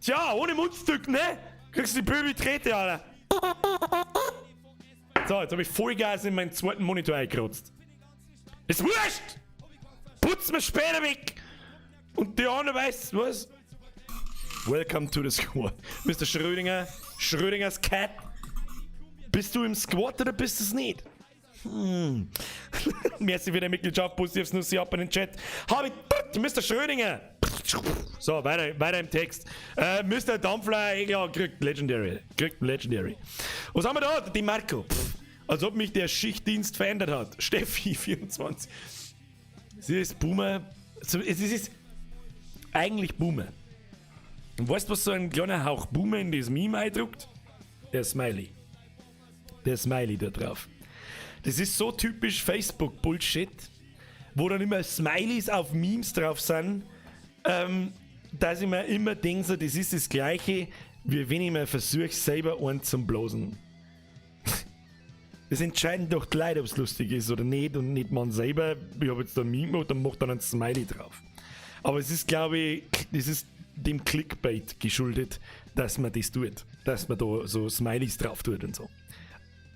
Tja, ohne Mundstück, ne? Kriegst du die Böbi Trete, Alter. So, jetzt habe ich Vollgas in meinen zweiten Monitor eingerotzt. Ist wurscht! Putz mir später weg! Und die andere weiß, was? Welcome to the squad. Mr. Schrödinger, Schrödingers Cat. Bist du im Squad oder bist du es nicht? Merci für deine Mitgliedschaft, Bussi aufs Nussi ab in den Chat. Hab ich, Mr. Schrödinger. So, weiter, weiter im Text. Mr. Dampfler, eh klar, kriegt Legendary. Kriegt Legendary. Was haben wir da? Die Marco. Pff, als ob mich der Schichtdienst verändert hat. Steffi, 24. Sie ist Boomer. Es ist eigentlich Boomer. Und weißt du, was so ein kleiner Hauch Boomer in das Meme eindruckt? Der Smiley. Der Smiley da drauf. Das ist so typisch Facebook-Bullshit, wo dann immer Smileys auf Memes drauf sind, dass ich mir immer denke, so, das ist das Gleiche, wie wenn ich mir versuche, selber einen zum Blosen. Das entscheiden doch die Leute, ob es lustig ist oder nicht und nicht man selber. Ich habe jetzt da ein Meme gemacht und mache dann ein Smiley drauf. Aber es ist, glaube ich, das ist dem Clickbait geschuldet, dass man das tut. Dass man da so Smileys drauf tut und so.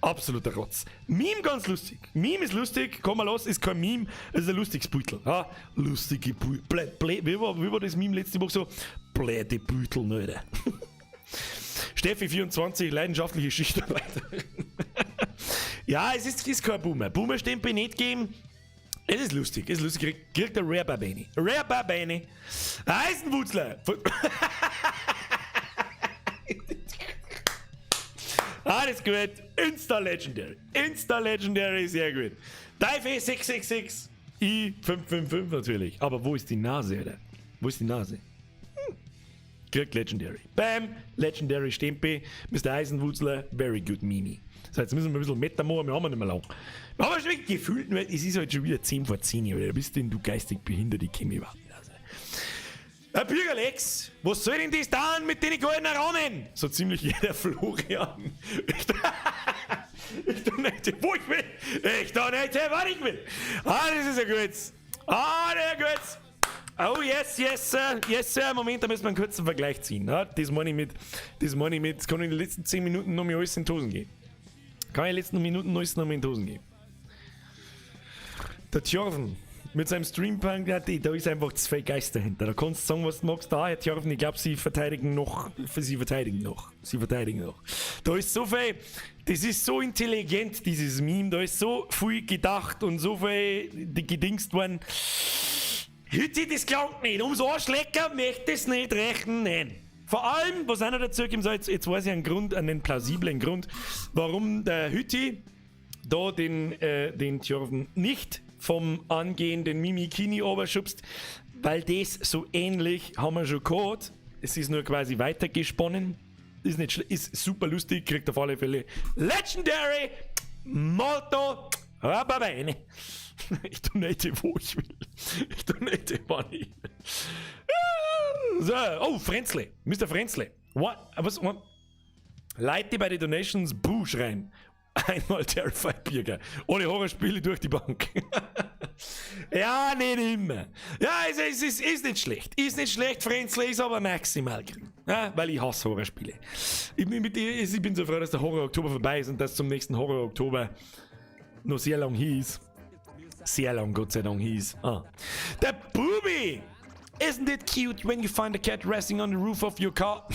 Absoluter Rotz. Meme ganz lustig. Meme ist lustig, komm mal los, ist kein Meme, es ist ein lustiges Beutel. Ja, lustige Beutel. Wie war das Meme letzte Woche so? Bläde Beutel, ne? Steffi24, leidenschaftliche Schichtarbeiterin. Ja, es ist kein Boomer. Boomer-Stempel nicht geben. Es ist lustig, es ist lustig. Kriegt der Rare Babeni. Rare Babeni. Eisenwurzler. Alles gut. Insta Legendary. Insta Legendary, sehr gut. Dive 666. I555 natürlich. Aber wo ist die Nase, Alter? Wo ist die Nase? Kriegt Legendary. Bam! Legendary Stempel. Mr. Eisenwurzler, very good Mimi. So, jetzt müssen wir ein bisschen Meta machen, wir haben nicht mehr lang. Wir haben schon gefühlt, nur, es ist halt schon wieder 10 vor 10, Alter. Bist denn du geistig behindert? Ich kenn mich überhaupt nicht aus. Herr Bürgerlex, was soll denn das da mit den goldenen Rahmen? So ziemlich jeder Florian. Ich tu nicht, wo ich will. Ich tu nicht, was ich will. Ah, das ist ja gut. Ah, der gut. Oh, yes, yes, sir. Yes, sir. Moment, da müssen wir einen kurzen Vergleich ziehen. Ja, das meine ich mit, das meine ich mit, das kann in den letzten 10 Minuten noch mal alles in die Hosen gehen. Kann in den letzten Minuten alles noch mal in die Hosen gehen. Der Tjorven. Mit seinem Streampunk, ja, da ist einfach zu viel Geist dahinter. Da kannst du sagen, was du magst. Da, Tjorven, ich glaube, sie verteidigen noch. Sie verteidigen noch. Sie verteidigen noch. Da ist so viel, das ist so intelligent, dieses Meme. Da ist so viel gedacht und so viel gedingst worden. Hütti, das klangt nicht. Ums Arschlecker möchte es nicht rechnen. Vor allem, was auch noch dazu kommt, so jetzt weiß ich einen Grund, einen plausiblen Grund, warum der Hütti da den Tjorven nicht vom angehenden Mimikini oberschubst, weil das so ähnlich haben wir schon gehabt. Es ist nur quasi weitergesponnen. Ist nicht ist super lustig, kriegt auf alle Fälle Legendary Molto va bene. Ich donate, wo ich will. Ich donate, wann ich will. So, oh, Frenzle. Mr. Frenzle. What? Was? What? Leute, die bei den Donations Buh schreien. Einmal Terrified Birger. Ohne Horrorspiele durch die Bank. Ja, nicht immer. Ja, es ist nicht schlecht. Ist nicht schlecht, Frenzle, ist aber maximal grün. Ja, weil ich hasse Horrorspiele. Ich bin so froh, dass der Horror-Oktober vorbei ist und dass zum nächsten Horror-Oktober noch sehr lang hieß. Sehr lang, Gott sei Dank, hieß. Ah. Der Bubi! Isn't it cute when you find a cat resting on the roof of your car?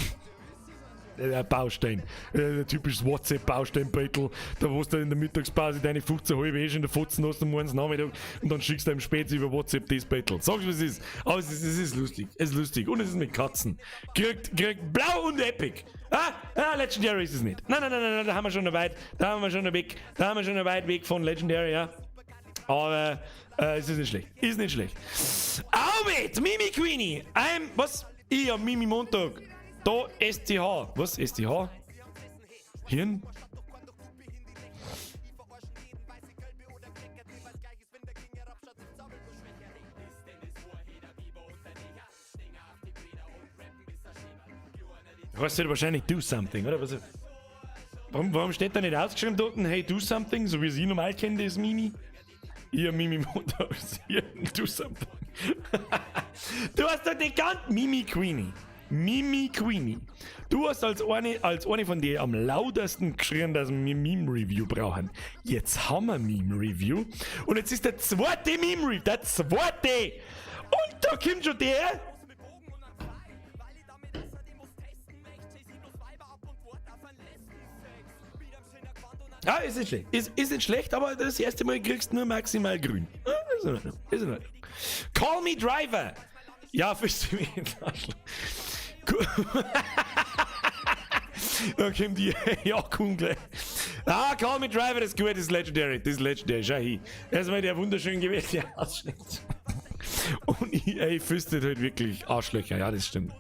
Der Baustein. Der typisches WhatsApp-Bausteinbeutel. Da wo du in der Mittagspause deine 15 halbe eh schon in der Fotzen hast am morgens Nachmittag und dann schickst du ihm später über WhatsApp das Beutel. Sag's, was es ist. Aber es ist lustig. Es ist lustig. Und es ist mit Katzen. Kriegt blau und epic. Ah, ah, Legendary ist es nicht. Nein, nein, nein, nein, da haben wir schon noch weit. Da haben wir schon noch weg. Da haben wir schon noch weit weg von Legendary, ja. Aber es ist nicht schlecht. Ist nicht schlecht. Arbeit! Mimi Queenie! I'm, was? Ich am Mimi Montag. Da STH. Was? STH? Hirn? Heißt halt wahrscheinlich do something, oder? Was? Warum steht da nicht ausgeschrieben dort, hey, do something, so wie sie normal kennen, das Mimi? Ihr Mimi Montag, do something. Du hast doch die ganze Mimi Queenie. Mimi Queenie. Du hast als eine von denen am lautesten geschrien, dass wir Meme-Review brauchen. Jetzt haben wir Meme-Review. Und jetzt ist der zweite Meme-Review. Der zweite. Und da kommt schon der. Ja, ist nicht schlecht. Ist nicht schlecht, aber das erste Mal kriegst du nur maximal grün. Ja, ist in Ordnung. Ist in Ordnung. Call me Driver. Ja, fürs mich. Da kommt die ja, cool gleich. Ah, Call Me Driver, das ist gut, das ist Legendary. Das ist Legendary, schau hin. Erstmal der wunderschön gewählte Ausschnitt. Und ich, ey, füstet halt wirklich Arschlöcher, ja, das stimmt.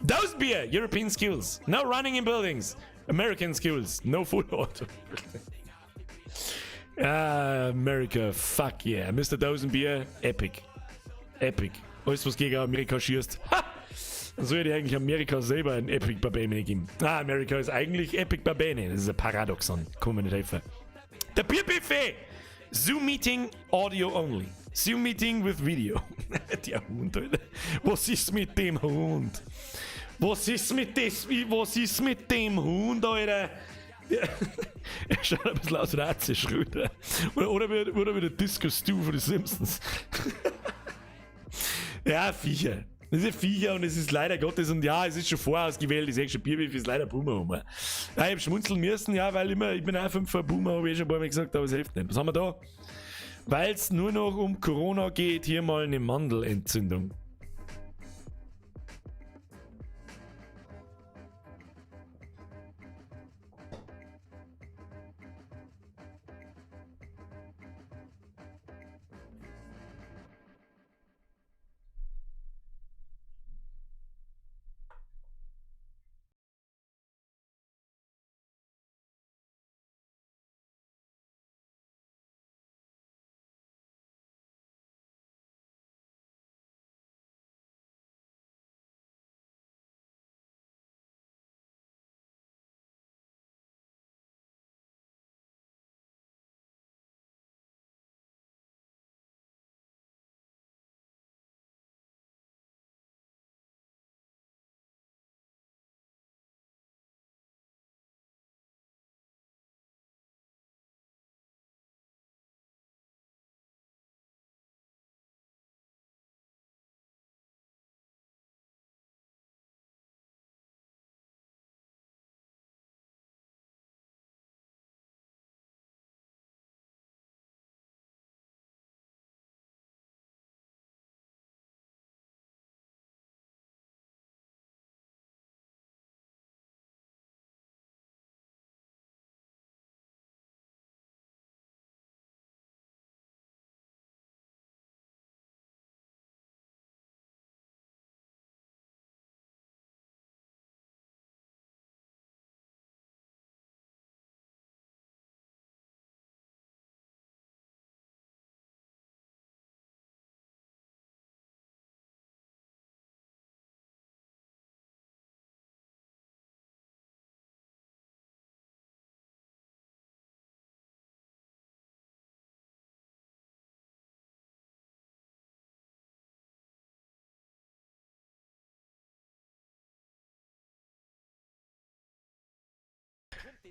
Dosenbier, European Skills. No running in buildings. American Skills. No full auto. Ah, America, fuck yeah. Mr. Dosenbier, epic. Epic. Alles, was gegen Amerika schießt. Ha! Dann soll ich eigentlich Amerika selber ein Epic Babene geben. Ah, Amerika ist eigentlich Epic Babene. Das ist ein Paradoxon. Kann mir nicht helfen. Der Bierbuffet! Zoom Meeting Audio only. Zoom Meeting with Video. Der Hund, Alter. Was ist mit dem Hund? Was ist mit das? Was ist mit dem Hund, Alter? Er schaut ein bisschen aus wie der Schröder. Oder wie der Disco Stu von den Simpsons. Ja, Viecher. Das ist ein Viecher und es ist leider Gottes und ja, es ist schon vorausgewählt, ich sehe schon, Bierbiff ist leider Boomer um. Ja, ich hab schmunzeln müssen, ja, weil immer, ich bin auch 5 Boomer, habe ich eh schon ein paar Mal gesagt, aber es hilft nicht. Was haben wir da? Weil es nur noch um Corona geht, hier mal eine Mandelentzündung.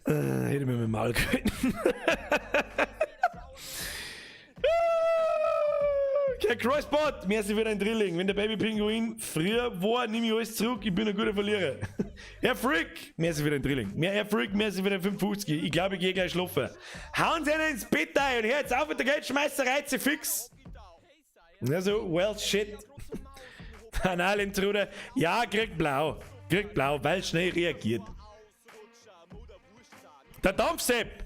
Hätte ich mir mit Maul gehalten. Herr Crossbot, merci für dein Drilling. Wenn der Baby-Pinguin früher war, nehme ich alles zurück. Ich bin ein guter Verlierer. Herr Frick, merci für dein Drilling. Herr Frick, merci für den 55. Ich glaube, ich gehe gleich schlafen. Hauen Sie einen ins Bett ein und hört jetzt auf mit der Geldschmeißerei, fix. Also, well, shit. Analintruder. Ja, kriegt blau. Kriegt blau, weil schnell reagiert. Der Dampfsepp.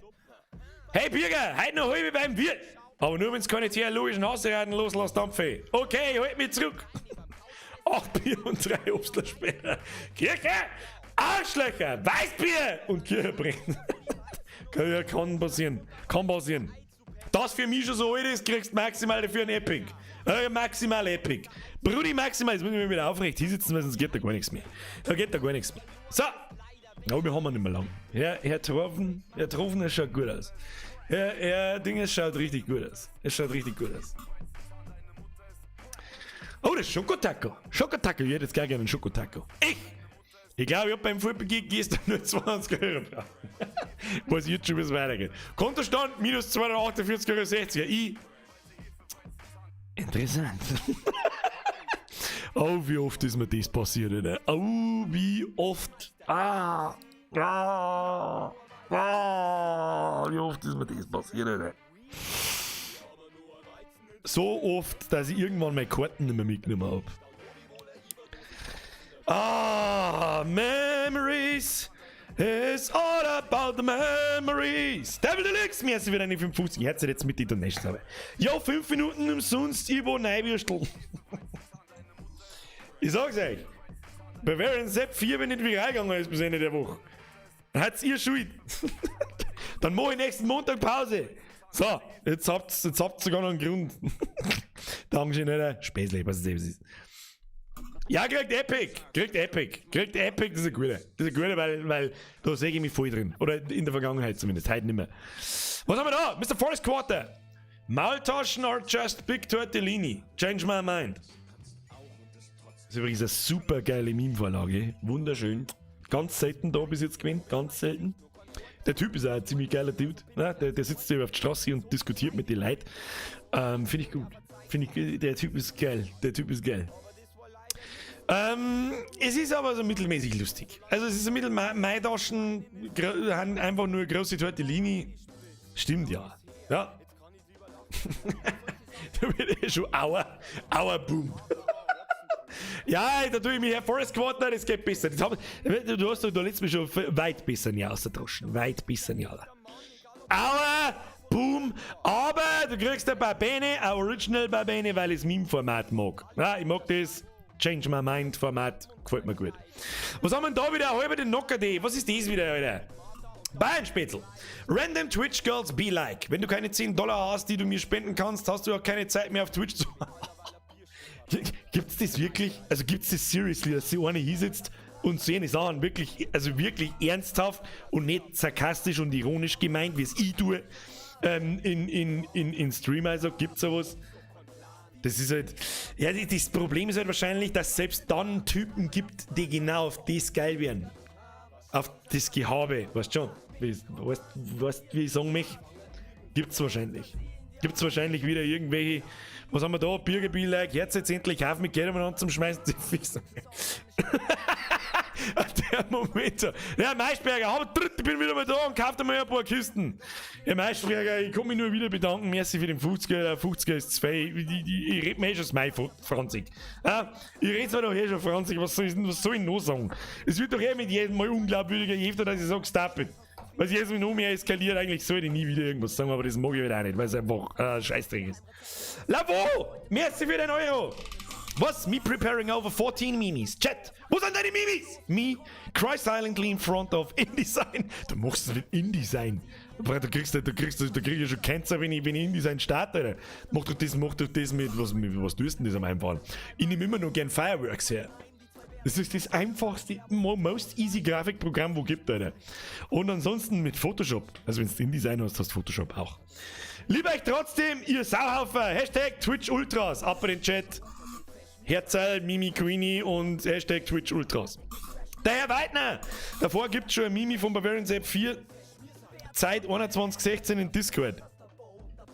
Hey Birger, heute noch halbe beim Wirt. Aber nur, wenn's keine theologischen Hausreiten loslässt, Dampfe. Okay, halt mich zurück. 8 Bier und 3 Obstler später. Kirche, Arschlöcher, Weißbier und Kirche brennt. Ja, kann passieren. Kann passieren. Das für mich schon so alt ist, kriegst maximal dafür ein Epic. Maximal Epic. Brudi, maximal. Jetzt muss ich mich wieder aufrecht hinsitzen, weil sonst geht da gar nichts mehr. Da geht da gar nichts mehr. So. Aber wir haben nicht mehr lang. Herr Troffen, Herr Troffen, es schaut gut aus. Herr Ding, es schaut richtig gut aus. Es schaut richtig gut aus. Oh, das ist Schokotaco. Schokotaco, ich hätte jetzt gar gerne einen Schokotaco. Ich! Ich glaube, ich habe beim Fußball gestern nur 20 € gebraucht. Weiß jetzt schon, wie es weitergeht. Kontostand minus 248,60 €. Ich. Interessant. Oh, wie oft ist mir das passiert, Alter. Oh, wie oft. Ah, ah, ah, wie oft ist mir das passiert, Alter. So oft, dass ich irgendwann meine Karten nicht mehr mitgenommen habe. Ah, Memories. It's all about the memories. Devil Deluxe, merci für deine 55. Herzlich jetzt mit den Donations. Aber. Ja, 5 Minuten umsonst, Ivo Neuwürstel. Ich sag's euch. Bavarian Sepp 4, wenn nicht wie reingegangen ist bis Ende der Woche. Dann hat's ihr Schuld. Dann mach ich nächsten Montag Pause. So, jetzt habt sogar noch einen Grund. Dankeschön, Alter. Späßle, was es ist. Ja, kriegt Epic. Kriegt Epic. Kriegt Epic, das ist ein guter. Das ist ein guter, weil da sehe ich mich voll drin. Oder in der Vergangenheit zumindest. Heute nicht mehr. Was haben wir da? Mr. Forest Quarter. Maultaschen are just big tortellini. Change my mind. Das ist übrigens eine super geile Meme-Vorlage. Wunderschön. Ganz selten da bis jetzt gewesen. Ganz selten. Der Typ ist auch ein ziemlich geiler Dude. Ne? Der sitzt hier auf der Straße und diskutiert mit den Leuten. Finde ich gut. Finde ich, der Typ ist geil. Der Typ ist geil. Es ist aber so mittelmäßig lustig. Also es ist so mittel Maultaschen, einfach nur große Tortellini. Stimmt ja. Ja. Da wird eh schon aua, aua, boom. Ja, da tue ich mich, Herr Forest Quarter, das geht besser. Du hast doch da letztes Mal schon weit besser nicht ausgedroschen. Weit besser nicht, Alter. Aua, boom, aber du kriegst ein paar Bene, ein Original Bene, weil ich das Meme-Format mag. Ja, ich mag das Change My Mind Format, gefällt mir gut. Was haben wir denn da wieder? Halber den Nocker D. Was ist das wieder, Alter? Bayern-Spätzl. Random Twitch Girls be like. Wenn du keine 10 $ hast, die du mir spenden kannst, hast du auch keine Zeit mehr, auf Twitch zu. Gibt's das wirklich? Also gibt's das seriously, dass sich eine hinsetzt und so eine Sachen wirklich, also wirklich ernsthaft und nicht sarkastisch und ironisch gemeint, wie es ich tue, in Stream, also gibt's sowas? Das ist halt, ja, das Problem ist halt wahrscheinlich, dass es selbst dann Typen gibt, die genau auf das geil werden. Auf das Gehabe, weißt schon? Weißt, wie ich sagen möchte? Gibt's wahrscheinlich. Gibt's wahrscheinlich wieder irgendwelche, was haben wir da? Birger be like, jetzt endlich auf mit Geld umeinander zum Schmeißen. Der Moment. So. Ja, Maischberger, aber ich bin wieder mal da und kauft einmal ein paar Kisten. Herr Maischberger, ich kann mich nur wieder bedanken. Merci für den 50er. 50er ist zwei. Ich red mir eh schon das Mai franzig. Ja, ich red zwar doch eh schon franzig, was soll ich noch sagen? Es wird doch eh mit jedem Mal unglaubwürdiger, je öfter, dass ich sage, stop it. Weil jedes Mal noch mehr eskaliert, eigentlich sollte ich nie wieder irgendwas sagen, aber das mag ich wieder auch nicht, weil es einfach Scheißdreck ist. Lavo! Merci für den Euro! Was? Me preparing over 14 Mimis. Chat, wo sind deine Mimis? Me cry silently in front of InDesign. Du machst nicht InDesign. Aber da krieg ich schon Cancer, wenn ich InDesign starte, Alter. Mach doch das mit, was tust du denn das am Einfallen? Ich nehme immer noch gern Fireworks her. Das ist das einfachste, most easy Grafikprogramm, wo gibt, Alter. Und ansonsten mit Photoshop. Also wenn du InDesign hast, hast du Photoshop auch. Lieb euch trotzdem, ihr Sauhaufer. #TwitchUltras. Ab in den Chat. Herzl, Mimi Queenie und #TwitchUltras. Der Herr Weidner. Davor gibt es schon ein Mimi von Bavarian Sepp 4. Zeit 21.16 in Discord.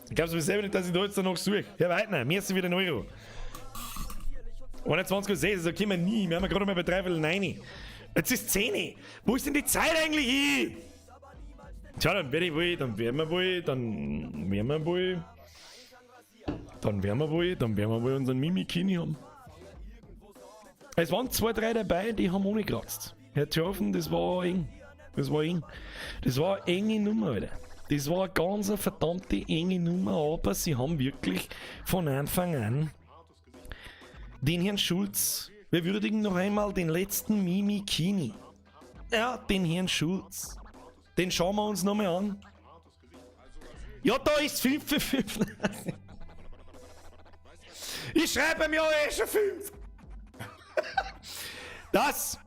Ich glaub's mir selber nicht, dass ich da jetzt noch suche. Herr Weidner, merci für den Euro. 21.06, da kommen wir nie. Wir haben ja gerade mal bei 8:45. Jetzt ist 10. Wo ist denn die Zeit eigentlich hin? Tja, dann werde ich wohl, dann werden wir wohl, dann werden wir wohl, dann werden wir wohl, dann werden wir wohl unseren Mimikini haben. Es waren zwei, drei dabei, die haben ohne gekratzt. Herr Tjorfen, das war eng. Das war eng. Das war eine enge Nummer, Alter. Das war eine ganz eine verdammte enge Nummer, aber sie haben wirklich von Anfang an den Herrn Schulz. Wir würdigen noch einmal den letzten Mimikini. Ja, den Herrn Schulz. Den schauen wir uns nochmal an. Ja, da ist 5 für 5. Ich schreibe mir eh schon 5. Das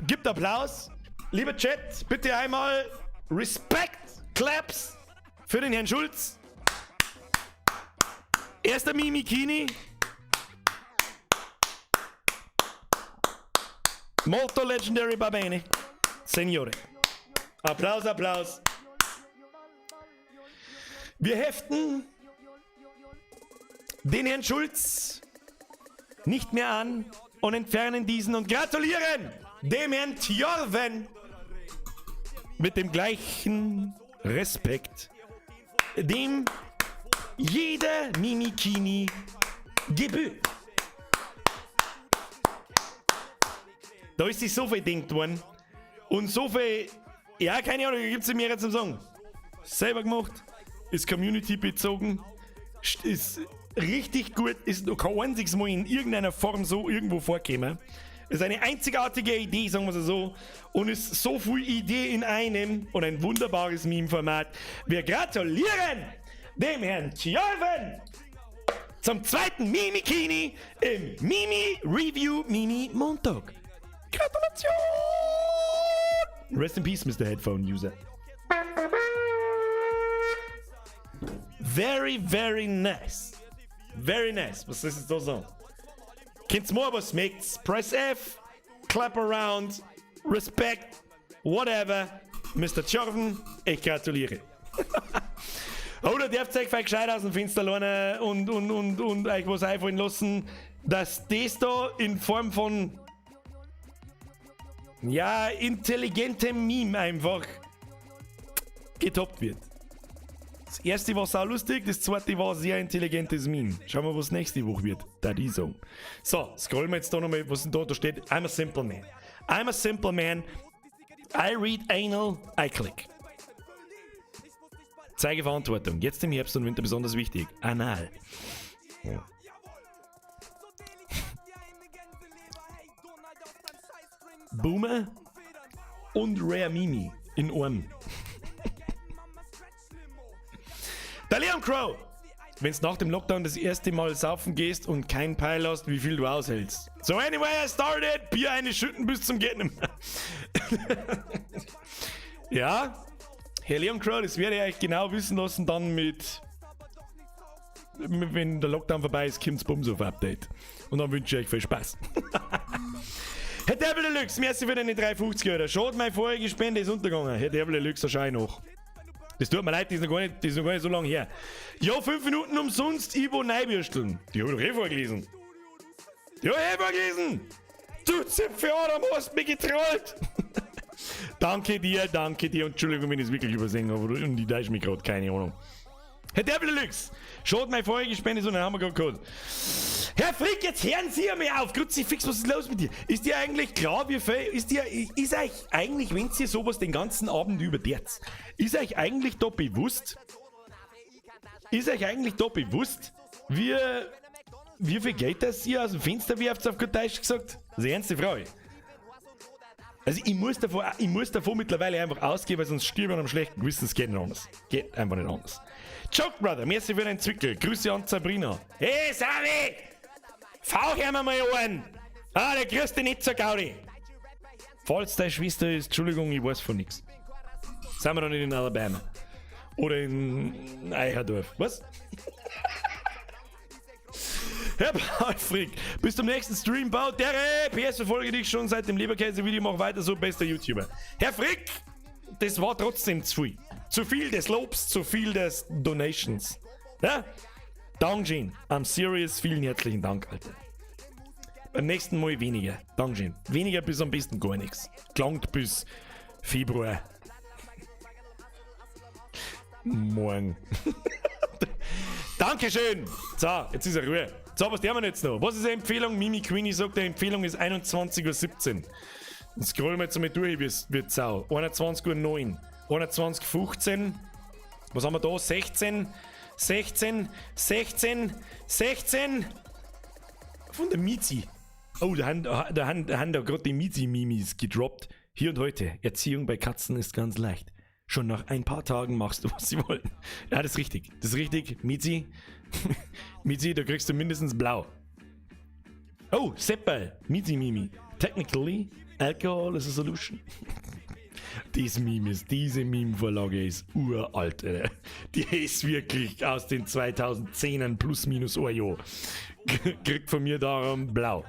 gibt Applaus. Lieber Chat, bitte einmal Respekt, Claps für den Herrn Schulz. Erster Mimikini. Molto Legendary Babene. Signore. Applaus, Applaus. Wir heften den Herrn Schulz nicht mehr an und entfernen diesen und gratulieren dem Herrn Tjorven mit dem gleichen Respekt, dem jeder Mimikini gebührt. Da ist sich so viel denkt worden und so viel, ja, keine Ahnung, gibt es mehr zum Sagen. Selber gemacht, ist community bezogen, ist richtig gut, ist noch kein einziges Mal in irgendeiner Form so irgendwo vorgekommen. Ist eine einzigartige Idee, sagen wir es so, und ist so viel Idee in einem und ein wunderbares Meme-Format. Wir gratulieren dem Herrn Tjorven zum zweiten Mimikini im Mimi Review Mimi Montag. Gratulation! Rest in peace, Mr. Headphone User. Very, very nice. Very nice. Was soll ich jetzt da sagen? Könnt's mal was schmeckt's? Press F, clap around, respect, whatever. Mr. Tjorven, ich gratuliere. Oder dürft ihr euch gescheit aus dem Fenster lernen und euch was einfallen lassen, dass das da in Form von, ja, intelligentem Meme einfach getoppt wird. Das erste war saulustig, das zweite war sehr intelligentes Meme. Schauen wir, was nächste Woche wird. Da die so. So, scrollen wir jetzt da nochmal, was denn da? Da steht, I'm a simple man. I'm a simple man. I read anal, I click. Zeige Verantwortung. Jetzt im Herbst und Winter besonders wichtig. Anal. Ja. Boomer und Rare Mimi in Ohren. Der Leon Crow! Wenn's nach dem Lockdown das erste Mal saufen gehst und kein Peil hast, wie viel du aushältst. So anyway, I started! Bier eine schütten bis zum geht nicht mehr. Ja, Herr Leon Crow, das werde ich euch genau wissen lassen dann mit, wenn der Lockdown vorbei ist, kommt's Bums auf Update. Und dann wünsche ich euch viel Spaß. Herr Devil Deluxe, merci für deine 3,50, Alter. Schade, meine vorherige Spende ist untergegangen. Herr Devil Deluxe, da schau ich nach. Das tut mir leid, das ist noch gar nicht, das ist noch gar nicht so lange her. Ja, 5 Minuten umsonst, Ivo Neubürsteln. Die hab ich doch eh vorgelesen. Die hab ich eh vorgelesen. Du Zipfel, Adam, hast mich getrollt. Danke dir, danke dir. Entschuldigung, wenn ich es wirklich übersehen habe. Und ich täusche mich grad, keine Ahnung. Herr Devil Deluxe, schaut meine vorherige Spende so, dann haben wir gerade gehabt. Herr Frick, jetzt hören Sie ja mir auf. Kruzifix, was ist los mit dir? Ist dir eigentlich klar, wie viel, ist dir, ist euch eigentlich, wenn ihr sowas den ganzen Abend über derzt, ist euch eigentlich da bewusst, ist euch eigentlich da bewusst, wie viel Geld das ihr aus dem Fenster werft, auf gut Deutsch gesagt? Das ist eine ernste Frage. Also ich muss davon mittlerweile einfach ausgehen, weil sonst stirb ich an einem schlechten Gewissen. Es geht nicht anders. Geht einfach nicht anders. Joke Brother, merci für deinen Zwickel. Grüße an Sabrina. Hey Sabi! Fauch mir mal an! Ah, der kriegst du nicht zur Gaudi. Falls deine Schwester ist, Entschuldigung, ich weiß von nix. Sind wir noch nicht in Alabama? Oder in Eicherdorf. Was? Herr Paul Frick, bis zum nächsten Stream. Baut der PS verfolge dich schon seit dem Leberkäse-Video. Mach weiter so, bester YouTuber. Herr Frick, Das war trotzdem zu viel. Zu viel des Lobs, zu viel des Donations. Ja? Dankeschön. I'm serious. Vielen herzlichen Dank, Alter. Beim nächsten Mal weniger. Dankeschön. Weniger bis am besten gar nichts. Klangt bis Februar. Morgen. Dankeschön. So, jetzt ist er Ruhe. So, was tun wir jetzt noch? Was ist eine Empfehlung? Mimi Queenie sagt, die Empfehlung ist 21.17 Uhr. Und scrollen wir jetzt einmal durch, wie es wird sau. 21.09 Uhr, 21.15 Uhr. Was haben wir da? 16, 16, 16, 16. Von der Mizi. Oh, da haben da, haben, da, haben da gerade die Mizi-Mimis gedroppt. Hier und heute. Erziehung bei Katzen ist ganz leicht. Schon nach ein paar Tagen machst du, was sie wollen. Ja, das ist richtig. Das ist richtig. Mizi. Mizi, da kriegst du mindestens blau. Oh, Seppel. Mizi Mimi. Technically, alcohol is a solution. Dies Meme ist, diese Meme-Vorlage ist uralt, Alter. Die ist wirklich aus den 2010ern plus minus ein Jahr. Kriegt von mir darum blau.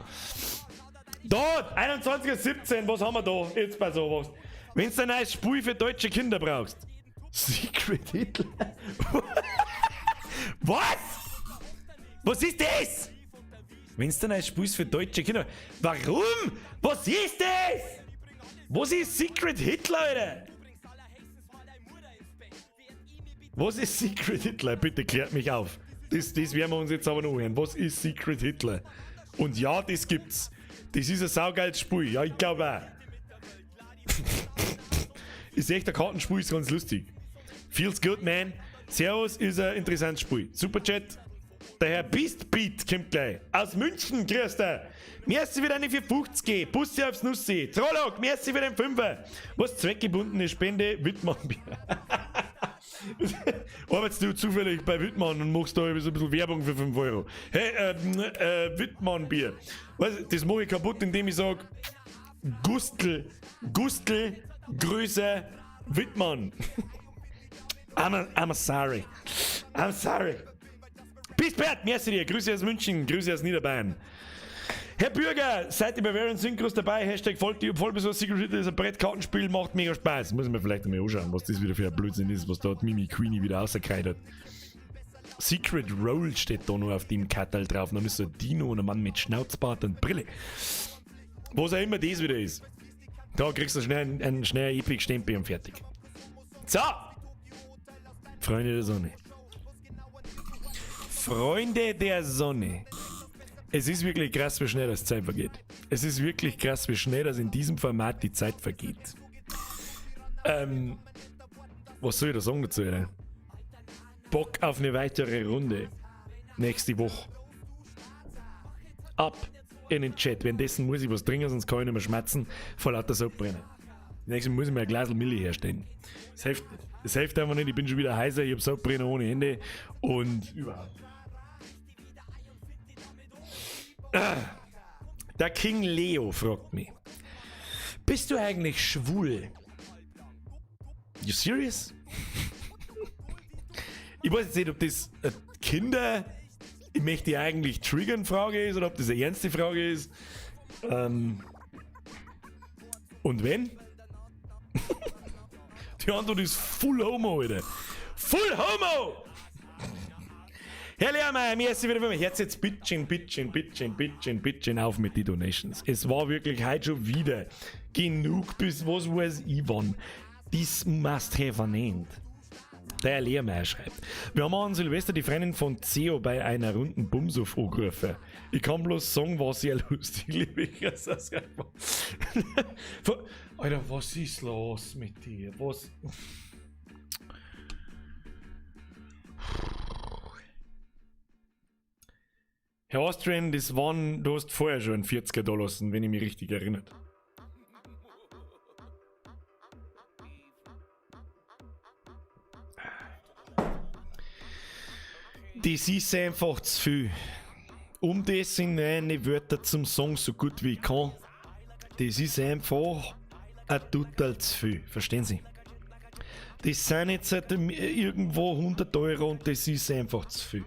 Dort, 21.17 Uhr, was haben wir da jetzt bei sowas? Wenn du ein neues Spiel für deutsche Kinder brauchst. Secret Hitler. Was? Was ist das? Wenn du ein neues Spiel für deutsche Kinder. Warum? Was ist das? Was ist Secret Hitler, Alter? Was ist Secret Hitler? Bitte klärt mich auf. Das werden wir uns jetzt aber noch hören. Was ist Secret Hitler? Und ja, das gibt's. Das ist ein saugeiles Spiel. Ja, ich glaube auch. Ist echt ein Kartenspiel, ist ganz lustig. Feels good, man. Servus, ist ein interessantes Spiel. Superchat. Der Herr Beast Beat kommt gleich. Aus München, grüß dich. Merci für deine 4,50. Bussi aufs Nussi. Trolloc, merci für den Fünfer. Was zweckgebundene Spende, Wittmann. Arbeitest du zufällig bei Wittmann und machst da so ein bisschen Werbung für 5 Euro? Hey, Wittmann Bier. Weißt, das mache ich kaputt, indem ich sage, Gustl, Gustl, Grüße, Wittmann. I'm sorry. I'm sorry. Bis Bert, merci dir. Grüße aus München, Grüße aus Niederbayern. Herr Bürger, seid ihr bei Bavarian Synchros dabei? Hashtag folgt die voll so Secret Hitler ist ein Brettkartenspiel, macht mega Spaß. Muss ich mir vielleicht einmal anschauen, was das wieder für ein Blödsinn ist, was dort Mimi Queenie wieder rausgekriegt hat. Secret Roll steht da noch auf dem Kartal drauf. Dann ist so ein Dino und ein Mann mit Schnauzbart und Brille. Was auch immer das wieder ist. Da kriegst du schnell einen schnellen Epic-Stempel und fertig. So! Freunde der Sonne. Freunde der Sonne. Es ist wirklich krass, wie schnell das Zeit vergeht. Es ist wirklich krass, wie schnell das in diesem Format die Zeit vergeht. Was soll ich da sagen dazu? Alter? Bock auf eine weitere Runde. Nächste Woche. Ab in den Chat. Währenddessen muss ich was trinken, sonst kann ich nicht mehr schmatzen vor lauter Sodbrennen. Nächstes Mal muss ich mir ein Glas Milch herstellen. Das hilft nicht. Das hilft einfach nicht. Ich bin schon wieder heiser, ich hab Sodbrennen ohne Ende und überhaupt. Der King Leo fragt mich: Bist du eigentlich schwul? You serious? Ich weiß jetzt nicht, ob das Kinder, ich möchte die eigentlich triggern Frage ist oder ob das eine ernste Frage ist. Und wenn? Die Antwort ist Full Homo, Alter. Full Homo! Herr Lehrmeier, mir ist wieder für mich. Herz jetzt bitchen, bitchen, bitchen, bitchen, bitchen auf mit den Donations. Es war wirklich heute schon wieder genug bis was weiß ich wann. This must have an end. Der Herr Lehrmeier schreibt: Wir haben an Silvester die Freundin von CEO bei einer runden Bumsuff angerufen. Ich kann bloß sagen, war sehr lustig, liebe Grüße. Alter, was ist los mit dir? Was? Herr Austrian, das waren, du hast vorher schon einen 40er da lassen, wenn ich mich richtig erinnere. Das ist einfach zu viel. Um das sind meine Wörter zum Song so gut wie ich kann. Das ist einfach ein total zu viel, verstehen Sie? Das sind jetzt halt irgendwo 100 Euro und das ist einfach zu viel.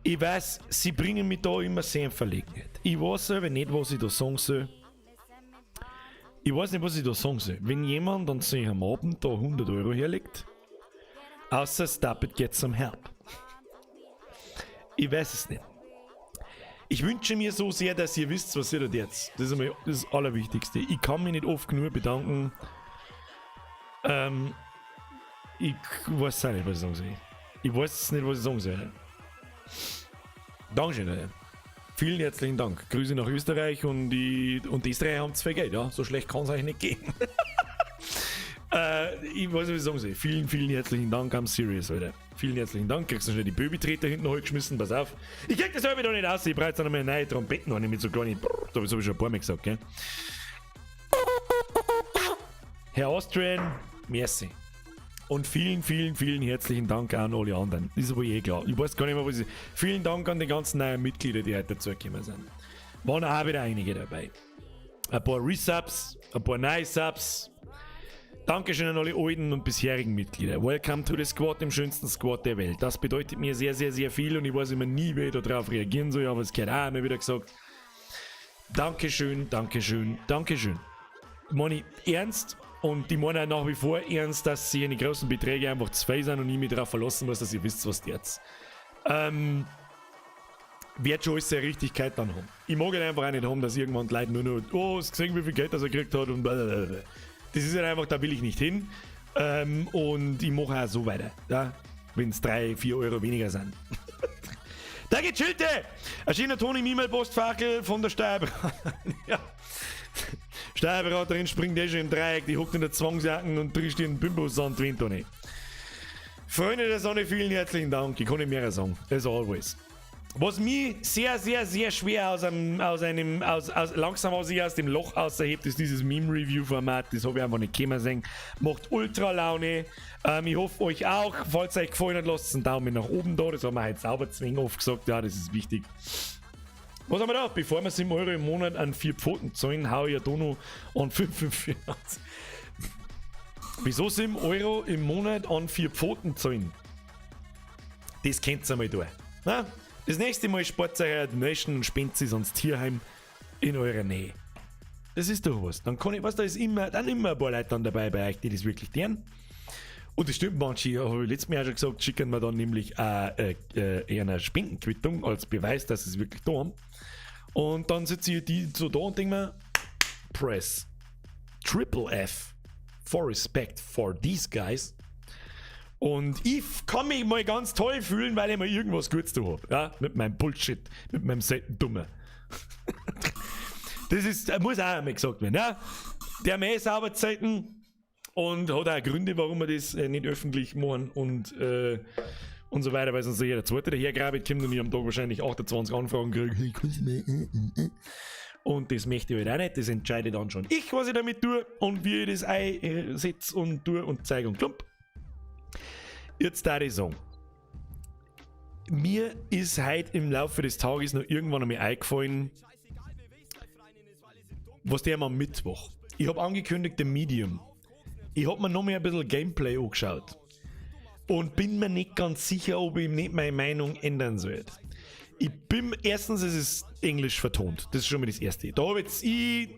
Ich weiß, sie bringen mich da immer sehr in Verlegenheit. Ich weiß selber nicht, was ich da sagen soll. Ich weiß nicht, was ich da sagen soll. Wenn jemand an sich am Abend da 100 Euro herlegt, außer stop it, get some help. Ich weiß es nicht. Ich wünsche mir so sehr, dass ihr wisst, was ihr da jetzt. Das ist einmal das Allerwichtigste. Ich kann mich nicht oft genug bedanken. Ich weiß auch nicht, was ich sagen soll. Ich weiß nicht, was ich sagen soll. Dankeschön, Leute. Vielen herzlichen Dank. Grüße nach Österreich und die Österreicher haben zu viel Geld, ja. So schlecht kann es eigentlich nicht gehen. Ich weiß nicht, was ich sagen soll. Vielen, vielen herzlichen Dank. I'm serious, Alter. Vielen herzlichen Dank. Kriegst du schnell die Böbi-Treter hinten hochgeschmissen. Pass auf. Ich krieg das selber doch nicht aus. Ich brauche jetzt noch mal eine neue Trompeten, eine mit so kleinen. Da habe ich schon ein paar Mal gesagt, gell? Herr Austrian, merci. Und vielen, vielen, vielen herzlichen Dank auch an alle anderen. Das ist aber eh klar. Ich weiß gar nicht mehr, was ich. Vielen Dank an die ganzen neuen Mitglieder, die heute dazugekommen sind. Waren auch wieder einige dabei. Ein paar Resubs, ein paar neue Subs. Dankeschön an alle alten und bisherigen Mitglieder. Welcome to the Squad, dem schönsten Squad der Welt. Das bedeutet mir sehr, sehr, sehr viel und ich weiß immer nie, wie ich darauf reagieren soll, aber es gehört auch immer wieder gesagt. Dankeschön, Dankeschön, Dankeschön. Meine ich ernst und die meinen auch nach wie vor ernst, dass sie in die großen Beträge einfach zu viel sind und ich mich darauf verlassen muss, dass ihr wisst, was jetzt. Wird schon alles seine Richtigkeit dann haben. Ich mag halt einfach auch nicht haben, dass irgendwann die Leute nur noch, oh, hast gesehen, wie viel Geld das er gekriegt hat und blablabla. Das ist halt einfach, da will ich nicht hin. Und ich mache auch so weiter, ja? Wenn es 3, 4 Euro weniger sind. Da geht Schilte! Ein schöner Ton im E-Mail-Postfackel von der Steuerberaterin. Ja. Steuerberaterin springt eh schon im Dreieck, die hockt in der Zwangsjacken und drischt ihren Bimbo-Sand da nicht. Freunde der Sonne, vielen herzlichen Dank. Ich kann nicht mehr sagen. As always. Was mich sehr, sehr, sehr schwer aus einem, aus, aus, langsam aus, sich aus dem Loch auserhebt, ist dieses Meme-Review-Format. Das habe ich einfach nicht kommen sehen. Macht ultra Laune. Ich hoffe, euch auch. Falls es euch gefallen hat, lasst einen Daumen nach oben da. Das haben wir heute sauber zwingen oft gesagt. Ja, das ist wichtig. Was haben wir da? Bevor wir 7 Euro im Monat an vier Pfoten zahlen, hau ich ja da noch an 5,45. Wieso 7 Euro im Monat an vier Pfoten zahlen? Das könnt ihr mal tun. Na? Das nächste Mal spart euch eine Donation und spendet sie ans Tierheim in eurer Nähe. Das ist doch was. Dann kann ich, was da ist immer, dann immer ein paar Leute dann dabei bei euch, die das wirklich tun. Und das stimmt, manche, habe ich letztes Mal auch schon gesagt, schicken wir dann nämlich eine Spendenquittung als Beweis, dass sie es wirklich da haben. Und dann sitze ich die so da und denke mir, press Triple F for respect for these guys. Und ich kann mich mal ganz toll fühlen, weil ich mal irgendwas Gutes da hab. Ja, mit meinem Bullshit, mit meinem selten Dummen. Das ist, muss auch einmal gesagt werden. Ja? Der mehr Sauberzeiten und hat auch Gründe, warum wir das nicht öffentlich machen und so weiter, weil sonst jeder Zweite dahergrabet kommt und ich am Tag wahrscheinlich 28 Anfragen kriege. Hey, kannst du mir? Und das möchte ich halt auch nicht, das entscheide dann schon ich, was ich damit tue und wie ich das einsetze und tue und zeige und klump. Jetzt da ich sagen, mir ist heute im Laufe des Tages noch irgendwann einmal eingefallen, was der am Mittwoch. Ich habe angekündigt, The Medium. Ich habe mir noch mal ein bisschen Gameplay angeschaut. Und bin mir nicht ganz sicher, ob ich nicht meine Meinung ändern sollte. Ich bin, erstens, es ist englisch vertont. Das ist schon mal das Erste. Da habe jetzt ich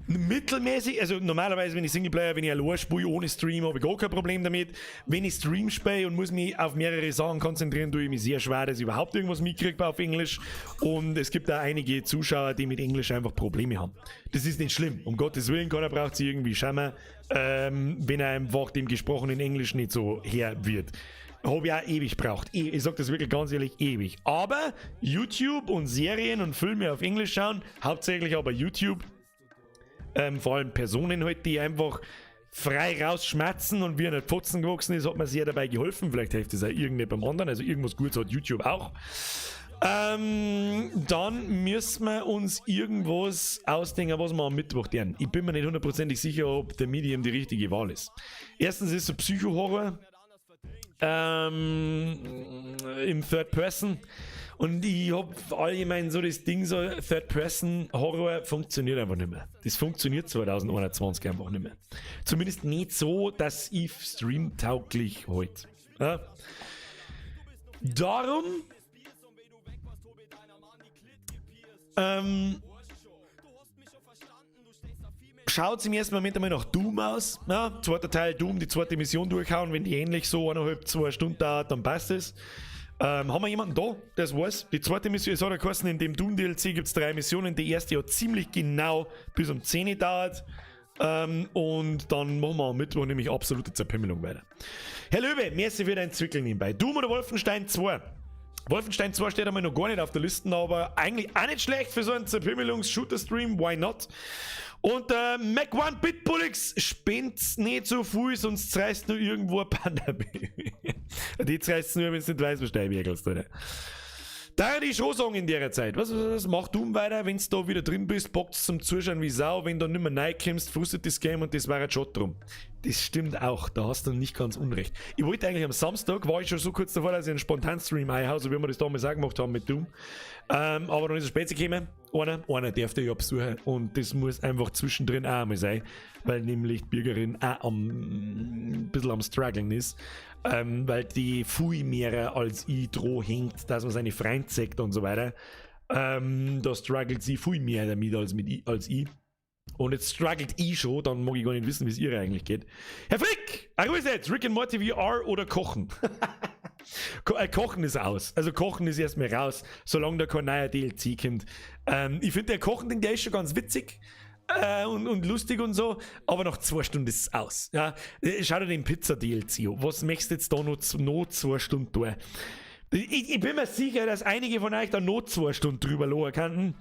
mittelmäßig, also normalerweise, wenn ich Singleplayer, wenn ich allein spiele ohne Stream, habe ich gar kein Problem damit. Wenn ich Stream spiele und muss mich auf mehrere Sachen konzentrieren, tue ich mich sehr schwer, dass ich überhaupt irgendwas mitkriege auf Englisch. Und es gibt da einige Zuschauer, die mit Englisch einfach Probleme haben. Das ist nicht schlimm, um Gottes Willen, keiner braucht sich irgendwie schämen, wenn er einfach dem gesprochenen Englisch nicht so her wird. Habe ich auch ewig braucht. Ich sag das wirklich ganz ehrlich, ewig. Aber YouTube und Serien und Filme auf Englisch schauen, hauptsächlich aber YouTube, vor allem Personen halt, die einfach frei rausschmatzen und wie er nicht Fotzen gewachsen ist, hat mir sehr dabei geholfen. Vielleicht hilft es auch irgendjemandem anderen. Also irgendwas Gutes hat YouTube auch. Dann müssen wir uns irgendwas ausdenken, was wir am Mittwoch tun. Ich bin mir nicht hundertprozentig sicher, ob The Medium die richtige Wahl ist. Erstens ist so Psycho-Horror im Third Person. Und ich hab allgemein so das Ding, so Third Person Horror funktioniert einfach nicht mehr. Das funktioniert 2021 einfach nicht mehr. Zumindest nicht so, dass ich streamtauglich halt. Ja? Darum Schaut im ersten Moment einmal nach Doom aus. Ja, zweiter Teil Doom, die zweite Mission durchhauen. Wenn die ähnlich so 1,5, 2 Stunden dauert, dann passt es. Haben wir jemanden da, der es weiß? Die zweite Mission, es hat ja geheißen, in dem Doom DLC gibt es drei Missionen. Die erste hat ziemlich genau bis um 10 Uhr dauert. Und dann machen wir am Mittwoch nämlich absolute Zerpimmelung weiter. Herr Löwe, merci für dein Zwickel nebenbei. Doom oder Wolfenstein 2? Wolfenstein 2 steht einmal noch gar nicht auf der Liste, aber eigentlich auch nicht schlecht für so einen Zerpimmelungs-Shooter-Stream, why not? Und Mac One Bitbullix, spend's nicht so viel, sonst zerreißt nur irgendwo ein Panda-Baby. Die zerreißt nur, wenn du nicht weißt, was du einwirkelst, oder? Da die schon sagen in der Zeit. Was mach du weiter, wenn du da wieder drin bist, bockt's zum Zuschauen wie Sau, wenn du nicht mehr reinkommst, frustet das Game und das war ein schon drum. Das stimmt auch, da hast du nicht ganz unrecht. Ich wollte eigentlich am Samstag, war ich schon so kurz davor, dass ich einen Spontan-Stream einhau, so wie wir das damals auch gemacht haben mit Doom. Aber dann ist es spät gekommen. Einer darf dich ja besuchen und das muss einfach zwischendrin auch einmal sein, weil nämlich die Bürgerin auch ein bisschen am Struggeln ist, weil die viel mehr als ich dran hängt, dass man seine Freunde zeigt und so weiter. Da struggelt sie viel mehr damit als ich. Und jetzt struggelt ich schon, dann mag ich gar nicht wissen, wie es ihr eigentlich geht. Herr Frick! Grüß jetzt! Rick and Morty VR oder Kochen? Ko Kochen ist aus. Also Kochen ist erstmal raus, solange da kein neuer DLC kommt. Ich finde der Kochen-Ding, der ist schon ganz witzig und lustig und so, aber nach 2 Stunden ist es aus. Ja? Schau dir den Pizza-DLC an. Was möchtest du jetzt da noch 2 Stunden tun? Ich bin mir sicher, dass einige von euch da noch 2 Stunden drüber lachen könnten.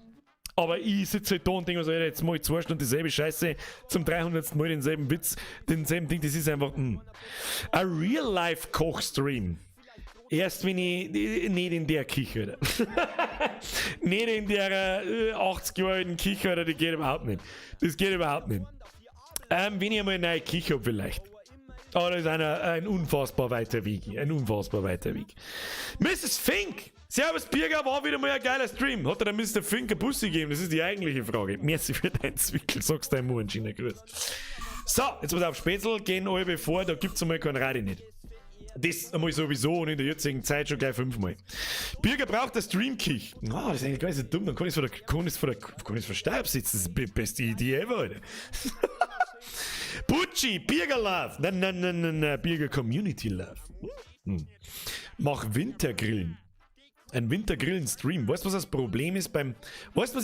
Aber ich sitze halt da und denke mir so, jetzt mach ich 2 Stunden dieselbe Scheiße, zum 300. Mal denselben Witz, denselben Ding, das ist einfach ein Real-Life-Kochstream. Erst wenn ich nicht in der Küche, oder? Nicht in der 80 Jahre alten Küche, oder? Die geht überhaupt nicht. Das geht überhaupt nicht. Wenn ich einmal eine neue Küche habe, vielleicht. Aber das ist ein unfassbar weiter Weg. Ein unfassbar weiter Weg. Mrs. Fink! Servus Birger, war wieder mal ein geiler Stream. Hat dir der Mr. Fink ein Bussi gegeben? Das ist die eigentliche Frage. Merci für deinen Zwickel, sagst dein Mu einen schönen Gruß. So, jetzt pass auf, Spätzl gehen alle bevor, da gibt's einmal kein Radi nicht. Das einmal sowieso und in der jetzigen Zeit schon gleich fünfmal. Birger braucht das Streamkich. Oh, das ist eigentlich gar nicht so dumm, dann kann ich vor der Stab sitzen. Das ist die beste Idee ever, Alter. Bucci, Birger Love. Nein, nein, nein, nein, nein, Birger Community Love. Mach Wintergrillen. Ein Wintergrillen-Stream. Weißt du, was das Problem ist beim. Weißt du,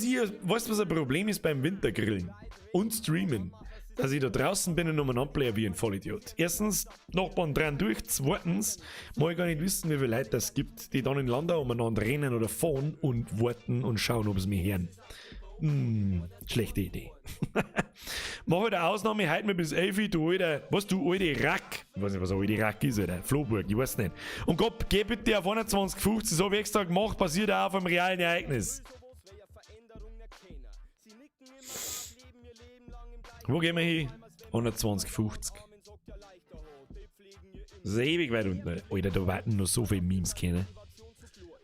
was ein Problem ist beim Wintergrillen und Streamen? Dass ich da draußen bin und umeinander wie ein Vollidiot. Erstens, Nachbarn dran durch. Zweitens, mag ich gar nicht wissen, wie viele Leute das gibt, die dann in Landau umeinander rennen oder fahren und warten und schauen, ob sie mich hören. Schlechte Idee. Mach halt eine Ausnahme, heute mal bis 11 Uhr, du alter, was du alte Rack. Ich weiß nicht, was ein alte Rack ist, Alter. Floburg, ich weiß nicht. Und Gott, geh bitte auf 21,50, das habe ich extra gemacht, basiert auch auf einem realen Ereignis. Wo gehen wir hin? 120,50. Das ist ewig weit unten. Alter, da werden noch so viele Memes kennen.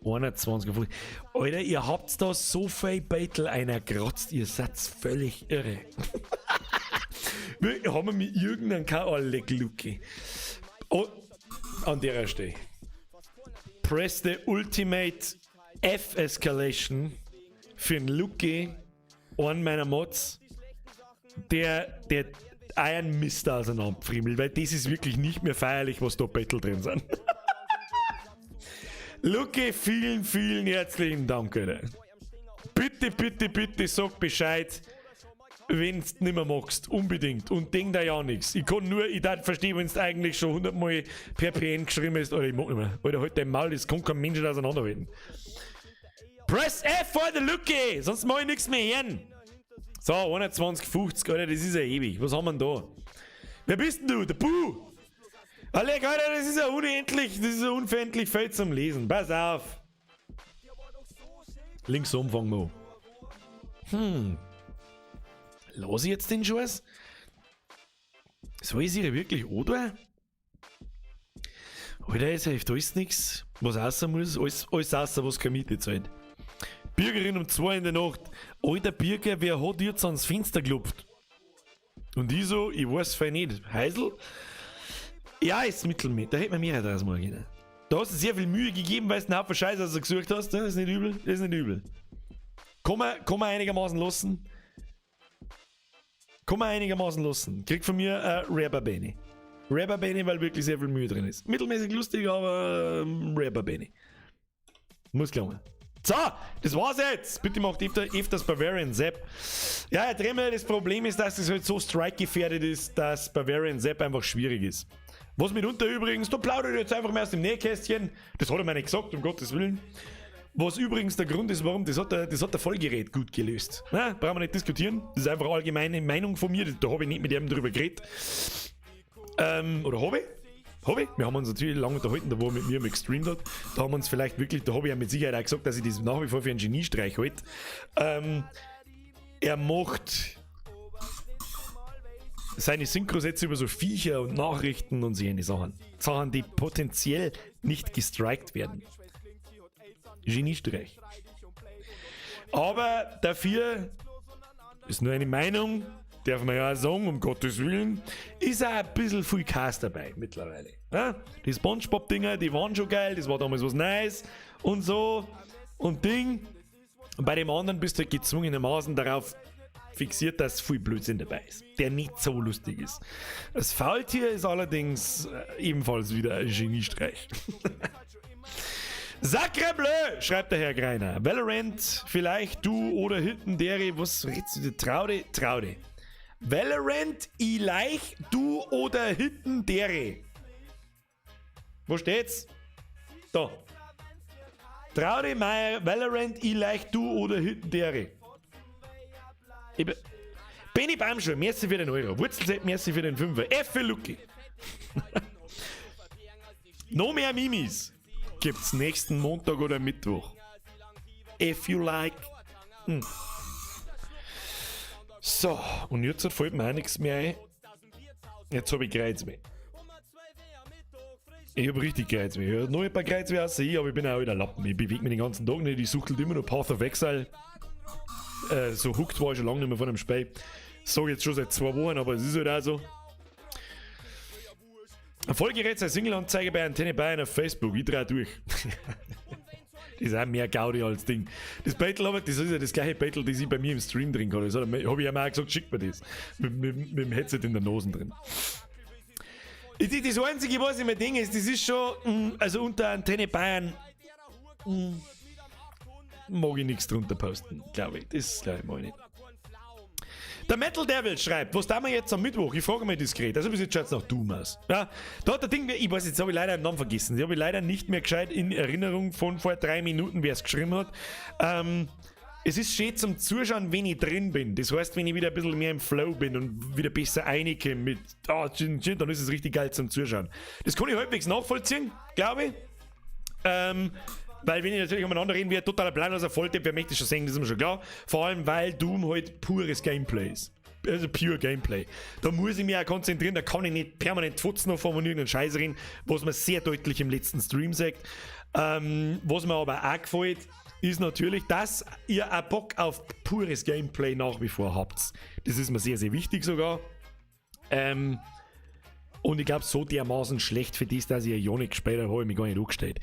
21,50. Alter, ihr habt da so viel Beitel einer kratzt, ihr seid völlig irre. Wir haben wir mit irgendeinem K. leck Lucky. Oh, an der Stelle. Press the Ultimate F-Escalation für den Lucky, einen meiner Mods, der einen Mist auseinanderfriemelt, weil das ist wirklich nicht mehr feierlich, was da Battle drin sind. Lucky, vielen, vielen herzlichen Dank, Alter. Bitte, bitte, bitte sag Bescheid, wenn du nicht mehr magst. Unbedingt. Und denk da ja nichts. Ich kann nur, ich darf verstehen, wenn du eigentlich schon 100 Mal per PN geschrieben hast, oder ich mag nicht mehr. Alter, halt dein Maul, das kann kein Mensch auseinanderhalten. Press F for the Lucky, sonst mach ich nichts mehr hören. So, 21,50, Alter, das ist ja ewig. Was haben wir denn da? Wer bist denn du? Der Buh! Alter, Alter, das ist ja unendlich, das ist ja unendlich viel zum Lesen. Pass auf. Links fangen wir an. Lass ich jetzt den Scheiß? Soll ich sie wirklich oder? Alter, es hilft alles nichts, was außer muss. Alles außer, was keine Miete zahlt. Bürgerin um 2 in der Nacht. Alter Birger, wer hat jetzt ans Fenster geklopft? Und ich so, ich weiß voll nicht. Heisel? Ja, ist mittelmäßig. Da hätte man mehr draus machen können. Da hast du sehr viel Mühe gegeben, weil du einen Haufen Scheiße also gesucht hast. Das ist nicht übel. Das ist nicht übel. Kann man einigermaßen lassen. Kann man einigermaßen lassen. Kriegt von mir Rare Bene. Rare Bene, weil wirklich sehr viel Mühe drin ist. Mittelmäßig lustig, aber Rare Bene. Muss gelungen. So, das war's jetzt. Bitte macht öfters Bavarian Sepp. Ja, Herr Dremmel, das Problem ist, dass es halt so strike-gefährdet ist, dass Bavarian Sepp einfach schwierig ist. Was mitunter übrigens, da plaudere ich jetzt einfach mal aus dem Nähkästchen, das hat er mir nicht gesagt, um Gottes Willen. Was übrigens der Grund ist, warum, das hat der Vollgerät gut gelöst. Na, brauchen wir nicht diskutieren. Das ist einfach allgemeine Meinung von mir, da habe ich nicht mit ihm drüber geredet. Oder habe ich? Habe ich? Wir haben uns natürlich lange unterhalten, da wo er mit mir mal gestreamt hat. Da haben wir uns vielleicht wirklich, da habe ich ja mit Sicherheit auch gesagt, dass ich das nach wie vor für einen Geniestreich halte. Er macht seine Synchrosätze über so Viecher und Nachrichten und solche Sachen. Sachen, die potenziell nicht gestrikt werden. Geniestreich. Aber dafür ist nur eine Meinung, darf man ja auch sagen, um Gottes Willen, ist auch ein bisschen viel Cast dabei mittlerweile. Ja? Die Spongebob-Dinger, die waren schon geil, das war damals was Neues und so und Ding. Und bei dem anderen bist du halt gezwungenermaßen darauf fixiert, dass viel Blödsinn dabei ist, der nicht so lustig ist. Das Faultier ist allerdings ebenfalls wieder ein Geniestreich. Sacre bleu, schreibt der Herr Greiner. Valorant, vielleicht du oder hinten dere, was redest du? Traude, Traude. Valorant, ich like, du oder hinten dere. Wo steht's? Da. Traude Meier, Valorant, ich like, du oder hinten dere. Ich Benny Bamschuh, merci für den Euro. Wurzelset, merci für den Fünfer. F für Lucky. No mehr Mimis gibt's nächsten Montag oder Mittwoch. If you like. So, und jetzt fällt mir auch nichts mehr ein. Jetzt habe ich Kreuzweh. Ich habe richtig Kreuzweh. Ich habe noch ein paar Kreuzweh außer ich, aber ich bin auch wieder Lappen. Ich bewege mich den ganzen Tag nicht. Ich suche immer noch Path of Exile. So hooked war ich schon lange nicht mehr von dem Spiel. Sag jetzt schon seit 2 Wochen, aber es ist halt auch so. Ein Vollgerät sei Single-Anzeige bei Antenne Bayern auf Facebook. Ich dreh durch. Das ist auch mehr Gaudi als Ding. Das Battle aber, das ist ja das gleiche Battle, das ich bei mir im Stream drin hatte. Das habe ich ja mal gesagt, schick mir das. Mit dem Headset in der Nase drin. Das Einzige, was ich mir denke, ist, das ist schon, also unter Antenne Bayern mag ich nichts drunter posten, glaube ich. Das glaube ich, mag ich nicht. Der Metal Devil schreibt, was tun wir jetzt am Mittwoch? Ich frage mal diskret. Also bis jetzt schaut es nach Doom aus. Ja, da hat der Ding, ich weiß, jetzt habe ich leider den Namen vergessen. Ich habe leider nicht mehr gescheit in Erinnerung von vor 3 Minuten, wer es geschrieben hat. Es ist schön zum Zuschauen, wenn ich drin bin. Das heißt, wenn ich wieder ein bisschen mehr im Flow bin und wieder besser reinkomme mit, ah, dann ist es richtig geil zum Zuschauen. Das kann ich halbwegs nachvollziehen, glaube ich. Weil wenn ich natürlich umeinander reden, wie ein totaler planloser Volldepp, wer möchte schon sehen, das ist mir schon klar. Vor allem, weil Doom halt pures Gameplay ist. Also pure Gameplay. Da muss ich mich auch konzentrieren, da kann ich nicht permanent Fotzen noch und irgendeinen Scheiß reden, was man sehr deutlich im letzten Stream sagt. Was mir aber auch gefällt, ist natürlich, dass ihr auch Bock auf pures Gameplay nach wie vor habt. Das ist mir sehr, sehr wichtig sogar. Und ich glaube, so dermaßen schlecht für das, dass ich ein Jahr nicht gespielt habe, habe ich mich gar nicht angestellt.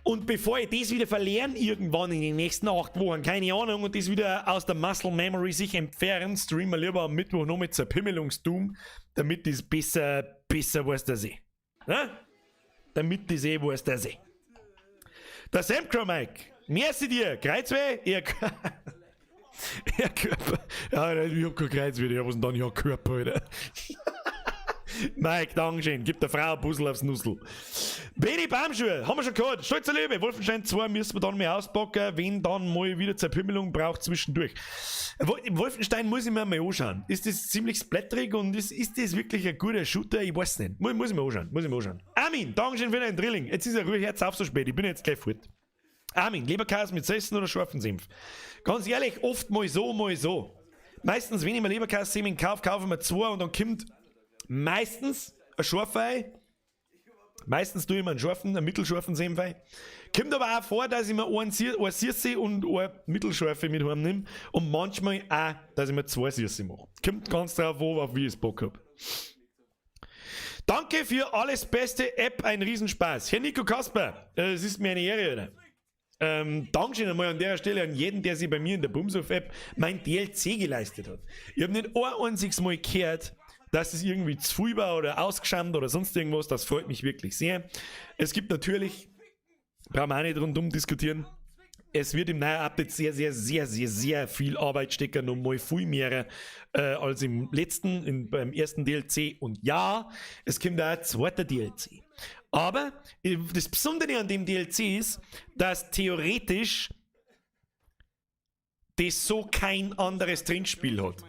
Und bevor ich das wieder verlieren, irgendwann in den nächsten 8 Wochen, keine Ahnung, und das wieder aus der Muscle Memory sich entfernt, streamen wir lieber am Mittwoch noch mit Zerpimmelungsdoom, damit das besser, besser weiß der ich. Na? Damit das eh weiß der ich. Der Sam Mike, merci dir, Kreuzweh, ihr Körper. Ja, ich hab kein Kreuzweh, ich hab was denn dann? Ja, Körper, Alter. Mike, Dankeschön. Gib der Frau ein Puzzle aufs Nussel. Benny Baumschuhe, haben wir schon gehört. Stolzer Löwe, Wolfenstein 2 müssen wir dann mal auspacken, wenn dann mal wieder Zerpümmelung braucht zwischendurch. Wolfenstein muss ich mir mal anschauen. Ist das ziemlich splatterig und ist das wirklich ein guter Shooter? Ich weiß nicht. Muss ich mir anschauen. Muss ich mir anschauen. Armin, Dankeschön für deinen Drilling. Jetzt ist er ruhig, Herz auf so spät. Ich bin jetzt gleich fort. Armin, Leberkäse mit Süßen oder scharfen Senf? Ganz ehrlich, oft mal so, mal so. Meistens, wenn ich mir Leberkäse kaufe, kaufe ich mir zwei und dann kommt meistens ein scharfer rein. Meistens tue ich mir einen scharfen, einen mittelscharfen Senf rein. Kommt aber auch vor, dass ich mir einen Süße und eine mittelscharfe mit heim nehme. Und manchmal auch, dass ich mir zwei Süße mache. Kommt ganz drauf an, auf wie ich es Bock hab. Danke für alles Beste, App, ein Riesenspaß. Herr Nico Kasper, es ist mir eine Ehre, Alter. Dankeschön einmal an der Stelle an jeden, der sich bei mir in der Bumshof-App mein DLC geleistet hat. Ich habe nicht ein einziges Mal gehört, dass es irgendwie zu viel war oder ausgeschammt oder sonst irgendwas. Das freut mich wirklich sehr. Es gibt natürlich, brauchen wir auch nicht rundum diskutieren, es wird im neuen Update sehr, sehr, sehr, sehr, sehr viel Arbeit stecken und mal viel mehr als im letzten, beim ersten DLC. Und ja, es kommt auch ein zweiter DLC. Aber das Besondere an dem DLC ist, dass theoretisch das so kein anderes Trinkspiel hat.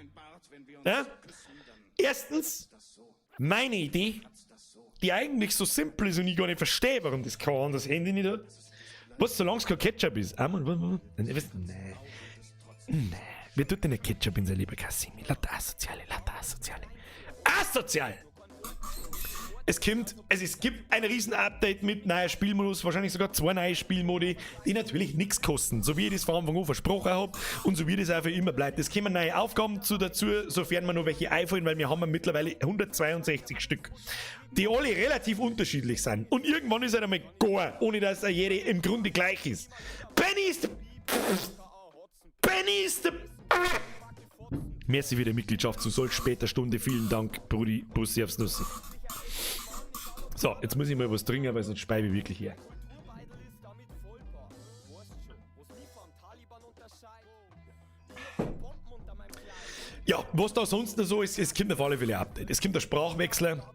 Ja? Erstens, meine Idee, die eigentlich so simpel ist und ich gar nicht verstehe, warum das kein anderes Handy nicht hat. Was, solange es kein Ketchup ist? Einmal, was, was, nee. Nee. Wer tut denn ein Ketchup in sein Leberkassemi? Lauter Asoziale, lauter Asoziale. Asozial! Es gibt ein riesen Update mit neuer Spielmodus, wahrscheinlich sogar zwei neue Spielmodi, die natürlich nichts kosten, so wie ich das von Anfang an versprochen habe und so wie das auch für immer bleibt. Es kommen neue Aufgaben dazu, sofern wir noch welche einfallen, weil wir haben ja mittlerweile 162 Stück, die alle relativ unterschiedlich sind. Und irgendwann ist halt einmal gar, ohne dass jede im Grunde gleich ist. Benny ist the Merci für die Mitgliedschaft zu solch später Stunde. Vielen Dank, Brudi. Bussi aufs Nussi. So, jetzt muss ich mal was trinken, weil sonst speibe ich wirklich her. Ist damit vollbar. Weißt schon, was mich vom Taliban unterscheidet? Ich hab Bomben unter meinem Kleid. Ja, was da sonst noch so ist, es kommt auf alle Fälle ein Update. Es kommt der Sprachwechsler,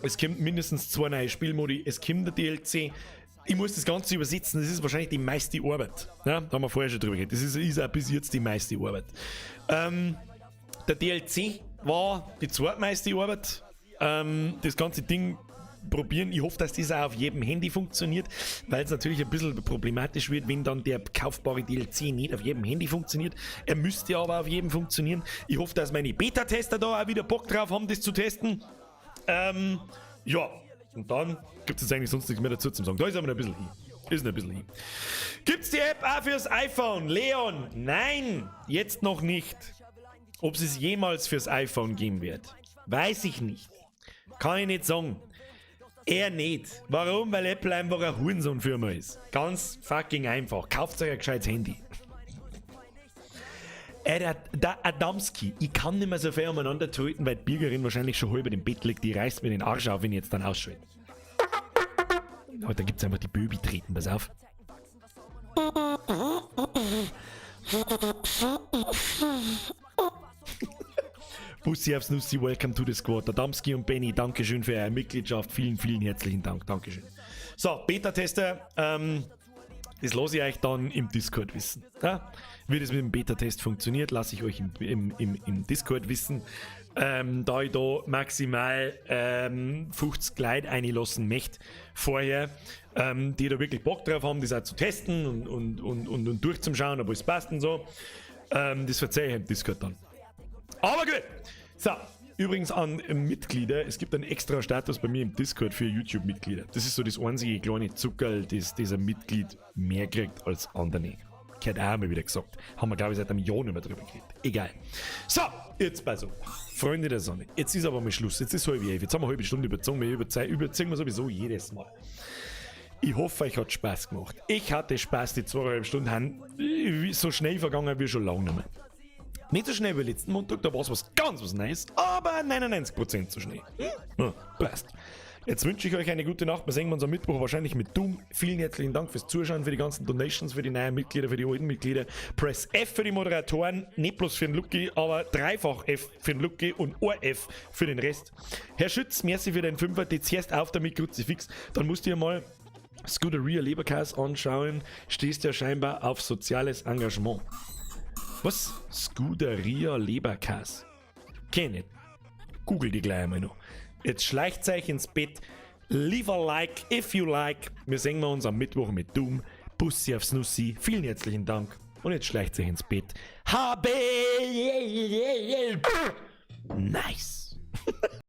es kommt mindestens zwei neue Spielmodi, es kommt der DLC. Ich muss das Ganze übersetzen, das ist wahrscheinlich die meiste Arbeit. Ja, da haben wir vorher schon drüber geredet. Das ist auch bis jetzt die meiste Arbeit. Der DLC war die zweitmeiste Arbeit. Das ganze Ding probieren. Ich hoffe, dass das auch auf jedem Handy funktioniert, weil es natürlich ein bisschen problematisch wird, wenn dann der kaufbare DLC nicht auf jedem Handy funktioniert. Er müsste aber auf jedem funktionieren. Ich hoffe, dass meine Beta-Tester da auch wieder Bock drauf haben, das zu testen. Ja, und dann gibt es jetzt eigentlich sonst nichts mehr dazu zu sagen. Da ist aber noch ein bisschen hin. Ist noch ein bisschen hin. Gibt's die App auch fürs iPhone? Leon, nein, jetzt noch nicht. Ob es jemals fürs iPhone geben wird, weiß ich nicht. Kann ich nicht sagen. Eher nicht. Warum? Weil Apple einfach eine Hurensohn-Firma ist. Ganz fucking einfach. Kauft euch ein gescheites Handy. Der Adamski, ich kann nicht mehr so viel umeinander tröten, weil die Birgerin wahrscheinlich schon halb im Bett liegt. Die reißt mir den Arsch auf, wenn ich jetzt dann ausschalte. Oh, da gibt's einfach die Böbi treten, pass auf. Bussi aufs Nussi, welcome to the squad. Adamski und Benny, Dankeschön für eure Mitgliedschaft. Vielen, vielen herzlichen Dank. Dankeschön. So, Beta-Tester, das lasse ich euch dann im Discord wissen. Ja? Wie das mit dem Beta-Test funktioniert, lasse ich euch im Discord wissen. Da ich da maximal 50 Leute einlassen möchte vorher, die da wirklich Bock drauf haben, das auch zu testen und durchzuschauen, ob alles passt und so. Das verzeihe ich im Discord dann. Aber gut. So, übrigens an Mitglieder, es gibt einen extra Status bei mir im Discord für YouTube-Mitglieder. Das ist so das einzige kleine Zuckerl, das dieser Mitglied mehr kriegt als andere. Gehört auch mal wieder gesagt. Haben wir, glaube ich, seit einem Jahr nicht mehr drüber geredet. Egal. So, jetzt pass auf. Freunde der Sonne, jetzt ist aber mal Schluss. Jetzt ist 10:30. Jetzt haben wir eine halbe Stunde überzogen. Wir überziehen wir sowieso jedes Mal. Ich hoffe, euch hat Spaß gemacht. Ich hatte Spaß, die 2,5 Stunden haben so schnell vergangen wie schon lange nicht mehr. Nicht so schnell wie letzten Montag, da war es was ganz was Neues, aber 99% so schnell. Ja, passt. Jetzt wünsche ich euch eine gute Nacht. Wir sehen uns am Mittwoch wahrscheinlich mit Doom. Vielen herzlichen Dank fürs Zuschauen, für die ganzen Donations, für die neuen Mitglieder, für die alten Mitglieder. Press F für die Moderatoren, nicht bloß für den Lucky, aber dreifach F für den Lucky und OF für den Rest. Herr Schütz, merci für den Fünfer, die zuerst auf damit Kruzifix. Dann musst du ja mal Scuderia Leberkäse anschauen. Stehst ja scheinbar auf soziales Engagement. Was? Scuderia Leberkäse. Kenn nicht. Google die gleich einmal noch. Jetzt schleicht euch ins Bett. Leave a like if you like. Wir sehen uns am Mittwoch mit Doom. Bussi aufs Nussi. Vielen herzlichen Dank. Und jetzt schleicht euch ins Bett. HB. Nice.